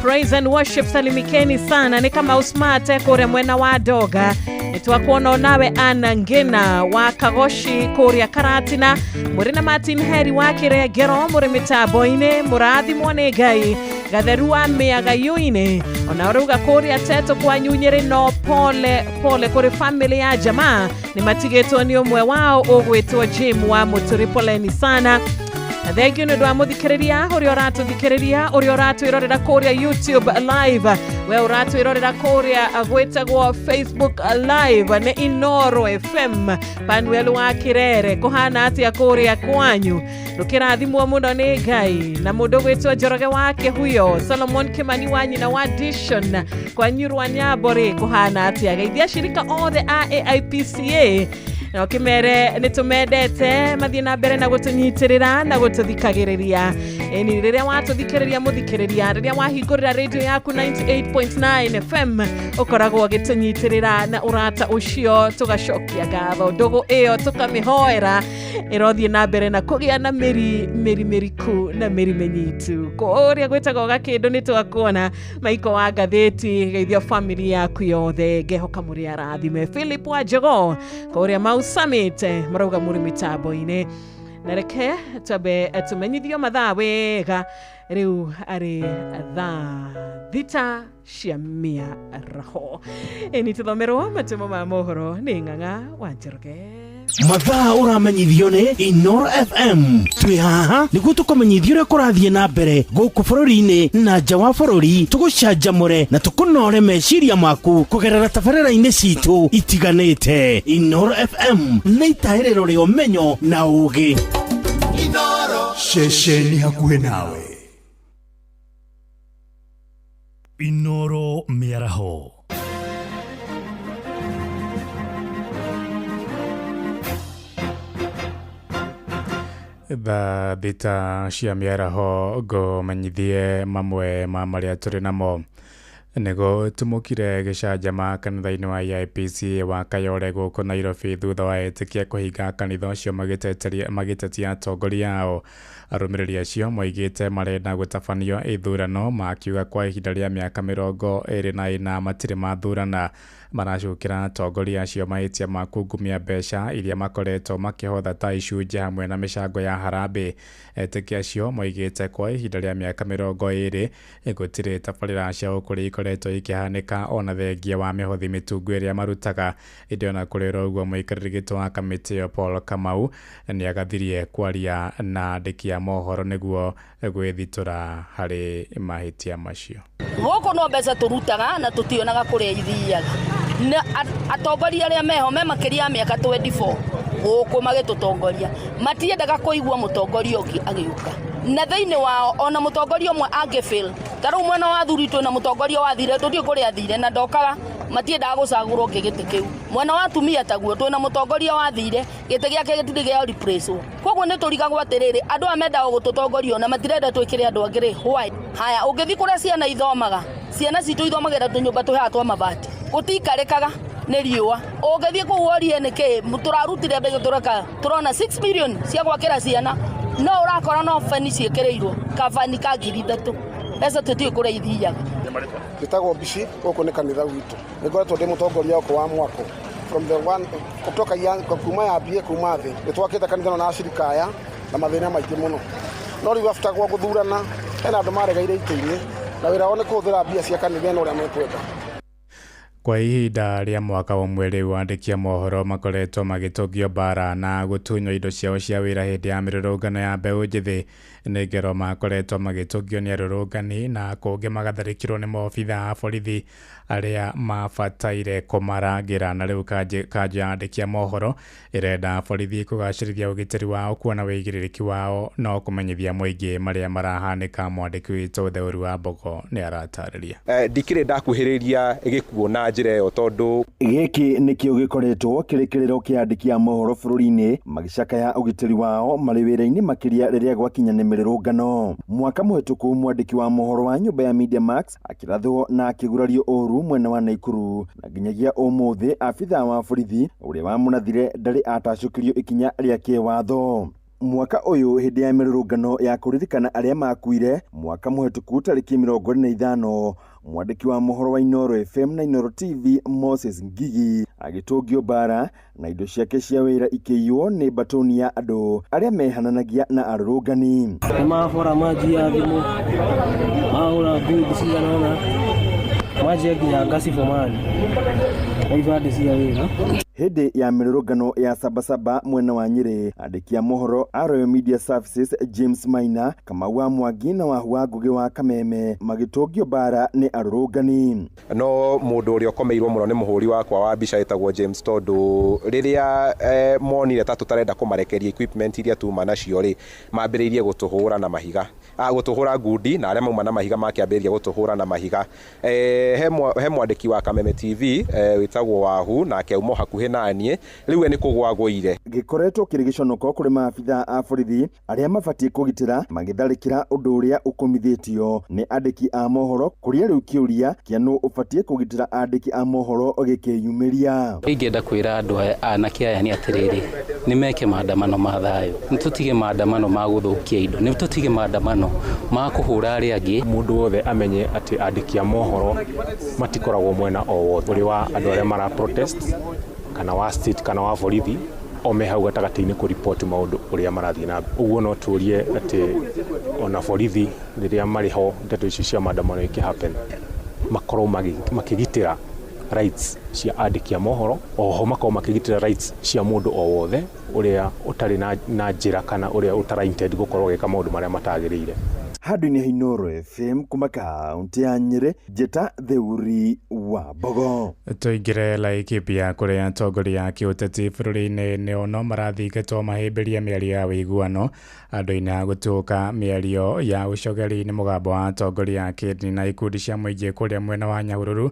Praise and worship salimikeni sana nĩ kama usmart kũrĩa mwena wa Doga. Nĩtwakuona nawe Anna Ngina wa Kagoshi kũrĩa Karatina, mũrĩ na Martin Heri wa Kĩrengero mũrĩ mĩtambo-inĩ, mũrathimwo nĩ Ngai Gatheru wa mĩagayũ-inĩ ona ũrauga kũrĩa Teto kwanyu Nyĩrĩ no pole pole kũrĩ family ya jamaa nĩ matigĩtwo nĩ ũmwe wao ũgwĩtwo Jim wa Mũtũrĩ, poleni sana. Na thengiũ nĩ ũndũ wa mũthikĩrĩria ũrĩa ũratũthikĩrĩria ũrĩa ũratwĩrorera kũrĩa YouTube live, we ũratwĩrorera kũrĩa gwĩtagwo Facebook live nĩ Inoro FM. Panuel wa Kĩrere kũhana atĩa kũrĩa kwanyu? Ndũkĩrathimwo mũno nĩ Ngai. Na mũndũ ũgwĩtwo Njoroge wa Kĩhuyo, Solomon Kimani wa nyina wa Dishon kwanyu rwa Nyambo rĩ kũhana atĩa? Geithia shirika othe a AIPCA Na ũkĩmere nĩ tũmendete mathiĩ na mbere na gũtũnyitĩrĩra na gũtũthikagĩrĩria. Ĩni rĩrĩa watũthikĩrĩria mũthikĩrĩria, rĩrĩa wahingũrĩra radio yaku 98.9 FM ũkoragwo ũgĩtũnyitĩrĩra na ũrata ũcio tũgacokia ngatho. Ndũgũ ĩyo tũkamĩhoera ĩrothiĩ na mbere na kũgĩa na mĩri mĩri mĩriku na mĩri mĩnyitu. Kũrĩa gwĩtagwo Gakĩndũ nĩ twakuona Maiko wa ngathĩti, geithio family yaku yothe, ngehoka mũrĩ arathime. Philip wa Jogoo kũrĩa Mau Summit marauga mũrĩ mĩtambo-inĩ. Na reke twambe tũmenyithio mathaa wega, rĩu arĩ thaa 6 cia mĩaraho. Ĩni tũthomerwo matũmo ma mohoro nĩ Ng'ang'a wa Njoroge. Mathaa ũramenyithio nĩ Inoro FM. Twĩ haha nĩguo tũkũmenyithia ũrĩa kũrathiĩ na mbere gũkũ bũrũri-inĩ na nja wa bũrũri, tũgũcanjamũre na tũkũnore meciria maku kũgerera tabarĩra-inĩ citũ itiganĩte. Inoro FM nĩ itahĩrĩro rĩa ũmenyo na ũũgĩ. Inoro ceceni hakuhĩ nawe. Inoro mĩaraho. Thaa 6 cia mĩaraho ngũmenyithie mamwe ma marĩa tũrĩ namo. Nĩguo tumũkire gĩcanjama kanitha-inĩ wa AIPC wa Kayole gũkũ Nairobi thutha wa etĩkia kũhinga kanitha ũcio magĩtetia atongoria ao. Arũmĩrĩri acio moigĩte marenda gũtabanio ithurano, makiuga kwa ihinda rĩa mĩaka 24 matirĩ mathurana. Maracukĩra atongoria acio mahĩtia ma kungumia mbeca iria makoretwo makĩhotha ta icunjĩ hamwe na mĩcango ya harambee. Etĩkia acio moigĩte kwa ihinda rĩa mĩaka 20 gũtirĩ tabarĩra cia ũkũria ikoretwo ikĩhanĩka ona thengia wa mĩhothi mĩtungu ĩrĩa marutaga. Ĩndĩ ona kũrĩ ũguo mũikarĩri gĩtĩ wa kamĩtĩ ĩyo Paul Kamau nĩagathirie kwaria na andĩki a mohoro nĩguo gwĩthitũra harĩ mahĩtia macio. Gũkũ no mbeca tũrutaga na tũtionaga kũrĩa ithiaga. Na atongoria arĩa meho me makĩria ya mĩaka 24 gũkũ magĩtũtongoria matiendaga kũigua mũtongoria ũngĩ agĩũka. Na thĩinĩ wao ona mũtongoria ũmwe angĩfail, ta rĩu mwena wa athuri twĩna mũtongoria wathire tũtiũĩ kũrĩa athire na ndokaga, matiendaga gũcagũrwo ũngĩ gĩtĩ kĩu. Mwena wa atumia taguo twĩna mũtongoria wathire gĩtĩ gĩake gĩtirĩ gĩa replace. Koguo nĩ tũrigagwo atĩrĩrĩ, andũ aya mendaga gũtũtongoria na matirenda twĩkĩre andũ angĩ rĩ, why? Haya, ũngĩthiĩ kũrĩa ciana ithomaga, ciana citũ ithomagĩra tũnyũmba twĩ twa mabati, gũtiikarĩkaga nĩ riũa. Ũngĩthiĩ kũu worie nĩkĩ tũrarutire mbeca tũreka tũrona 6 million cia gwakĩra ciana, no ũrakora no beni ciĩkĩrĩirwo kabani ka 3,000. Mbeca tũtiũĩ kũrĩa ithiaga. Njĩtagwo Mbici, gũkũ nĩ kanitha witũ. Nĩ ngoretwo ndĩ mũtongoria gũkũ wa mwako from the one kutoka kuma yambie kuma thĩ. Nĩ twakĩte kanitha ĩno na acirika aya na mathĩna maingĩ mũno. No rĩu after gwa gũthurana hena andũ maregeire itĩ-inĩ na wĩra wao nĩ kũhũthĩra mbia cia kanitha ĩno ũrĩa mekwenda. Kwa ihinda rĩa mwaka ũmwe rĩu andĩki a mohoro makoretwo magĩtũngio mbara na gũtunywo indo ciao cia wĩra hĩndĩ ya mĩrũrũngano ya mbeũ njĩthĩ. Nĩ ngero makoretwo magĩtũngio nĩ arũrũngani na kũngĩ magatharĩkĩrwo nĩ maobitha a borithi arĩa mabataire kũmarangĩra. Na rĩu kanjũ ya andĩki a mohoro ĩrenda borithi kũgacĩrithia ũgitĩri wao kuona wĩigĩrĩrĩki wao no kũmenyithia mũingĩ marĩa marahanĩka. Mwandĩki witũ Theũri wa Mbogo nĩ aratarĩria. Ndikĩrĩ ndakuhĩrĩria gĩkuũ na njĩra ĩyo tondũ gĩkĩ nĩkĩo gĩkoretwo kĩrĩ kĩrĩro kĩa andĩki a mohoro bũrũri-inĩ magĩcakaya ũgitĩri wao marĩ wĩra-inĩ makĩria rĩrĩa gwakinya nĩ mĩrũrũngano. Mwaka mũhĩtũku mwandĩki wa mohoro wa nyũmba ya Media Max akĩrathwo na akĩgurario ũru mwena wa Naikuru, na nginyagia ũmũthĩ abithaa wa borithi ũrĩa wamũrathire ndarĩ atacũkĩrio ikinya rĩa kĩwatho. Mwaka ũyũ hĩndĩ ya mĩrũrũngano ya kũririkana arĩa makuire mwaka mũhĩtũku tarĩki 25, mwandĩki wa mohoro wa Inoro FM na Inoro TV Moses Ngigi agĩtũngio mbara na indo ciake cia wĩra ikĩiywo nĩ mbatoni ya andũ arĩa mehananagia na arũrũngani. Nĩ mabora manjia thimũ, mahũra ngundi cigana ũna, manjia nginya ngacibũ mani na ibandĩ cia wĩra. Hĩndĩ ya mĩrũrũngano ya Sabasaba mwena wa Nyĩrĩ, andĩki a mohoro a Royal Media Services James Maina, Kamau wa Mwangi na Wahu wa Ngũgĩ wa Kameme magĩtũngio mbara nĩ arũrũngani. No mũndũ ũrĩa ũkomeirwo mũno nĩ mũhũri wakwa wa mbica ĩtagwo James, tondũ rĩrĩa monire ta tũtarenda kũmarekeria equipment iria tuma nacio rĩ, mambĩrĩirie gũtũhũra na mahiga, gũtũhũra ngundi, na arĩa mauma na mahiga makĩambĩrĩria gũtũhũra na mahiga. He mwandĩki wa Kameme TV wĩtagwo Wahu, nake auma hakuhĩ hakuhĩ naniĩ, rĩu we nĩ kũgwa agũire. Gĩkoretwo kĩrĩ gĩconoko kũrĩ maabithaa a borithi arĩa mabatiĩ kũgitĩra magĩtharĩkĩra ũndũ ũrĩa ũkũmithĩtio nĩ andĩki a mohoro, kũrĩa rĩu kĩũria kĩa nũ ũbatiĩ kũgitĩra andĩki a mohoro gĩkĩyumĩria. Ingĩenda kwĩra andũ aya anake aya nĩ atĩrĩrĩ, nĩ meke maandamano ma thayũ, nĩ tũtige maandamano ma gũthũkia indo, nĩ tũtige maandamano ma kũhũra arĩa angĩ. Mũndũ wothe amenye atĩ andĩki a mohoro matikoragwo mwena o wothe, ũrĩ wa andũ arĩa mara protest kana wa state kana wa borithi, o me hau gatagatĩ-inĩ kũripoti maũndũ ũrĩa marathiĩ na mbere. Ũguo no tũrie atĩ ona borithi rĩrĩa marĩ ho ndeto ici cia maandamano ikĩ happen, makorwo makĩgitĩra rights cia andĩki a mohoro, oho makorwo makĩgitĩra rights cia mũndũ o wothe ũrĩa ũtarĩ na njĩra kana ũrĩa ũtara intend gũkorwo agĩka maũndũ marĩa matagĩrĩire. Handũ-inĩ ha Inooro FM kuma kaunti ya Nyĩrĩ, Njĩta Theuri wa Mbogo. Tũingĩre Laikipia kũrĩa atongoria a kĩũteti bũrũri-inĩ nĩo no marathingatwo mahĩmbĩria mĩario ya ũiguano andũ-inĩ a gũtũka mĩario ya ũcogeri nĩ mũgambo wa atongoria a kĩndini na ikundi cia mũingĩ kũrĩa mwena wa Nyahururu,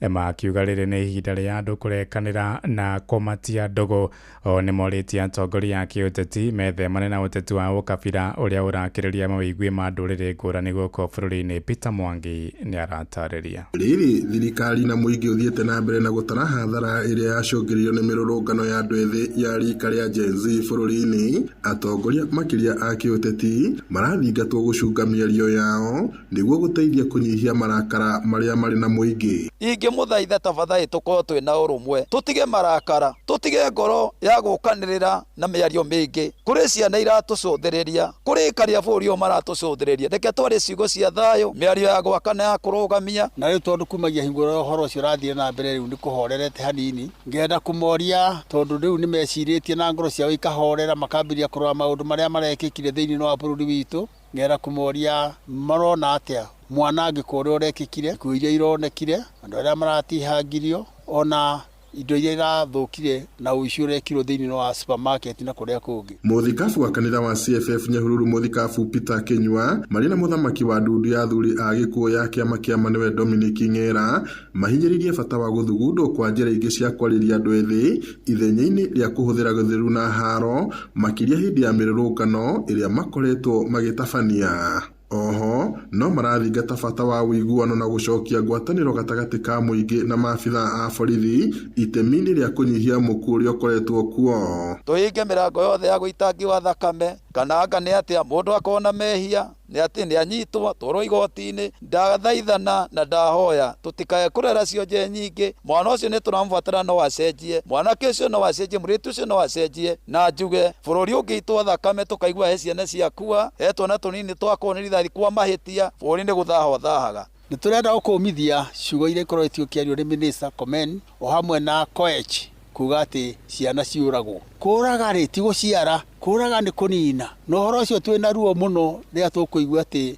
makiuga rĩrĩ nĩ ihinda rĩa andũ kũrekanĩra na kũmatia ndũgũ. O nĩ morĩtie atongoria a kĩũteti methemane na ũteti wa ũkabira ũrĩa ũrakĩrĩria mawĩgwi ma ndũrĩrĩ ngũrani gũkũ bũrũri-inĩ. Peter Mwangi nĩ aratarĩria. Rĩrĩ thirikari na mũingĩ ũthiĩte na mbere na gũtara hathara ĩrĩa yacũngĩrĩirio nĩ mĩrũrũngano ya andũ ethĩ ya rika rĩa Gen Z bũrũri-inĩ, atongoria makĩria a kĩũteti marathingatwo gũcunga mĩario yao nĩguo gũteithia kũnyihia marakara marĩa marĩ na mũingĩ. Ingĩmũthaitha tafadhali tũkorwo twĩna ũrũmwe, tũtige marakara, tũtige ngoro ya gũkanĩrĩra na mĩario mĩingĩ. Kũrĩ ciana iratũcũthĩrĩria, kũrĩ ikaria bũrũri ũyũ maratũcũthĩrĩria, reke twarĩ ciugo cia thayũ, mĩario ya gwaka na ya kũrũgamia. Na rĩu tondũ kumagia hingo ĩrĩa ũhoro ũcio ũrathiĩ na mbere rĩu nĩ kũhorerete hanini, ngenda kũmoria tondũ rĩu nĩ mecirĩtie na ngoro ciao ikahorera, makambĩrĩria kũrora maũndũ marĩa marekĩkire thĩinĩ wa bũrũri witũ. Ngenda kũmoria marona atĩa mwanangĩko ũrĩa ũrekĩkire, ikuũ iria ironekire, andũ arĩa maratihangirio, ona indo iria irathũkire na ũici ũrekirwo thĩinĩ wa supermarket na kũrĩa kũngĩ. Mũthikabu wa kanitha wa CFF Nyahururu Mũthikabu Peter Kinyua marĩ na mũthamaki wa ndundu ya athuri a gĩkuũ ya kĩama kĩa Manuel Dominic Ng'era mahinyĩrĩirie bata wa gũthugundwo kwa njĩra ingĩ cia kwarĩria andũ ethĩ ithenya-inĩ rĩa kũhũthĩra gĩthũru na haro, makĩria hĩndĩ ya mĩrũrũngano ĩrĩa makoretwo magĩtabania. Oho no marathingata bata wa ũiguano na gũcokia ngwatanĩro gatagatĩ ka mũingĩ na maabithaa a borithi itemi-inĩ rĩa kũnyihia mũkuũ ũrĩa ũkoretwo kuo. Tũhinge mĩrango yothe ya gũitangi wa thakame, kana anga nĩ atĩa mũndũ akona mehia nĩ atĩ nĩ anyitwo twarwo igoti-inĩ. Ndathaithana na ndahoya tũtikae kũrera cionje nyingĩ, mwana ũcio nĩ tũramũbatara no acenjie, mwanake ũcio no acenjie, mũirĩtu ũcio no acenjie, na njuge bũrũri ũngĩitwo thakame tũkaigua he ciana ciakua, he twana tũnini twakwo nĩ rithathi kwa mahĩtia, bũrũri nĩ gũthaha ũthahaga. Nĩ tũrenda gũkũmithia ciugo iria ikoretwo ikĩario nĩ Minister Komen o hamwe na Koech kuga atĩ ciana ciũragwo. Kũraga rĩ ti gũciara, kũraga nĩ kũnina. Na ũhoro ũcio twĩna ruo mũno rĩrĩa tũkũigua atĩ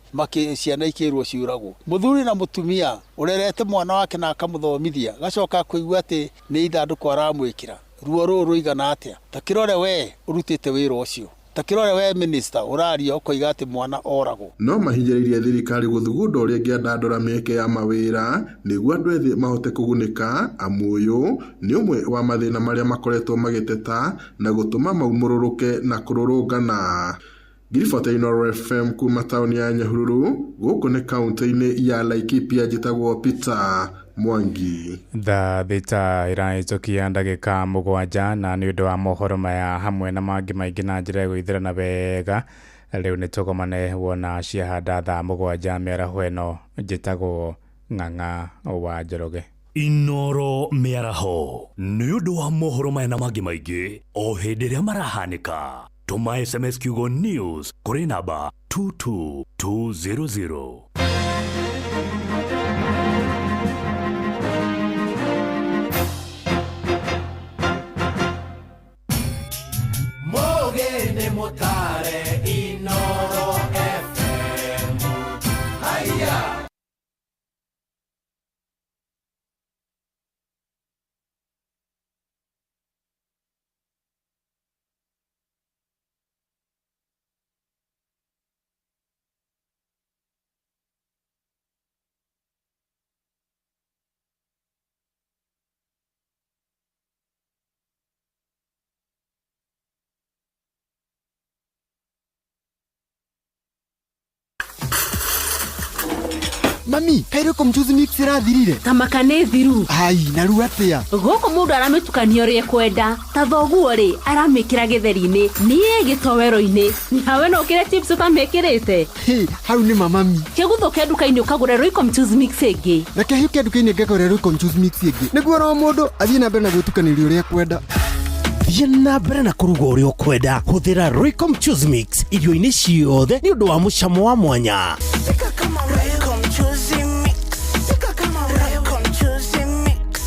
ciana ikĩrwo ciũragwo. Mũthuri na mũtumia ũrerete mwana wake na akamũthomithia, gacoka kũigua atĩ nĩ ithandũkũ aramwĩkĩra. Ruo rũrũ rũigana atĩa? Ta kĩrore we ũrutĩte wĩra ũcio, ta kĩrore we minister ũraria ũkoiga atĩ mwana oragwo. No mahinyĩrĩirie thirikari gũthugunda ũrĩa ĩngĩandandũra mĩeke ya mawĩra nĩguo andũ ethĩ mahote kũgunĩka, amu ũyũ nĩ ũmwe wa mathĩna marĩa makoretwo magĩteta na gũtũma maumũrũrũke na kũrũrũngana. Ngiribota Inooro FM kuma taũni ya Nyahururu, gũkũ nĩ kaunti-inĩ ya Laikipia, njĩtagwo Peter Mwangi. Thaa thita ĩrahĩtũkia ndagĩka 7, na nĩ ũndũ wa mohoro maya hamwe na mangĩ maingĩ na njĩra ya gũithĩrana wega, rĩu nĩ tũgomane wona ciahanda thaa 7 mĩaraho ĩno. Njĩtagwo Ng'ang'a wa Njoroge. Inooro mĩaraho nĩ ũndũ wa mohoro maya na mangĩ maingĩ o hĩndĩ ĩrĩa marahanĩka. Tũma SMS kiugo news kũrĩ namba 22200. Mogene motare Inooro FM. Haya. Mami, kairĩ mchuzi mix ĩrathirire. Tamaka nĩ thiru. Ai, na rĩu atĩa? Gũkũ mũndũ aramĩtukania ũrĩa ekwenda. Ta thoguo rĩ, aramĩkĩra gĩtheri-inĩ, niĩ gĩtowero-inĩ. Nawe no ũkĩre chips ũtamĩkĩrĩte. Hĩ, hau nĩ mamami. Kĩguthũke nduka-inĩ ũkagũre Royco mchuzi mix ĩngĩ. Reke hĩke nduka-inĩ ngagũre Royco mchuzi mix ĩngĩ. Nĩguo oro mũndũ athiĩ na mbere na gwĩtukanĩria ũrĩa ekwenda. Thiĩ na mbere na kũruga ũrĩa ũkwenda. Hũthĩra Royco mchuzi mix irio-inĩ ciothe nĩ ũndũ wa mũcamo wa mwanya. Royco mchuzi mix. Royco mchuzi mix.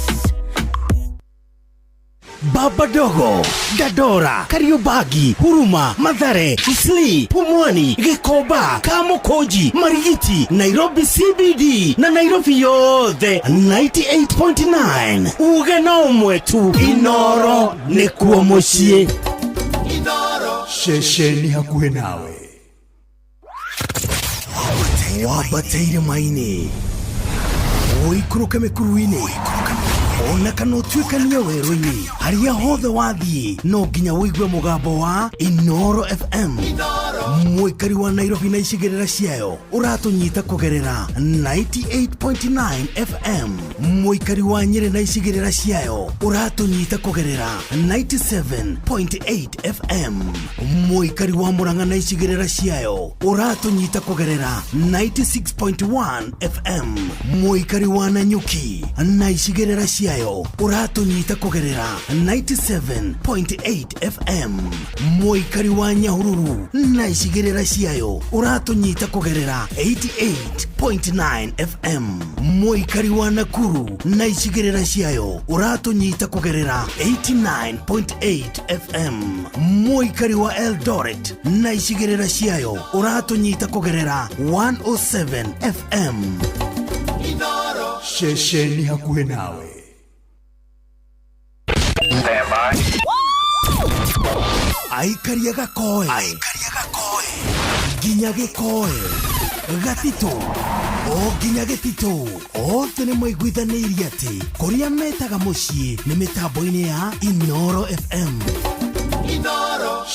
Baba Dogo, Dandora, Kariobangi, Huruma, Mathare, Eastleigh, Pumwani, Gikomba, Kamukunji, Marigiti, Nairobi CBD na Nairobi yothe 98.9. Uge no ũmwe tu, Inoro nĩkuo mũciĩ. Ceceni hakuhĩ nawe. Wambate irĩma-inĩ, ũikũrũke mĩkuru-inĩ, ona kana ũtuĩkanie werũ-inĩ, harĩa hothe wathiĩ no nginya ũigue mũgambo wa Inoro FM. Mũikari wa Nairobi na icigĩrĩra ciayo ũratũnyita kũgerera 98.9 FM. Mũikari wa Nyĩrĩ na icigĩrĩra ciayo ũratũnyita kũgerera 97.8 FM. Mũikari wa Murang'a na icigĩrĩra ciayo ũratũnyita kũgerera 96.1 FM. Mũikari wa Nanyuki na icigĩrĩra ciayo ũratũnyita kũgerera 97.8 FM. Mũikari wa Nyahururu na icigĩrĩra ciayo ũratũnyita kũgerera 88.9 FM. Mũikari wa Nakuru na icigĩrĩra ciayo ũratũnyita kũgerera 89.8 FM. Mũikari wa Eldoret na icigĩrĩra ciayo ũratũnyita kũgerera 107 FM. Ceceni hakuhĩ nawe. Aikaria gakoe nginya gĩkoe gatitũ o nginya gĩtitũ othe nĩ maiguithanĩirie atĩ kũrĩa metaga mũciĩ nĩ mĩtambo-inĩ ya Inoro FM.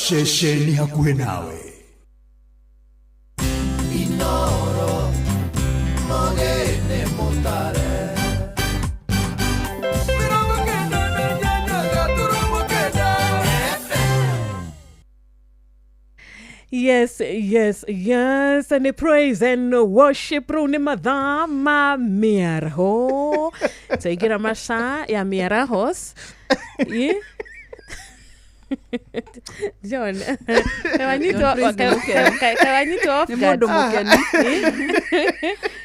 Ceceni hakuhĩ nawe. Inoro mogene mutare. Yes, yes, yes, and praise and worship rĩu nĩ mathaa ma mĩaraho. Twaingĩra maca ya mĩarahos. Yeah. John, kawanyitwo off Nĩ guard. mũndũ mũkenu.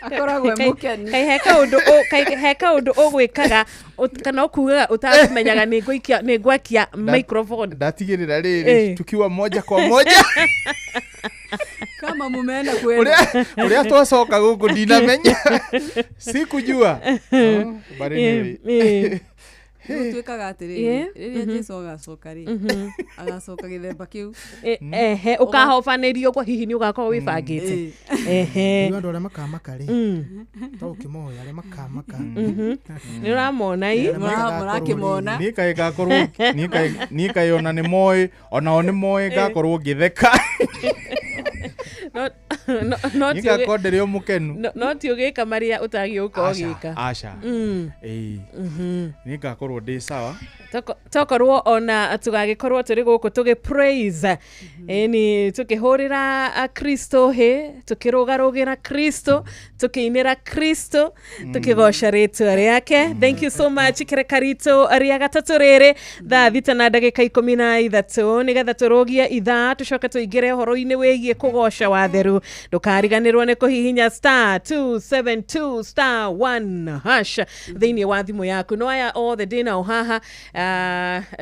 Akoragwo e mũkenu. Kai he kaũndũ ũgwĩkaga kana ũkugaga ũtakũmenyaga nĩ ngwakia microphone. Ndatigĩrĩra rĩrĩ tukiwa moja kwa moja. Kama mumeenda kwenda. Ũrĩa twacoka gũkũ ndinamenya. Sikujua. But anyway. Gũtuĩkaga atĩrĩrĩ, rĩrĩa Jesũ agacoka rĩ, agacoka gĩthemba kĩu. Ehe, ũkahobanĩrio kwa hihi nĩ ũgakorwo wĩbangĩte. Ehe. Rĩu andũ arĩa makamaka rĩ, to ũkĩmoya arĩa makamaka. Nĩ ũramona i? Mũrakĩmona. Niĩ kaĩ ngakorwo niĩ kaĩ ona nĩ moĩ, onao nĩ moĩ ngakorwo ngĩtheka. No Niĩ ngakorwo ndĩrĩ o mũkenu. No ti ũgĩka marĩa ũtagĩ ũkorwo ũgĩka. Aca. Ĩĩ. Niĩ ngakorwo ndĩ sawa. Tokorwo ona tũgagĩkorwo tũrĩ gũkũ tũgĩ praise. Ĩni tũkĩhũrĩra Kristo hĩ, tũkĩrũgarũgĩra Kristo, tũkĩinĩra Kristo, tũkĩgoca rĩtwa rĩake. Thank you so much kĩreka ritũ rĩa gatatũ rĩrĩ thaa 6:13 nĩgetha tũrũgie ithaa tũcoke tũingĩre ũhoro-inĩ wĩgiĩ kũgoca watheru. Ndũkariganĩrwo nĩ kũhihinya *272 *1# thĩinĩ wa thimũ yaku. No aya othe ndĩnao haha,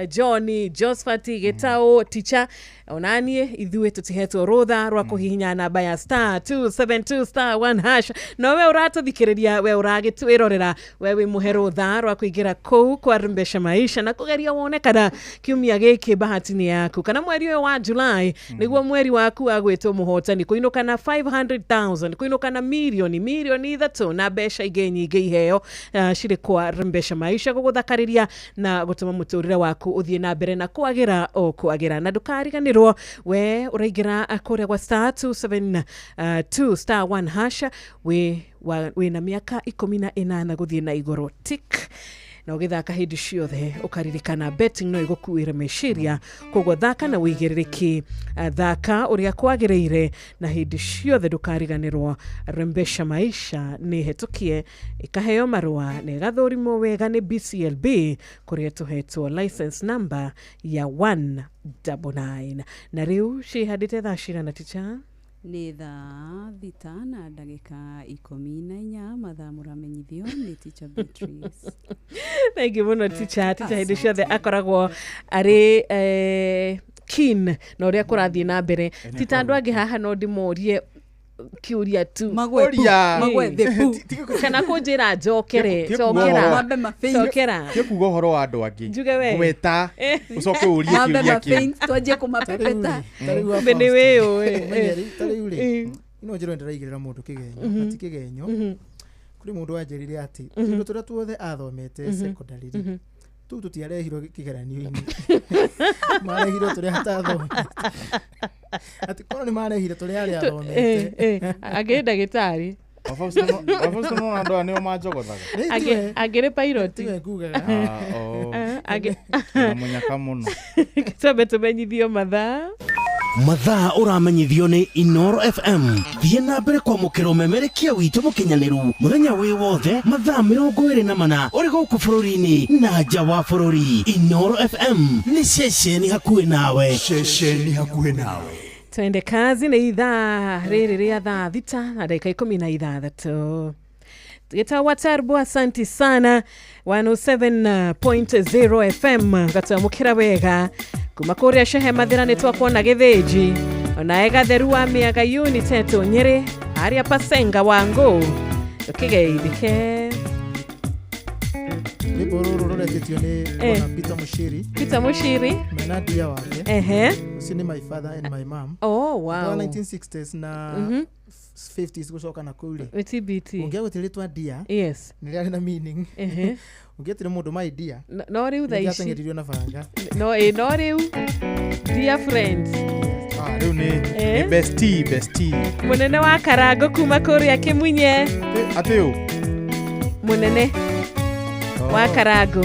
Johnny, Josephat, Gĩtaũ, Teacher, onanie ithuĩ tũtihetwo rũtha rwa kũhihinya namba ya *272 *1#. No we ũratũthikĩrĩria, we ũragĩtwĩrorera, we wĩ mũhe rũtha rwa kũingĩra kũu kwa Mbeca Maisha na kũgeria wone kana kiumia gĩkĩ bahati nĩ yaku, kana mweri ũyũ wa July nĩguo mweri waku wa gwĩtwo mũhotani, kũinũka na 500,000, kũinũka na mirioni 3 na mbeca ingĩ nyingĩ iheo cirĩ kwa Mbeca Maisha gũgũthakarĩria na gũtũma Gũtũma mũtũrĩre waku ũthiĩ na mbere na kwagĩra o kwagĩra. Na ndũkariganĩrwo we ũraingĩra kũrĩa gwa star 272 star 1 hash wĩna mĩaka 18 gũthiĩ na igũrũ tik na ũgĩthaka hĩndĩ ciothe ũkaririkana betting no ĩgũkuĩre meciria. Koguo thaka na wĩigĩrĩrĩki, thaka ũrĩa kwagĩrĩire na hĩndĩ ciothe ndũkariganĩrwo Rembesha Maisha nĩ hetũkie ĩkaheo marũa na ĩgathũrimwo wega nĩ BCLB kũrĩa tũhetwo license number ya 199. Na rĩu ciĩhandĩte thaa cigana ticha? Nĩ thaa 6:14 mathaa mũramenyithio nĩ Teacher Beatrice. Thank you mũno teacher. Teacher hĩndĩ ciothe akoragwo arĩ keen na ũrĩa kũrathiĩ na mbere. Ti ta andũ angĩ haha no ndĩmorie kĩũria tu. Magwe the pu. Kana kũnjĩra njokere, cokera. Cokera. Ti kuga ũhoro wa andũ angĩ. Njuge we. Gweta ũcoke ũrie kĩũria kĩu. Twanjie kũmapepeta. Kumbe nĩ wĩyũĩ. Ta rĩu rĩ, ino njĩra ndĩraigĩrĩra mũndũ kĩgenyo, na ti kĩgenyo. Kũrĩ mũndũ wanjĩrire atĩ tũindo tũrĩa tuothe athomete secondary rĩ, tũu tũtiarehirwo kĩgeranio-inĩ. Marehirwo tũrĩa atathomete. Atĩ korwo nĩ marehire tũrĩa arĩa athomete. Angĩ ndagĩtarĩ. Wabausto no andũ aya nĩo manjogothaga. Angĩrĩ pilot. Tiwe ngugaga. Na mũnyaka mũno. Twambe tũmenyithio mathaa. Mathaa ũramenyithio nĩ Inoro FM. Thiĩ na mbere kwamũkĩra ũmemerekia witũ mũkinyanĩru mũthenya wĩ wothe mathaa 24 ũrĩ gũkũ bũrũri-inĩ na nja wa bũrũri. Inoro FM nĩ ceceni hakuhĩ nawe. Ceceni hakuhĩ nawe. Twende kazi. Nĩ ithaa rĩrĩ rĩa thaa 6:16. Gĩtagwo Tarbo, asanti sana. 107.0 FM gatwamũkĩra wega kuma kũrĩa Shehe Mathĩra nĩ twakuona gĩthĩnji onae gatheru wa mĩaga uniteto Nyĩrĩ harĩa Pasenga Wangũ ũkĩgeithĩke. Rwĩmbo rũrũ rũretĩtio nĩ bwana Peter Mushiri. Peter Mushiri mena dia wake. Ehe. Ũcio nĩ my father and my mom. Oh wow. 1960s na 50s gũcoka na kũu rĩ. TBT. Ũngĩagwetire rĩtwa dia. Yes. Nĩ rĩarĩ na meaning. Ehe. Ũngĩetire mũndũ my dear. No rĩu thaa ici. Nĩngĩateng'eririo na banga. No no rĩu dear friend. Rĩu nĩ bestie, bestie. Mũnene wa Karango kuma kũrĩa Kĩmunye. Atĩ ũ? Mũnene wa Karango.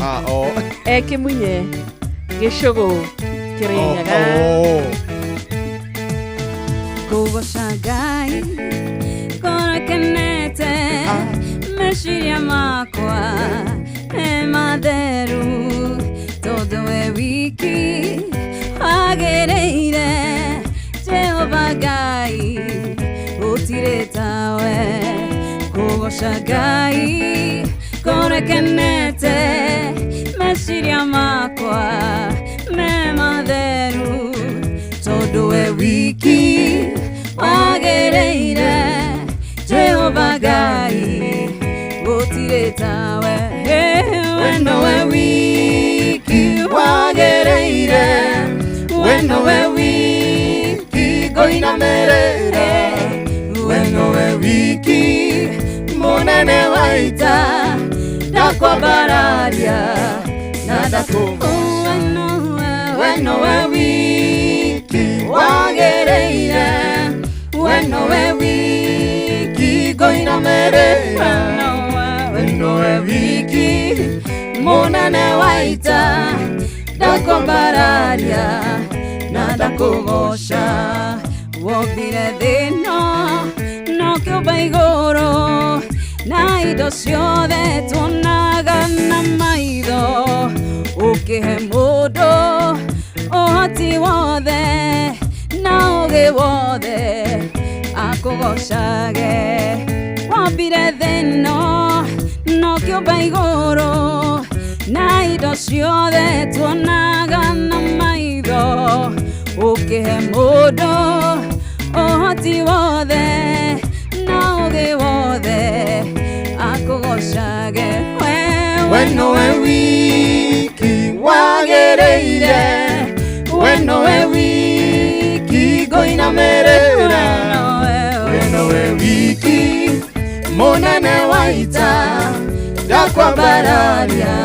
Kĩmunye Gĩcũgũ Kĩrĩnyaga. Kũgoca Ngai ngoro kenete meciria makwa me matheru tondũ we wiki wagĩrĩire Jehova Ngai gũtirĩ tawe. Kũgoca Ngai ngoro kenete meciria makwa me matheru tondũ we wiki wagĩrĩire Jehova Ngai gũtirĩ tawe. We nowe wiki wagĩrĩire, we nowe wiki ngũinamĩrĩra, we nowe wiki mũnene wa ita ndakwambararia na ndakũgoca. We nowe wiki wagĩrĩire, we nowe wiki ngũinamĩrĩra, we nowe wiki mũnene wa ita ndakwambararia na ndakũgoca. Wombire thĩ ĩno na ũkĩũmba igũrũ na indo ciothe tuonaga na maitho ũkĩhe mũndũ ũhoti wothe na ũũgĩ wothe akũgocage. Wombire thĩ ĩno na ũkĩũmba igũrũ na indo ciothe tuonaga na maitho ũkĩhe mũndũ ũhoti wothe na ũũgĩ wothe akũgocage. We nowe wiki wagĩrĩire, we nowe wiki ngũinamĩrĩra, we nowe wiki mũnene wa ita ndakwambararia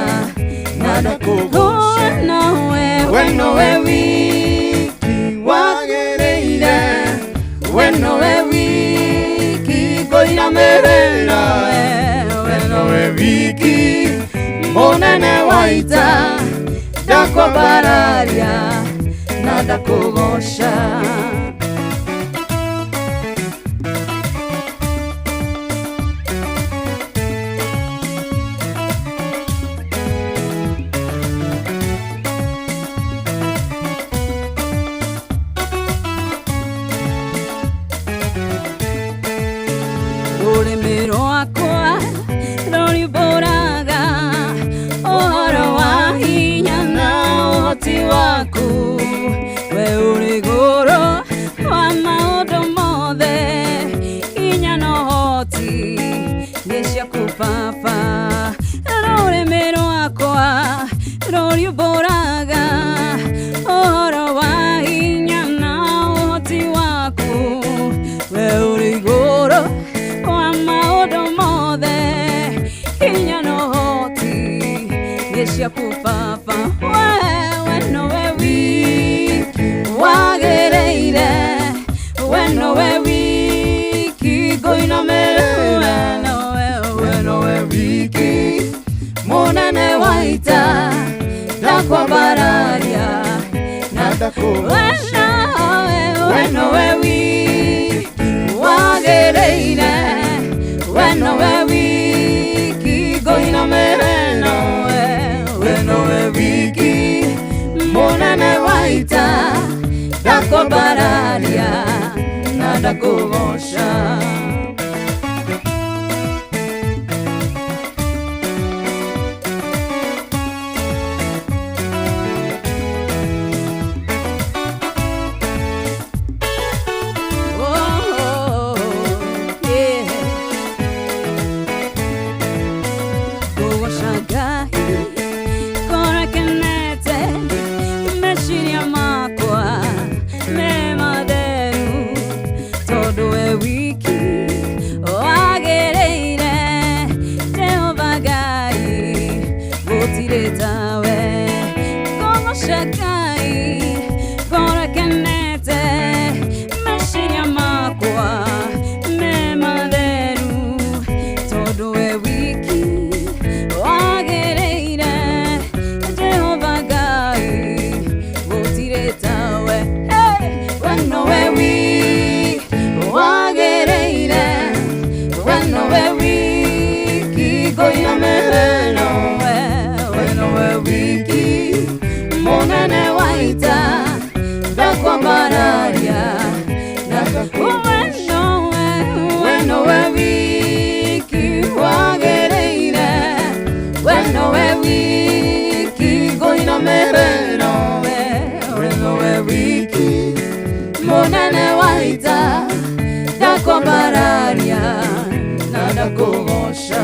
na na ndakũgoca. We nowe, We nowe wiki wagĩrĩire, we nowe wiki ngũinamĩrĩra, we nowe wiki mũnene wa ita, ndakwambararia na ndakũgoca. Rũrĩmĩ rwakwa rũrimbũraga ũhoro wa hinya na ũhoti waku. We ũrĩ igũrũ wa maũndũ mothe, hinya na ũhoti nĩ ciaku Baba. Rũrĩmĩ rwakwa rũriumbũraga ũhoro wa hinya na ũhoti waku. We ũrĩ igũrũ wa maũndũ mothe, hinya na ũhoti nĩ ciaku Baba. We nowe wiki wagĩrĩire, we nowe wiki ngũinamĩrĩra, we nowe wiki mũnene wa ita, ndakwambararia na ndakũgoca. We nowe wiki wagĩrĩire, we nowe wiki ngũinamĩrĩra, we nowe wiki mũnene wa ita, ndakwambararia na ndakũgoca. Oh, yeah. Ngũgoca Ngai ngoro ĩkenete, meciria makwa me matheru, tondũ we wiki wagĩrĩire, Jehova Ngai gũtirĩ tawe. Ngũgoca Ngai ngoro ĩkenete, meciria makwa me matheru, tondũ we wiki wagĩrĩire, Jehova Ngai gũtirĩ tawe. Hey! We nowe wiki wagĩrĩire, we nowe wiki ngũinamĩrĩra, we nowe wiki mũnene wa ita, ndakwambararia na we nowe wiki wagĩrĩire, we nowe wiki ngũinamĩrĩra, we nowe wiki mũnene wa ita, ndakwambararia na ndakũgoca.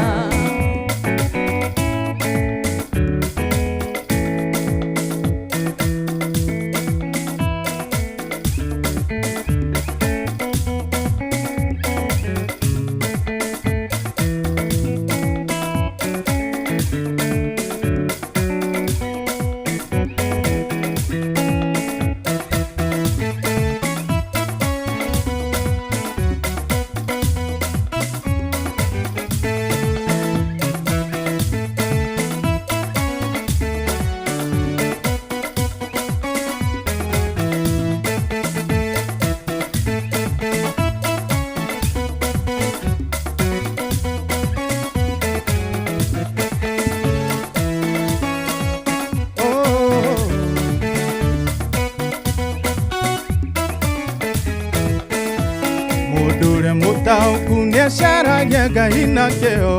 Mũndũ ũrĩa mũtaũku nĩacaragia Ngai na kĩo,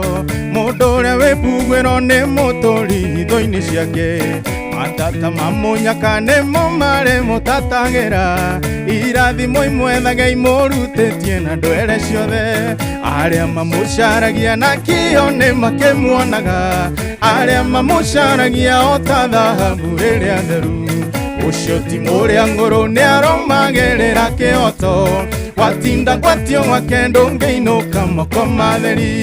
mũndũ ũrĩa wĩ mbuguĩro nĩ mũtũri hitho-inĩ ciake. Matata ma mũnyaka nĩmo marĩ mũtatagĩra, irathimo imwethage imũrutĩtie na ndwere ciothe. Arĩa mamũcaragia na kĩo nĩ makĩmuonaga, arĩa mamũcaragia o ta thahabu ĩrĩa theru. Ũcio ti mũrĩa ngũrũ nĩarũmagĩrĩra kĩhoto, watinda gwatio gwake ndũngĩinũka moko matheri.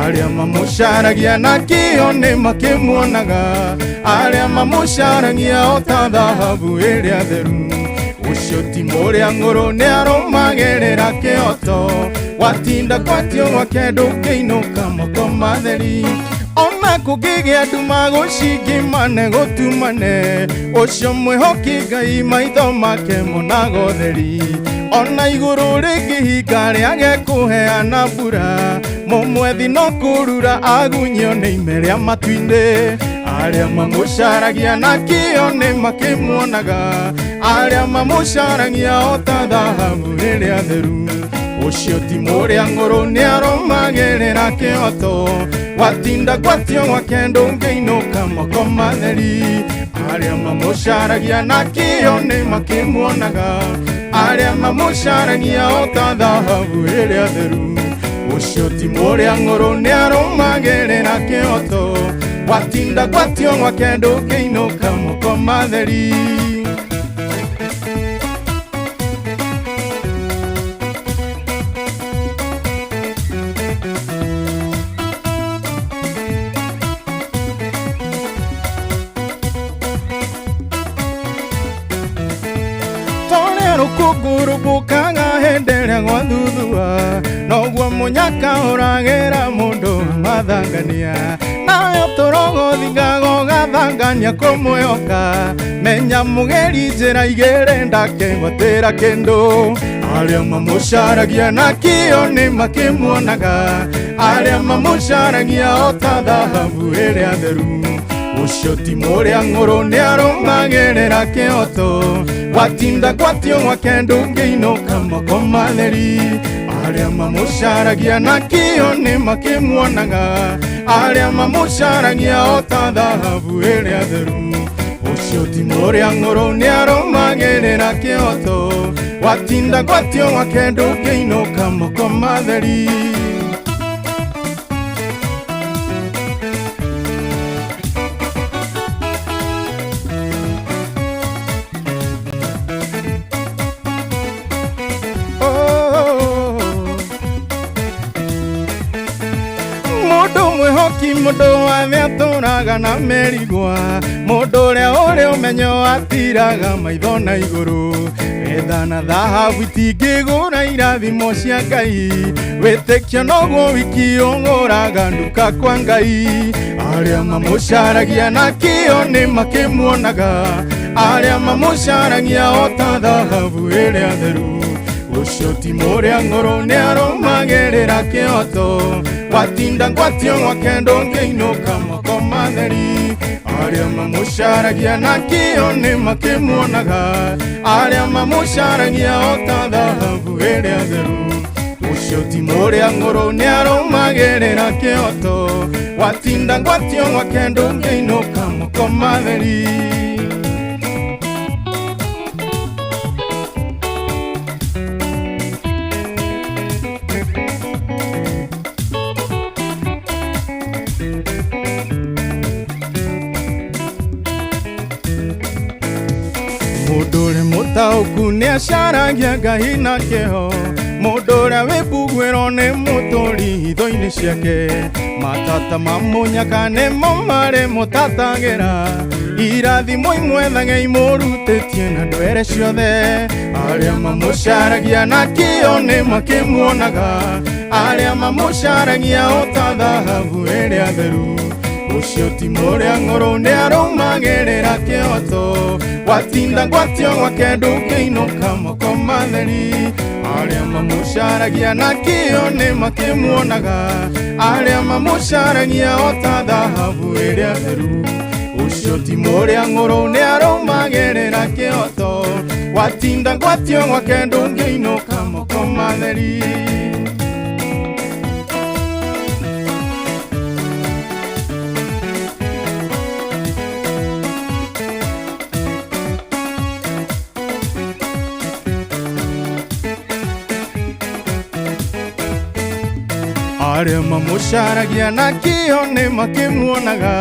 Arĩa Arĩa mamũcaragia na kĩo nĩ makĩmuonaga, arĩa mamũcaragia o ta thahabu ĩrĩa theru. Ũcio ti mũrĩa ng'ũrũ nĩ arũmagĩrĩra kĩhoto, watinda gwatio gwake ndũngĩinũka moko matheri. Ona kũngĩgĩa nduma gũcingĩmane gũtumane, ũcio mwĩhoki Ngai maitho make monaga ũtheri. Ona igũrũ rĩngĩhinga rĩage kũheana mbura, mũmwethi no kũrura agunyio nĩ ime rĩa matu-inĩ. Arĩa mamũcaragia na kĩo nĩ makĩmuonaga, arĩa mamũcaragia o ta thahabu ĩrĩa theru. Ũcio ti mũrĩa ng'ũrũ nĩ arũmagĩrĩra kĩhoto, watinda gwatio gwake ndũngĩinũka moko matheri. Arĩa mamũcaragia na kĩo nĩ makĩmuonaga, arĩa mamũcaragia o ta thahabu ĩrĩa theru. Ũcio ti mũrĩa ng'ũrũ nĩ arũmagĩrĩra kĩhoto, watinda gwatio gwake ndũngĩinũka moko matheri. Torĩa rũkũngũ rũmbũkaga hĩndĩ ĩrĩa gwathuthua, noguo mũnyaka ũragĩra mũndũ mathangania. Nayo tũrogothingaga ũgathangania kũmwĩhoka, menya mũgeri njĩra igĩrĩ ndakĩgwatĩra kĩndũ. Arĩa mamũcaragia na kĩo nĩ makĩmuonaga, arĩa mamũcaragia o ta thahabu ĩrĩa theru. Ũcio ti mũrĩa ng'ũrũ nĩ arũmagĩrĩra kĩhoto, watinda gwatio gwake ndũngĩinũka moko matheri. Arĩa mamũcaragia na kĩo nĩ makĩmuonaga, arĩa mamũcaragia o ta thahabu ĩrĩa theru. Ũcio ti mũrĩa ng'ũrũ nĩ arũmagĩrĩra kĩhoto, watinda gwatio gwake ndũngĩinũka moko matheri. Mũndũ mwĩhoki mũndũ wa thĩ atũraga na merigwa, mũndũ ũrĩa ũrĩ ũmenyo atiraga maitho na igũrũ. Betha na thahabu itingĩgũra irathimo cia Ngai, wĩtĩkio noguo wiki ũgũraga nduka kwa Ngai. Arĩa mamũcaragia na kĩo nĩ makĩmuonaga, arĩa mamũcaragia o ta thahabu ĩrĩa theru. Ũcio ti mũrĩa ng'ũrũ nĩ arũmagĩrĩra kĩhoto, watinda ngwatio gwake ndũngĩinũka moko matheri. Arĩa mamũcaragia na kĩo nĩ makĩmuonaga, arĩa mamũcaragia o ta thahabu ĩrĩa theru. Ũcio ti mũrĩa ng'ũrũ nĩ arũmagĩrĩra kĩhoto, watinda ngwatio gwake ndũngĩinũka moko matheri. Mũndũ ũrĩ mũtaũku nĩ acaragia Ngai na kĩho, mũndũ ũrĩa wĩ mbuguĩro nĩ mũtũri hitho-inĩ ciake. Matata ma mũnyaka nĩmo marĩ mũtatagĩra, irathimo imwethage imũrutĩtie na ndwere ciothe. Arĩa mamũcaragia na kĩo nĩ makĩmuonaga, arĩa mamũcaragia o ta thahabu ĩrĩa theru. Ũcio ti mũrĩa ng'ũrũ nĩ arũmagĩrĩra kĩhoto, watinda ngwatio gwake ndũngĩinũka moko matheri. Arĩa mamũcaragia na kĩo nĩ makĩmuonaga, arĩa mamũcaragia o ta thahabu ĩrĩa theru. Ũcio ti mũrĩa ng'ũrũ nĩ arũmagĩrĩra kĩhoto, watinda ngwatio gwake ndũngĩinũka moko matheri. Arĩa mamũcaragia na kĩo nĩ makĩmuonaga,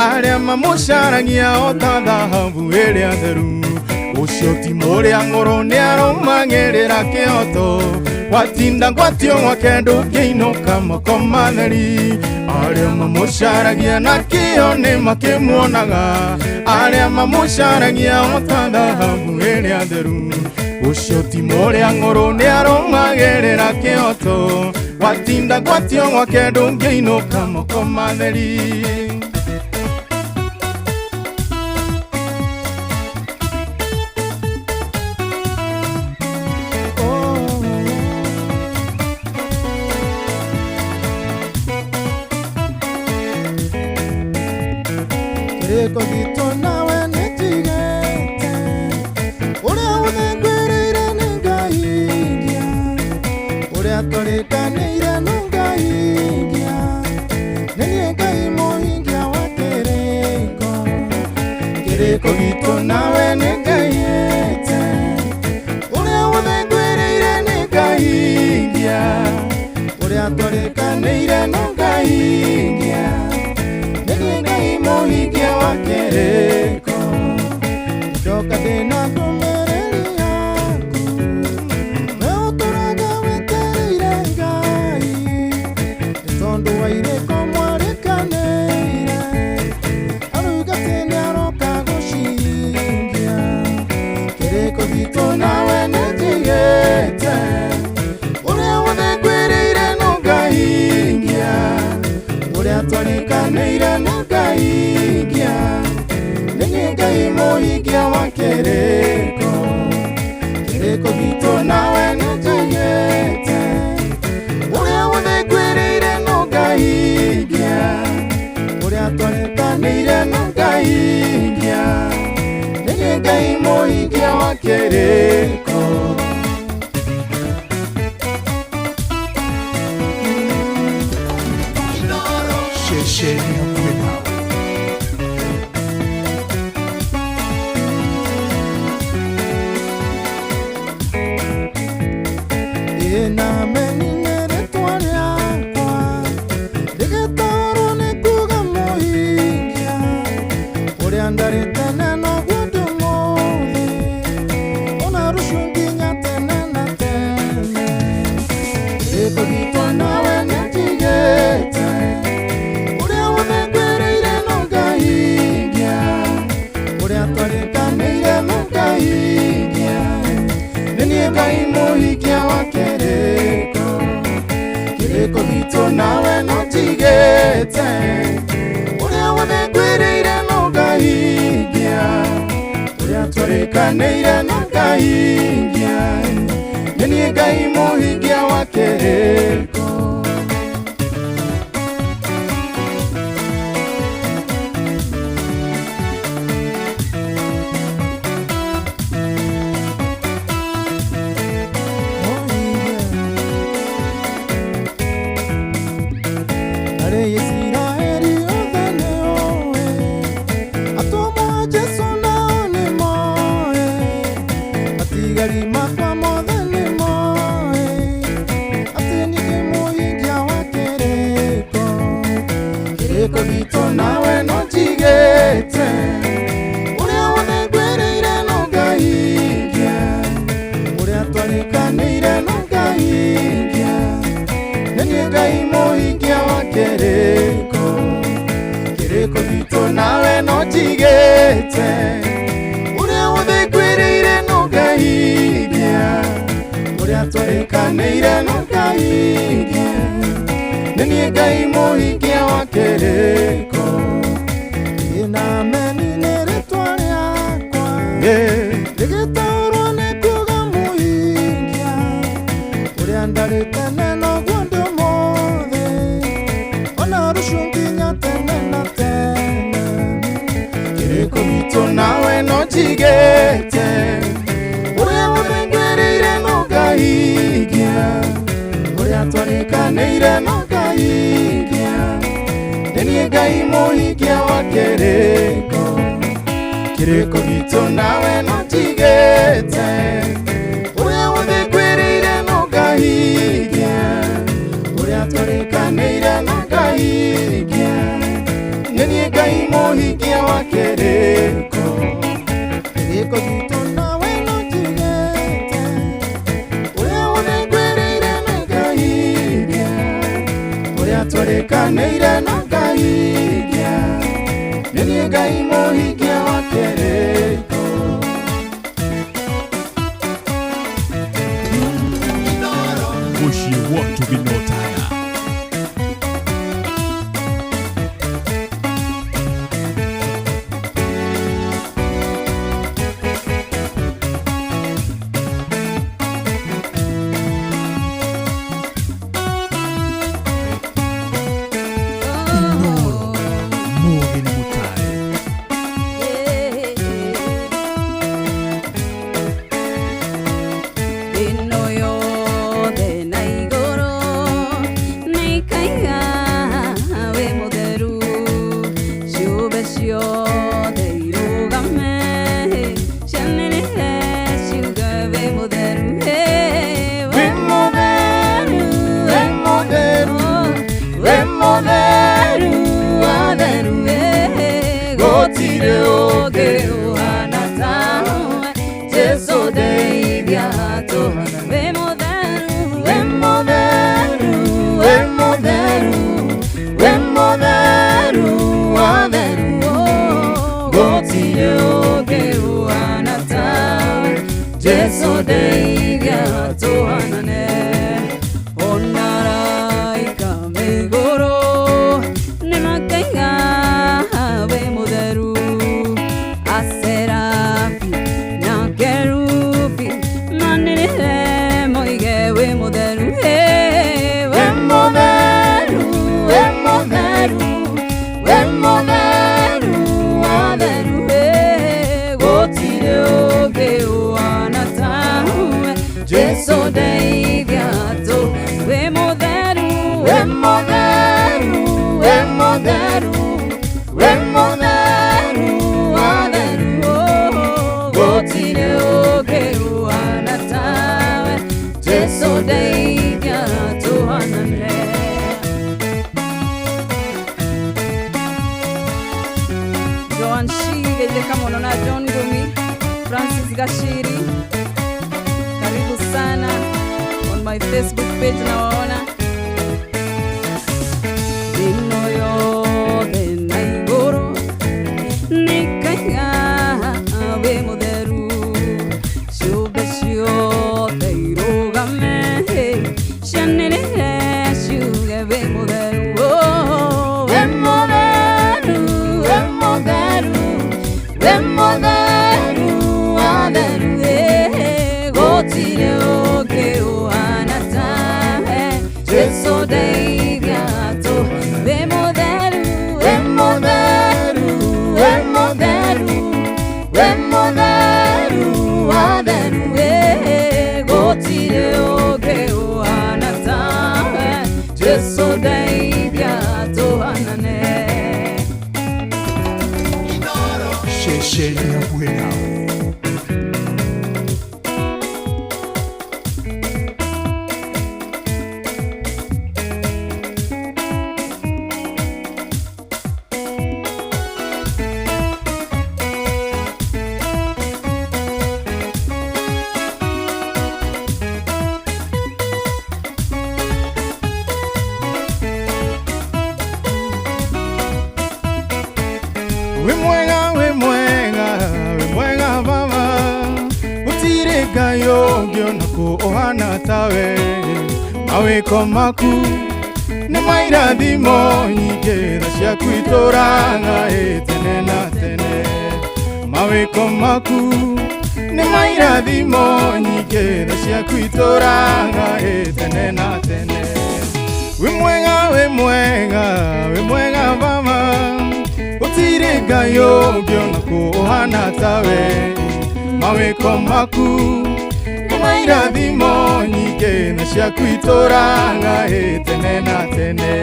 arĩa mamũcaragia o ta thahabu ĩrĩa theru. Ũcio ti mũrĩa ng'ũrũ nĩ arũmagĩrĩra kĩhoto, Watinda ngwatio gwake ndũngĩinũka moko matheri. Arĩa mamũcaragia na kĩo nĩ makĩmuonaga, arĩa mamũcaragia o ta thahabu ĩrĩa theru. Ũcio ti mũrĩa ng'ũrũ nĩ arũmagĩrĩra kĩhoto, watinda ngwatio gwake ndũngĩinũka moko matheri. Kĩrĩko gitũ nawe nĩ njigĩte, ũrĩa wothe ngwĩrĩire nĩ ngahingia, ũrĩa tũrĩkanĩire no ngahingia, nĩ niĩ Ngai mũhingia wa kĩrĩko. Kĩrĩko gitũ nawe nĩ ngaigĩte, ũrĩa wothe ngwĩrĩire nĩ ngahingia, ũrĩa tũrĩkanĩire no ngahingia, nĩ niĩ Ngai mũhingia wa kĩrĩko. Ndoka ndĩna ndũmĩrĩri yaku, we ũtũraga wetereire Ngai, nĩ tondũ wa irĩko mwarĩkanĩire, arauga atĩ nĩaroka gũcingia. Kĩrĩko gitũ nawe nĩ njigĩte, ũrĩa wothe ngwĩrĩire no ngahingia, ũrĩa twarĩkanĩire no ngahingia, nĩ niĩ Ngai mũhingia wa kĩrĩko. Kĩrĩko gitũ nawe nĩ njigĩte, ũrĩa wothe ngwĩrĩire no ngahingia, ũrĩa twarĩkanĩire no ngahingia, nĩ niĩ Ngai mũhingia wa kĩrĩko. Ceceni hakuhĩ nawe. Ĩna meni nĩ rĩtwa rĩakwa, rĩgĩtaũrwo nĩ kuuga mũhingia, ũrĩa ndarĩ tene noguo ndĩ ũmũthĩ, ona rũciũ nginya tene na tene. Kĩrĩko gitũ nawe nĩ njigĩte, ũrĩa wothe ngwĩrĩire no ngahingia, ũrĩa twarĩkanĩire no ngahingia, nĩ niĩ Ngai mũhingia wa kĩrĩko. Kĩrĩko gitũ nawe no njigĩte, ũrĩa wothe ngwĩrĩire no ngahingia, ũrĩa twarĩkanĩire no ngahingia, nĩ niĩ Ngai mũhingia wa kĩrĩko. Arĩ Isiraeli othe nĩoĩ, atũmwo a Jesũ nao nĩmoĩ, matigari makwa mothe nĩmoĩ, atĩ niĩ ndĩ mũhingia wa kĩrĩko. Kĩrĩko gitũ nawe no njigĩte, ũrĩa wothe ngwĩrĩire no ngahingia, ũrĩa twarĩkanĩire no ngahingia, nĩ niĩ Ngai mũhingia wa kĩrĩko. Kĩrĩko gitũ nawe no njigĩte, ũrĩa wothe ngwĩrĩire no ngahingia, ũrĩa twarĩkanĩire no ngahingia, nĩ niĩ Ngai mũhingia wa kĩrĩko. Ĩna meni nĩ rĩtwa rĩakwa, rĩgĩtaũrwo nĩ kuuga mũhingia, ũrĩa ndarĩ tene noguo ndĩ ũmũthĩ, ona rũciũ nginya tene na tene. Kĩrĩko gitũ nawe no njigĩte, ũrĩa wothe ngwĩrĩire no ngahingia, ũrĩa twarĩkanĩire no ngahingia, nĩ niĩ Ngai mũhingia wa kĩrĩko. Kĩrĩko gitũ nawe no njigĩte, ũrĩa wothe ngwĩrĩire no ngahingia, ũrĩa twarĩkanĩire no ngahingia, nĩ niĩ Ngai mũhingia wa kĩrĩko. Kĩrĩko gitũ nawe no njigĩte, ũrĩa wothe ngwĩrĩire ũngĩ ũhana tawe. Jesu ndeithia tũhana. Wĩ mũtheru, wĩ mũtheru, wĩ mũtheru, wĩ mũtheru watheru. Gũtirĩ ũngĩ ũhana tawe. Jesu ndeithia tũhanane. Ona araika me igũrũ nĩmakaiga wĩ mũtheru. Aserafi na kerubi manĩrĩre moige wĩ mũtheru. Wĩ mũtheru, wĩ mũtheru, wĩ mũtheru watheru. Gũtirĩ ũngĩ ũhana tawe. Jesu ndeithia tũ. Wĩ mũtheru, wĩ mũtheru, wĩ mũtheru, wĩ mũtheru watheru. Gũtirĩ ũngĩ ũhana tawe. Jesu ndeithia tũhanane. Joan Shige geithĩka mũno na John Ngumi, Francis Gashiri, karibu sana on my Facebook page nawaona. Thĩ-ĩno yothe na igũrũ nĩkaiga wĩ mũtheru. Ciũmbe ciothe irũgame cianĩrĩre ciuge wĩ mũtheru. Wĩ mũtheru, wĩ mũtheru, wĩ mũtheru watheru. Gũtirĩ ũngĩ ũhana tawe. Jesu ndeithia tũ. Wĩ mũtheru, wĩ mũtheru, wĩ mũtheru, wĩ mũtheru watheru. Gũtirĩ ũngĩ ũhana tawe. Jesu ndeithia tũhanane. Ceceni hakuhĩ nawe. Wĩ mwega, wĩ mwega, wĩ mwega baba. Gũtirĩ Ngai ũngĩ ona kũ ũhana tawe. Mawĩko maku nĩ mairathimo nyingĩ, tha ciaku itũũraga ĩ tene na tene. Mawĩko maku nĩ mairathimo nyingĩ, tha ciaku itũũraga ĩ tene na tene. Wĩ mwega, wĩ mwega, wĩ mwega baba. Gũtirĩ Ngai ũngĩ ona kũ ũhana tawe. Mawĩko maku nĩ mairathimo nyingĩ, tha ciaku itũũraga ĩ tene na tene.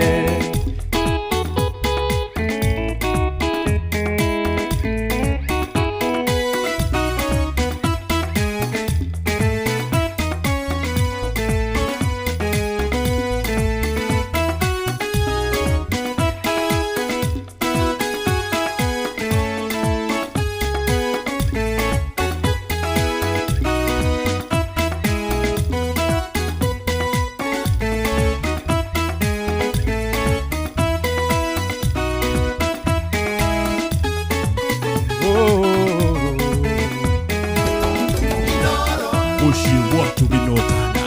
Mũciĩ wa Tũginotana.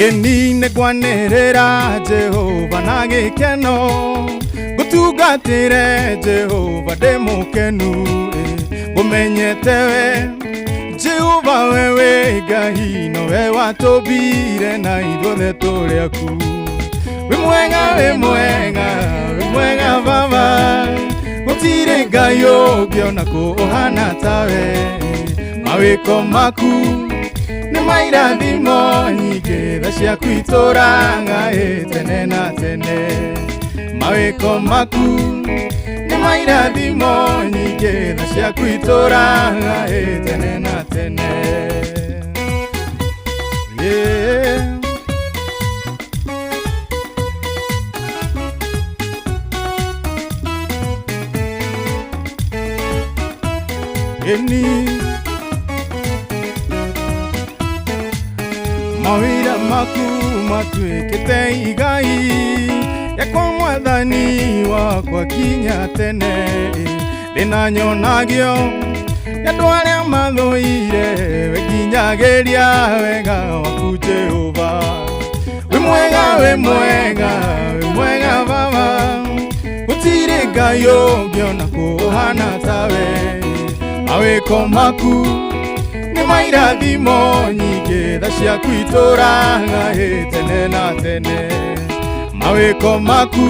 Ĩni nĩngwanĩrĩra Jehova na gĩkeno, ngũtungatĩre Jehova ndĩ mũkenu. Ngũmenyete we Jehova, we wĩ Ngai, nowe watũmbire na ithuothe tũrĩ aku. Wĩ mwega, wĩ mwega, wĩ mwega baba. Gũtirĩ Ngai ũngĩ ona kũ ũhana tawe. Mawĩko maku nĩ mairathimo nyingĩ, tha ciaku itũũraga ĩ tene na tene. Mawĩko maku nĩ mairathimo nyingĩ, tha ciaku itũũraga ĩ tene na tene. Yeah. Ĩni mawĩra maku matuĩkĩte igai rĩakwa mwathani wakwa kinya tene. Thĩna nyonagio nĩ andũ arĩa mathũire, wekinyagĩria wega waku Jehova. Wĩ mwega, wĩ mwega, wĩ mwega Baba, gũtirĩ Ngai ũngĩ ona kũhana tawe. Mawĩko maku nĩ mairathimo nyingĩ, tha ciaku itũũraga tene na tene. Mawĩko maku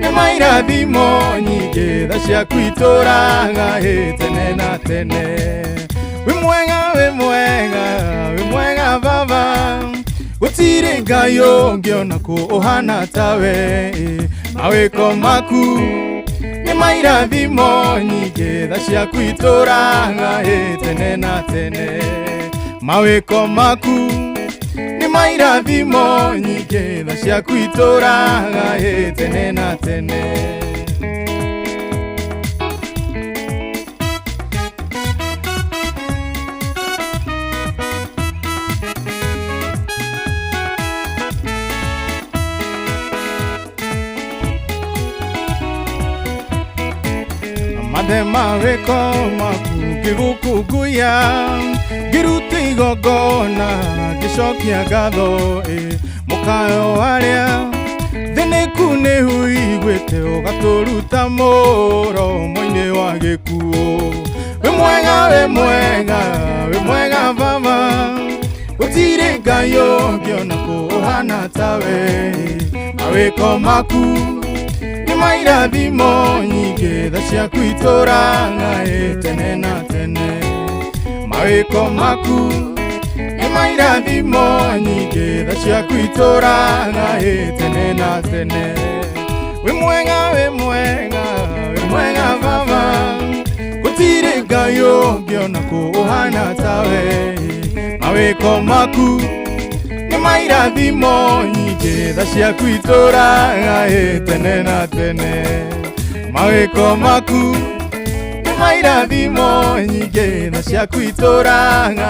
nĩ mairathimo nyingĩ, tha ciaku itũũraga tene na tene. Wĩ mwega, wĩ mwega, wĩ mwega Baba, gũtirĩ Ngai ũngĩ ona kũhana tawe. Mawĩko maku nĩ mairathimo nyingĩ, tha ciaku itũũraga tene na tene. Mawĩko maku nĩ mairathimo nyingĩ, tha ciaku itũũraga tene na tene. Mathe mawĩko maku ngĩgũkũngũiya, ngĩruta igongona ngĩcokia ngatho. Mũkayo arĩa thĩnĩku nĩhuiguĩte, ũgatũruta mũromo-inĩ wa gĩkuũ. Wĩ mwega, wĩ mwega, wĩ mwega Baba, gũtirĩ Ngai ũngĩ ona kũhana tawe. Mawĩko maku nĩ mairathimo nyingĩ, tha ciaku itũũraga tene na tene. Mawĩko maku nĩ mairathimo nyingĩ, tha ciaku itũũraga tene na tene. Wĩ mwega, wĩ mwega, wĩ mwega Baba, gũtirĩ Ngai ũngĩ ona kũhana tawe. Mawĩko maku nĩ mairathimo nyingĩ, tha ciaku itũũraga tene na tene. Mawĩko maku nĩ mairathimo nyingĩ, tha ciaku itũũraga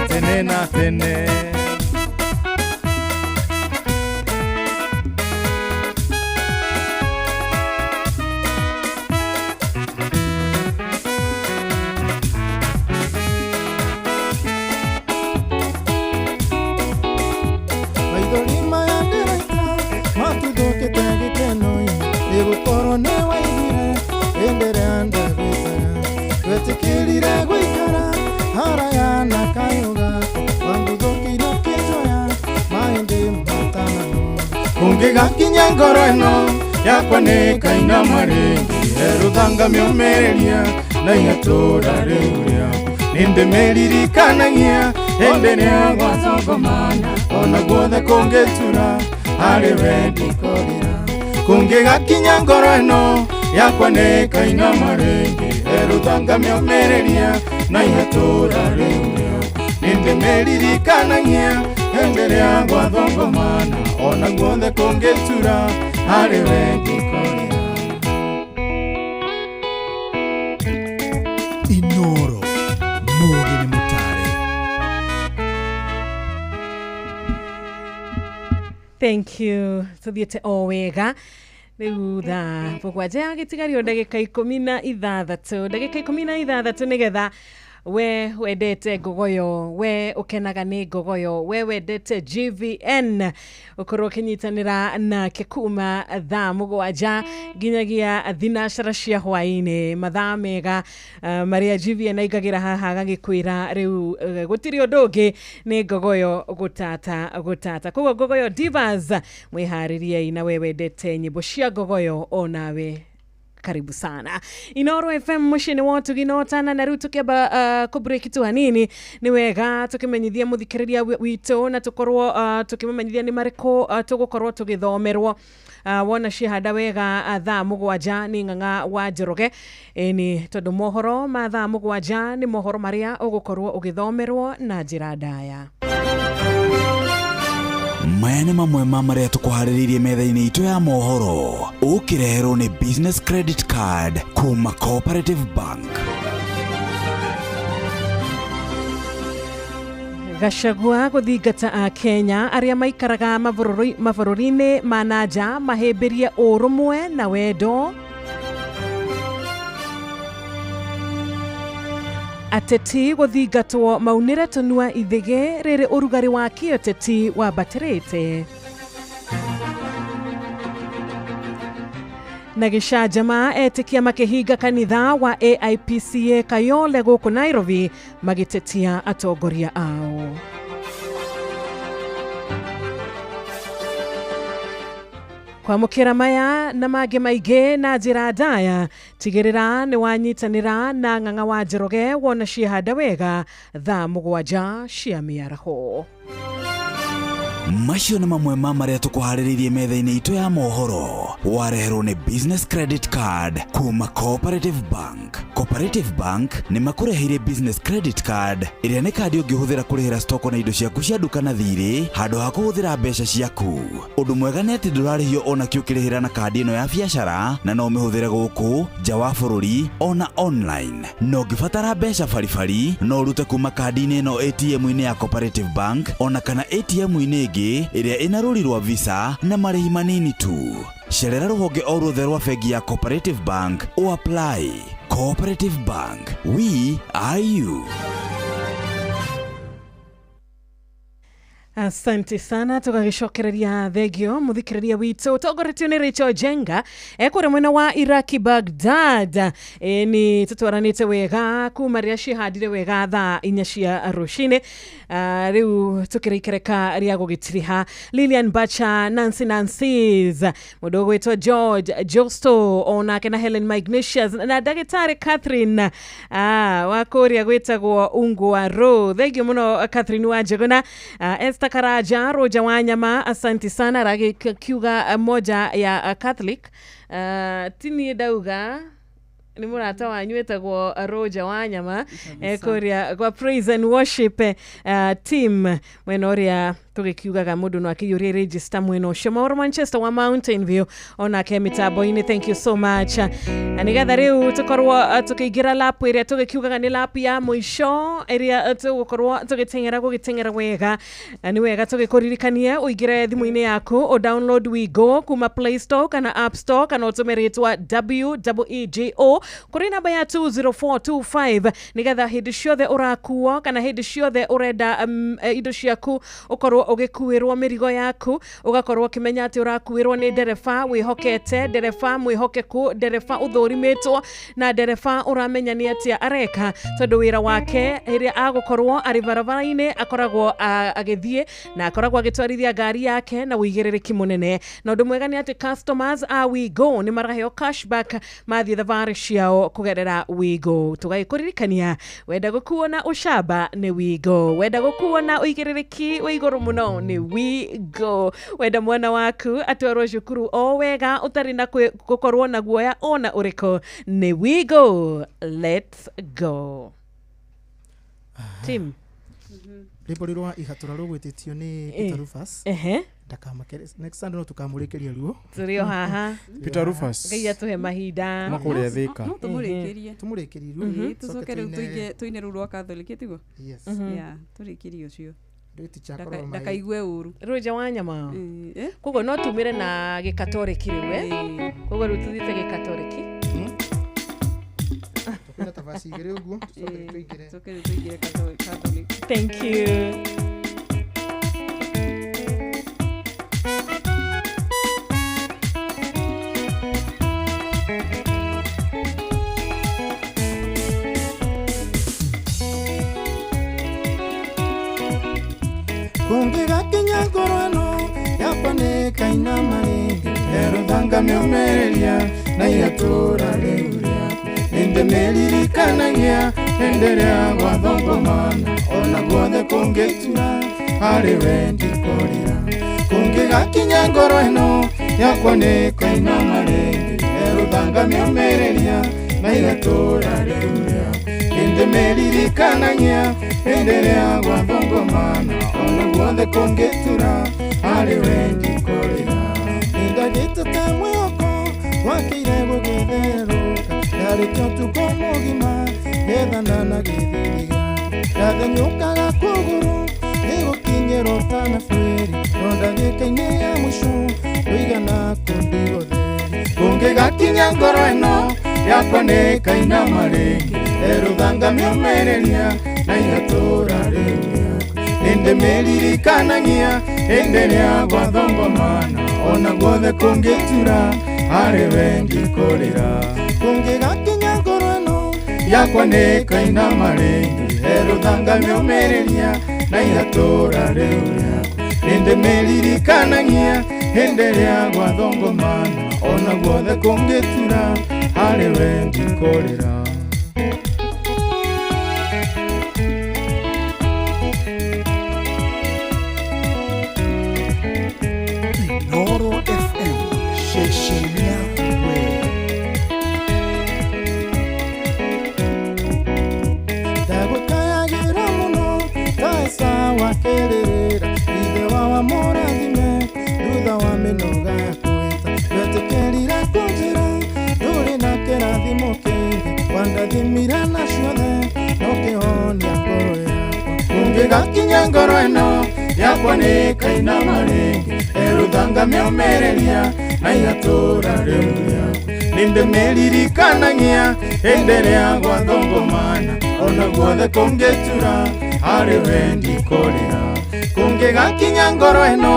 tene na tene. Maithori maya ndĩraita matuthũkĩte gĩkeno-inĩ, nĩgũkorwo nĩ waiguire hĩndĩ ĩrĩa ndagwĩtaga. Twetĩkĩrire gũikara haraya na kayũ gaku, wanguthũkĩire ũkĩnjoya mahĩndĩ matanano. Kũngĩgakinya ngoro ĩno yakwa nĩ kainama rĩngĩ, herũthanga mĩũmĩrĩria na igatũra rĩu rĩaku. Nĩndĩmĩririkanagia hĩndĩ ĩrĩa gwacongomana, ona guothe kũngĩtura harĩ we ndikũrĩra. Kũngĩgakinya ngoro ĩno yakwa nĩ kainama rĩngĩ, herũthanga mĩũmĩrĩria na ihatũra rĩu rĩaku. Nĩndĩmĩririkanagia hĩndĩ ĩrĩa gwathongomana, ona guothe kũngĩtura harĩ we ndikũrĩra. Inoro Mũgĩ nĩ mũtare. Thank you. Tuthiĩte o wega rĩu thaa 7 ya gĩtigario ndagĩka 16, ndagĩka 16, nĩgetha we wendete ngogoyo, we ũkenaga nĩ ngogoyo, we wendete GVN ũkorwo ũkĩnyitanĩra nake kuma thaa 7 nginyagia 9 cia hwaĩ-inĩ, mathaa mega marĩa GVN aingagĩra haha agagĩkwĩra rĩu gũtirĩ ũndũ ũngĩ nĩ ngogoyo gũtata gũtata. Koguo Ngogoyo Divas mwĩharĩriei, na we wendete nyĩmbo cia ngogoyo onawe karibu sana. Inoro FM mũciĩ-inĩ wa ũtugi na ũtana. Na rĩu tũkĩamba kũbreak tu hanini, nĩ wega tũkĩmenyithia mũthikĩrĩria witũ na tũkorwo tũkĩmũmenyithia nĩ marĩkũ tũgũkorwo tũgĩthomerwo. Wona ciahanda wega, thaa 7 nĩ Ng'ang'a wa Njoroge. Ĩni tondũ mohoro ma thaa 7 nĩ mohoro marĩa ũgũkorwo ũgĩthomerwo na njĩra ndaya. Maya nĩ mamwe ma marĩa tũkũharĩrĩirie metha-inĩ itũ ya mohoro, ũkĩreherwo nĩ Business Credit Card kuma Cooperative Bank. Gachagua gũthingata Akenya arĩa maikaraga mabũrũri-inĩ ma na nja mahĩmbĩrie ũrũmwe na wendo. Ateti gũthingatwo maunĩre tũnua ithĩgĩ rĩrĩ ũrugarĩ wa kĩũteti wambatĩrĩte. Na gĩcanjama etĩkia makĩhinga kanitha wa AIPCA Kayole gũkũ Nairobi magĩtetia atongoria ao. Kwamũkĩra maya na mangĩ maingĩ na njĩra ndaya, tigĩrĩra nĩ wanyitanĩra na Ng'ang'a wa Njoroge wona ciehanda wega thaa 7 cia mĩaraho. Macio nĩ mamwe ma marĩa tũkũharĩrĩirie metha-inĩ itũ ya mohoro. Wareherwo nĩ Business Credit Card kuma Cooperative Bank. Cooperative Bank nĩ makũreheire Business Credit Card ĩrĩa nĩ kandi ũngĩhũthĩra kũrĩhĩra stoko na indo ciaku cia nduka na thirĩ handũ ha kũhũthĩra mbeca ciaku. Ũndũ mwega nĩ atĩ ndũrarĩhio ona kĩ ũkĩrĩhĩra na kandi ĩno ya biacara na no ũmĩhũthĩre gũkũ nja wa bũrũri ona online. Na ũngĩbatara mbeca baribari no ũrute kuma kandi-inĩ ĩno ATM-inĩ ya Cooperative Bank ona kana ATM-inĩ ĩngĩ ĩrĩa ĩna rũri rwa Visa na marĩhi manini tu. Cerera rũhonge o ruothe rwa bengi ya Cooperative Bank o apply. Cooperative Bank, we are you. Asante sana, tũgagĩcokereria thengio mũthikĩrĩria witũ ũtongoretio nĩ Rachel Jenga ekũrĩa mwena wa Iraki Baghdad. Nĩ tũtwaranĩte wega kuma rĩrĩa cihandire wega thaa 4 cia rũcinĩ. Rĩu tũkĩrĩkereka rĩa gũgĩtiriha Lilian Bacha, Nancy Nancy's, mũndũ ũgwĩtwo George Josto onake na Helen Magnesius na ndagĩtarĩ Catherine wa kũrĩa gwĩtagwo Ungwa Ro. Thengio mũno Catherine wa Njuguna. Esther Karaja, Roja Wanyama, asante sana. Ragĩkiuga moja ya Catholic. Tini ndauga nĩ mũrata wanyu wĩtagwo Roja Wanyama kũrĩa kwa Praise and Worship team mwena ũrĩa tũgĩkiugaga mũndũ no akĩiyũrie register mwena ũcio. Mauro Manchester wa Mountain View onake mĩtambo-inĩ, thank you so much. Na nĩgetha rĩu tũkorwo tũkĩingĩra lap ĩrĩa tũgĩkiugaga nĩ lap ya mũico ĩrĩa tũgũkorwo tũgĩteng'era gũgĩteng'era wega, nĩ wega tũgĩkũririkanie ũingĩre thimũ-inĩ yaku ũ download WeGo kuma Play Store kana App Store kana ũtũme rĩtwa WEEGO kũrĩ namba ya 20425 nĩgetha hĩndĩ ciothe ũrakuo kana hĩndĩ ciothe ũrenda indo ciaku ũkorwo ũgĩkuĩrwo mĩrigo yaku ũgakorwo ũkĩmenya atĩ ũrakuĩrwo nĩ ndereba wĩhokete, ndereba mwĩhokeku, ndereba ũthũrimĩtwo na ndereba ũramenya nĩ atĩa areka tondũ wĩra wake rĩrĩa agũkorwo arĩ barabara-inĩ akoragwo agĩthiĩ na akoragwo agĩtwarithia ngari yake na ũigĩrĩrĩki mũnene. Na ũndũ mwega nĩ atĩ customers a WeGo nĩ maraheo cashback mathiĩ thabarĩ ciao kũgerera WeGo. Tũgagĩkũririkania wenda gũkuo na ũcamba nĩ WeGo, wenda gũkuo na ũigĩrĩrĩki wa igũrũ mũno nĩ WeGo, wenda mwana waku atwarwo cukuru o wega ũtarĩ na gũkorwo na guoya ona ũrĩkũ nĩ WeGo. Let's go. Tim rwĩmbo rũrũ rwa ihatũra rũgwĩtĩtio nĩ Peter Rufus. Ndakamakere next Sunday no tukamũrĩkĩria ruo tũrĩ o haha. Peter Rufus Ngai atũhe mahinda makũrĩa Thika. No tũmũrĩkĩrie. Tũmũrĩkĩrie ruo. Tũcoke rĩu tũine rũu rwa Catholic tiguo? Yes. Yeah, tũrĩkĩrie ũcio. Ndakaigue ũru. Roja Wanyama. Koguo no tumire na gĩkatoriki rĩu koguo rĩu tũthiĩte gĩkatoriki. Tũkwĩna tabaci igĩrĩ ũguo tũcoke tũingĩre. Tũcoke tũingĩre Catholic. Thank you. Kũngĩgakinya ngoro ĩno yakwa nĩkainama rĩngĩ erũthanga mĩũmĩrĩria na igatũra rĩu rĩaku nĩndĩmĩririkanagia hĩndĩ ĩrĩa gwathongomana ona guothe kũngĩtura harĩ we ndikũrĩra. Kũngĩgakinya ngoro ĩno yakwa nĩkainama rĩngĩ erũthanga mĩũmĩrĩria na igatũra rĩu rĩaku nĩndĩmĩririkanagia hĩndĩ ĩrĩa gwathongomana ona guothe kũngĩtura harĩ we ndikũrĩra. Nĩndagĩte ta mwĩhoko wakĩire gũgĩtherũka ndarĩkia ũtukũ mũgima ngĩethana na gĩthiri gĩaku ndathenyũkaga kũgũrũ Ndagũkayagĩra ũtanabuĩri no ndagĩka-inĩ ya mũico ndũigana kũndigotheri kũngĩgakinya ngoro ĩno yakwa nĩkainama rĩngĩ erũthanga mĩũmĩrĩria na igatũra rĩu rĩakwa nĩndĩmĩririkanagia hĩndĩ ĩrĩa gwathongomana ona guothe kũngĩtura harĩ we ndikũrĩra kũngĩgakinya ngoro ĩno yakwa nĩkainama rĩngĩ erũthanga mĩũmĩrĩria na igatũra rĩu rĩakwa nĩndĩmĩririkanagia hĩndĩ ĩrĩa gwathongomana ona guothe kũngĩtura harĩ we ndikũrĩra. Inooro FM ceceni yaku we. Ndagũkayagĩra mũno ta Esau akĩrĩrĩra ithe wa wamũrathime thutha wa mĩnoga ya kwĩta ndwetĩkĩrire kũnjĩra ndũrĩ na kĩrathimo kĩngĩ wandathimire na ciothe no kĩhonia ngoro yakwa kũngĩgakinya ngoro ĩno yakwa nĩkainama rĩngĩ erũthanga mĩũmĩrĩria na igatũra rĩu rĩakwa nĩndĩmĩririkanagia hĩndĩ ĩrĩa gwathongomana ona guothe kũngĩtura harĩ we ndikũrĩra kũngĩgakinya ngoro ĩno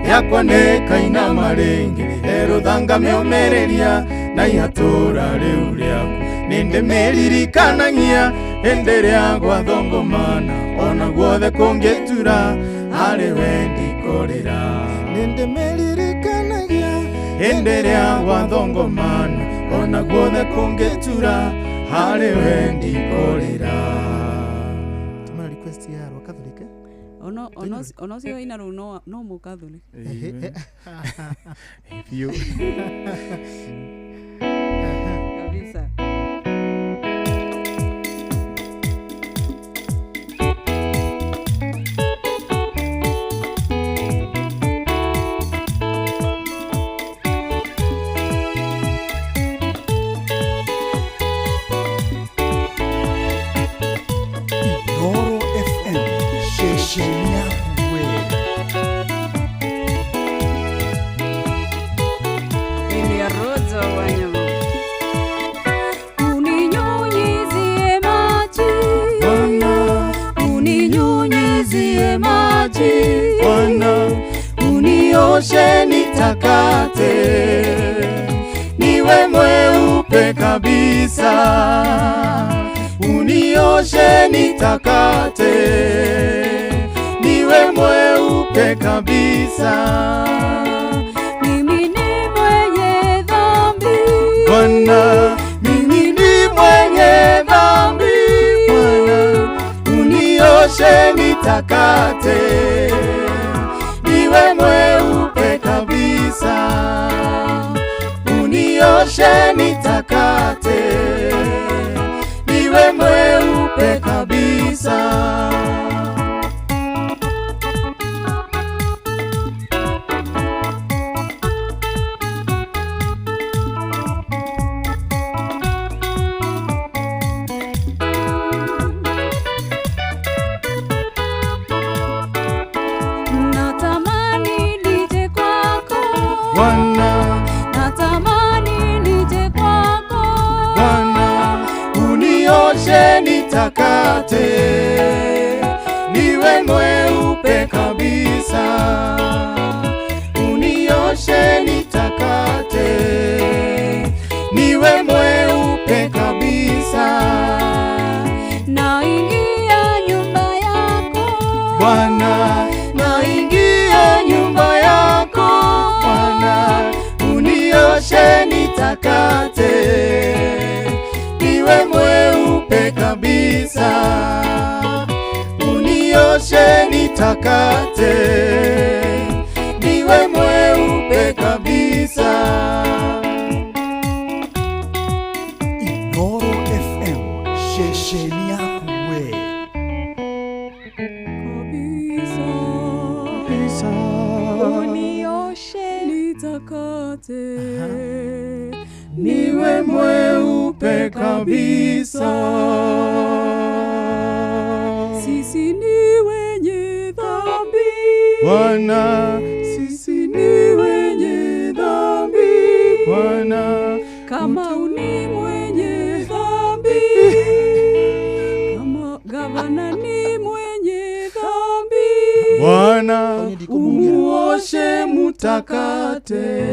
yakwa nĩkainama rĩngĩ erũthanga mĩũmĩrĩria na igatũra rĩu rĩakwa nĩndĩmĩririkanagia hĩndĩ ĩrĩa gwathongomana ona guothe kũngĩtura harĩ we ndikũrĩra nĩndĩmĩririkanagia hĩndĩ ĩrĩa gwathongomana ona guothe kũngĩtura harĩ we ndikũrĩra. Tumana request ya rwa Catholic eh? Ono ono ono cio ina rĩu no mũ Catholic. Biũ. Kabisa. Inooro FM ceceni yaku we. Iliarozo wanyama. Uninyunyizie maji Bwana, uninyunyizie maji Bwana, unioshe nitakate niwe mweupe kabisa unioshe nitakate niwe mweupe kabisa. Mimi ni mwenye dhambi Bwana, mimi ni mwenye dhambi Bwana, unioshe nitakate niwe mweupe kabisa unioshe nitakate niwe mweupe kabisa. Natamani nije kwako Bwana, natamani nije kwako Bwana, unioshe nitakate niwe mweupe kabisa unioshe nitakate niwe mweupe kabisa. Naingia nyumba yako Bwana, naingia nyumba yako Bwana, unioshe nitakate niwe mweupe kabisa unioshe nitakate niwe mweupe kabisa. Inooro FM ceceni yaku we. Kabisa. Unioshe nitakate niwe mweupe kabisa. Sisi ni wenye dhambi Bwana, sisi ni wenye dhambi Bwana, Kama uni mwenye dhambi, kama gavana ni mwenye dhambi, Bwana umuoshe mutakate,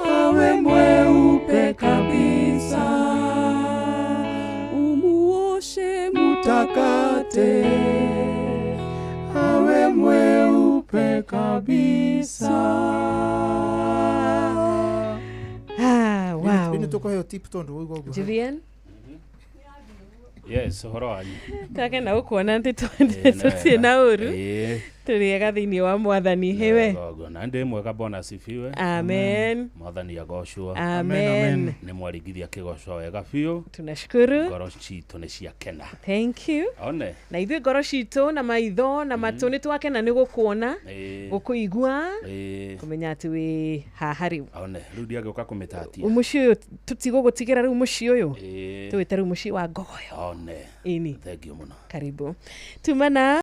awe mweupe kabisa. Umuoshe Mutakate, awe mweupe kabisa. Ah, wow. Rĩu nĩtũkũheo tip tondũ waigua ũguo. Julian, Yes, ũhoro wanyu. Twakena gũkuona atĩ Ĩĩ, nĩ tũtirĩ na wega. ũru. Ĩĩ. Tũrĩ ega thĩinĩ wa mwathani hewe. Wega, na ndĩ mwega, Bwana asifiwe. Amen. Mwathani agocwo. Amen. Nĩ mwaringithia kĩgoco wega biũ. Tunashukuru. Ngoro citũ nĩ ciakena. Thank you. One. Na ithuĩ ngoro citũ na maitho na matũ nĩ twakena nĩ gũkuona, gũkũigua, kũmenya atĩ wĩ haha rĩu. One, rĩu ndiagĩũka kũmĩtatia. Mũciĩ ũyũ tũtigũgũtigĩra rĩu, mũciĩ ũyũ tũwĩte rĩu mũciĩ wa ngogoyo. One. Ĩni. Thank you mũno. Karibu tumana.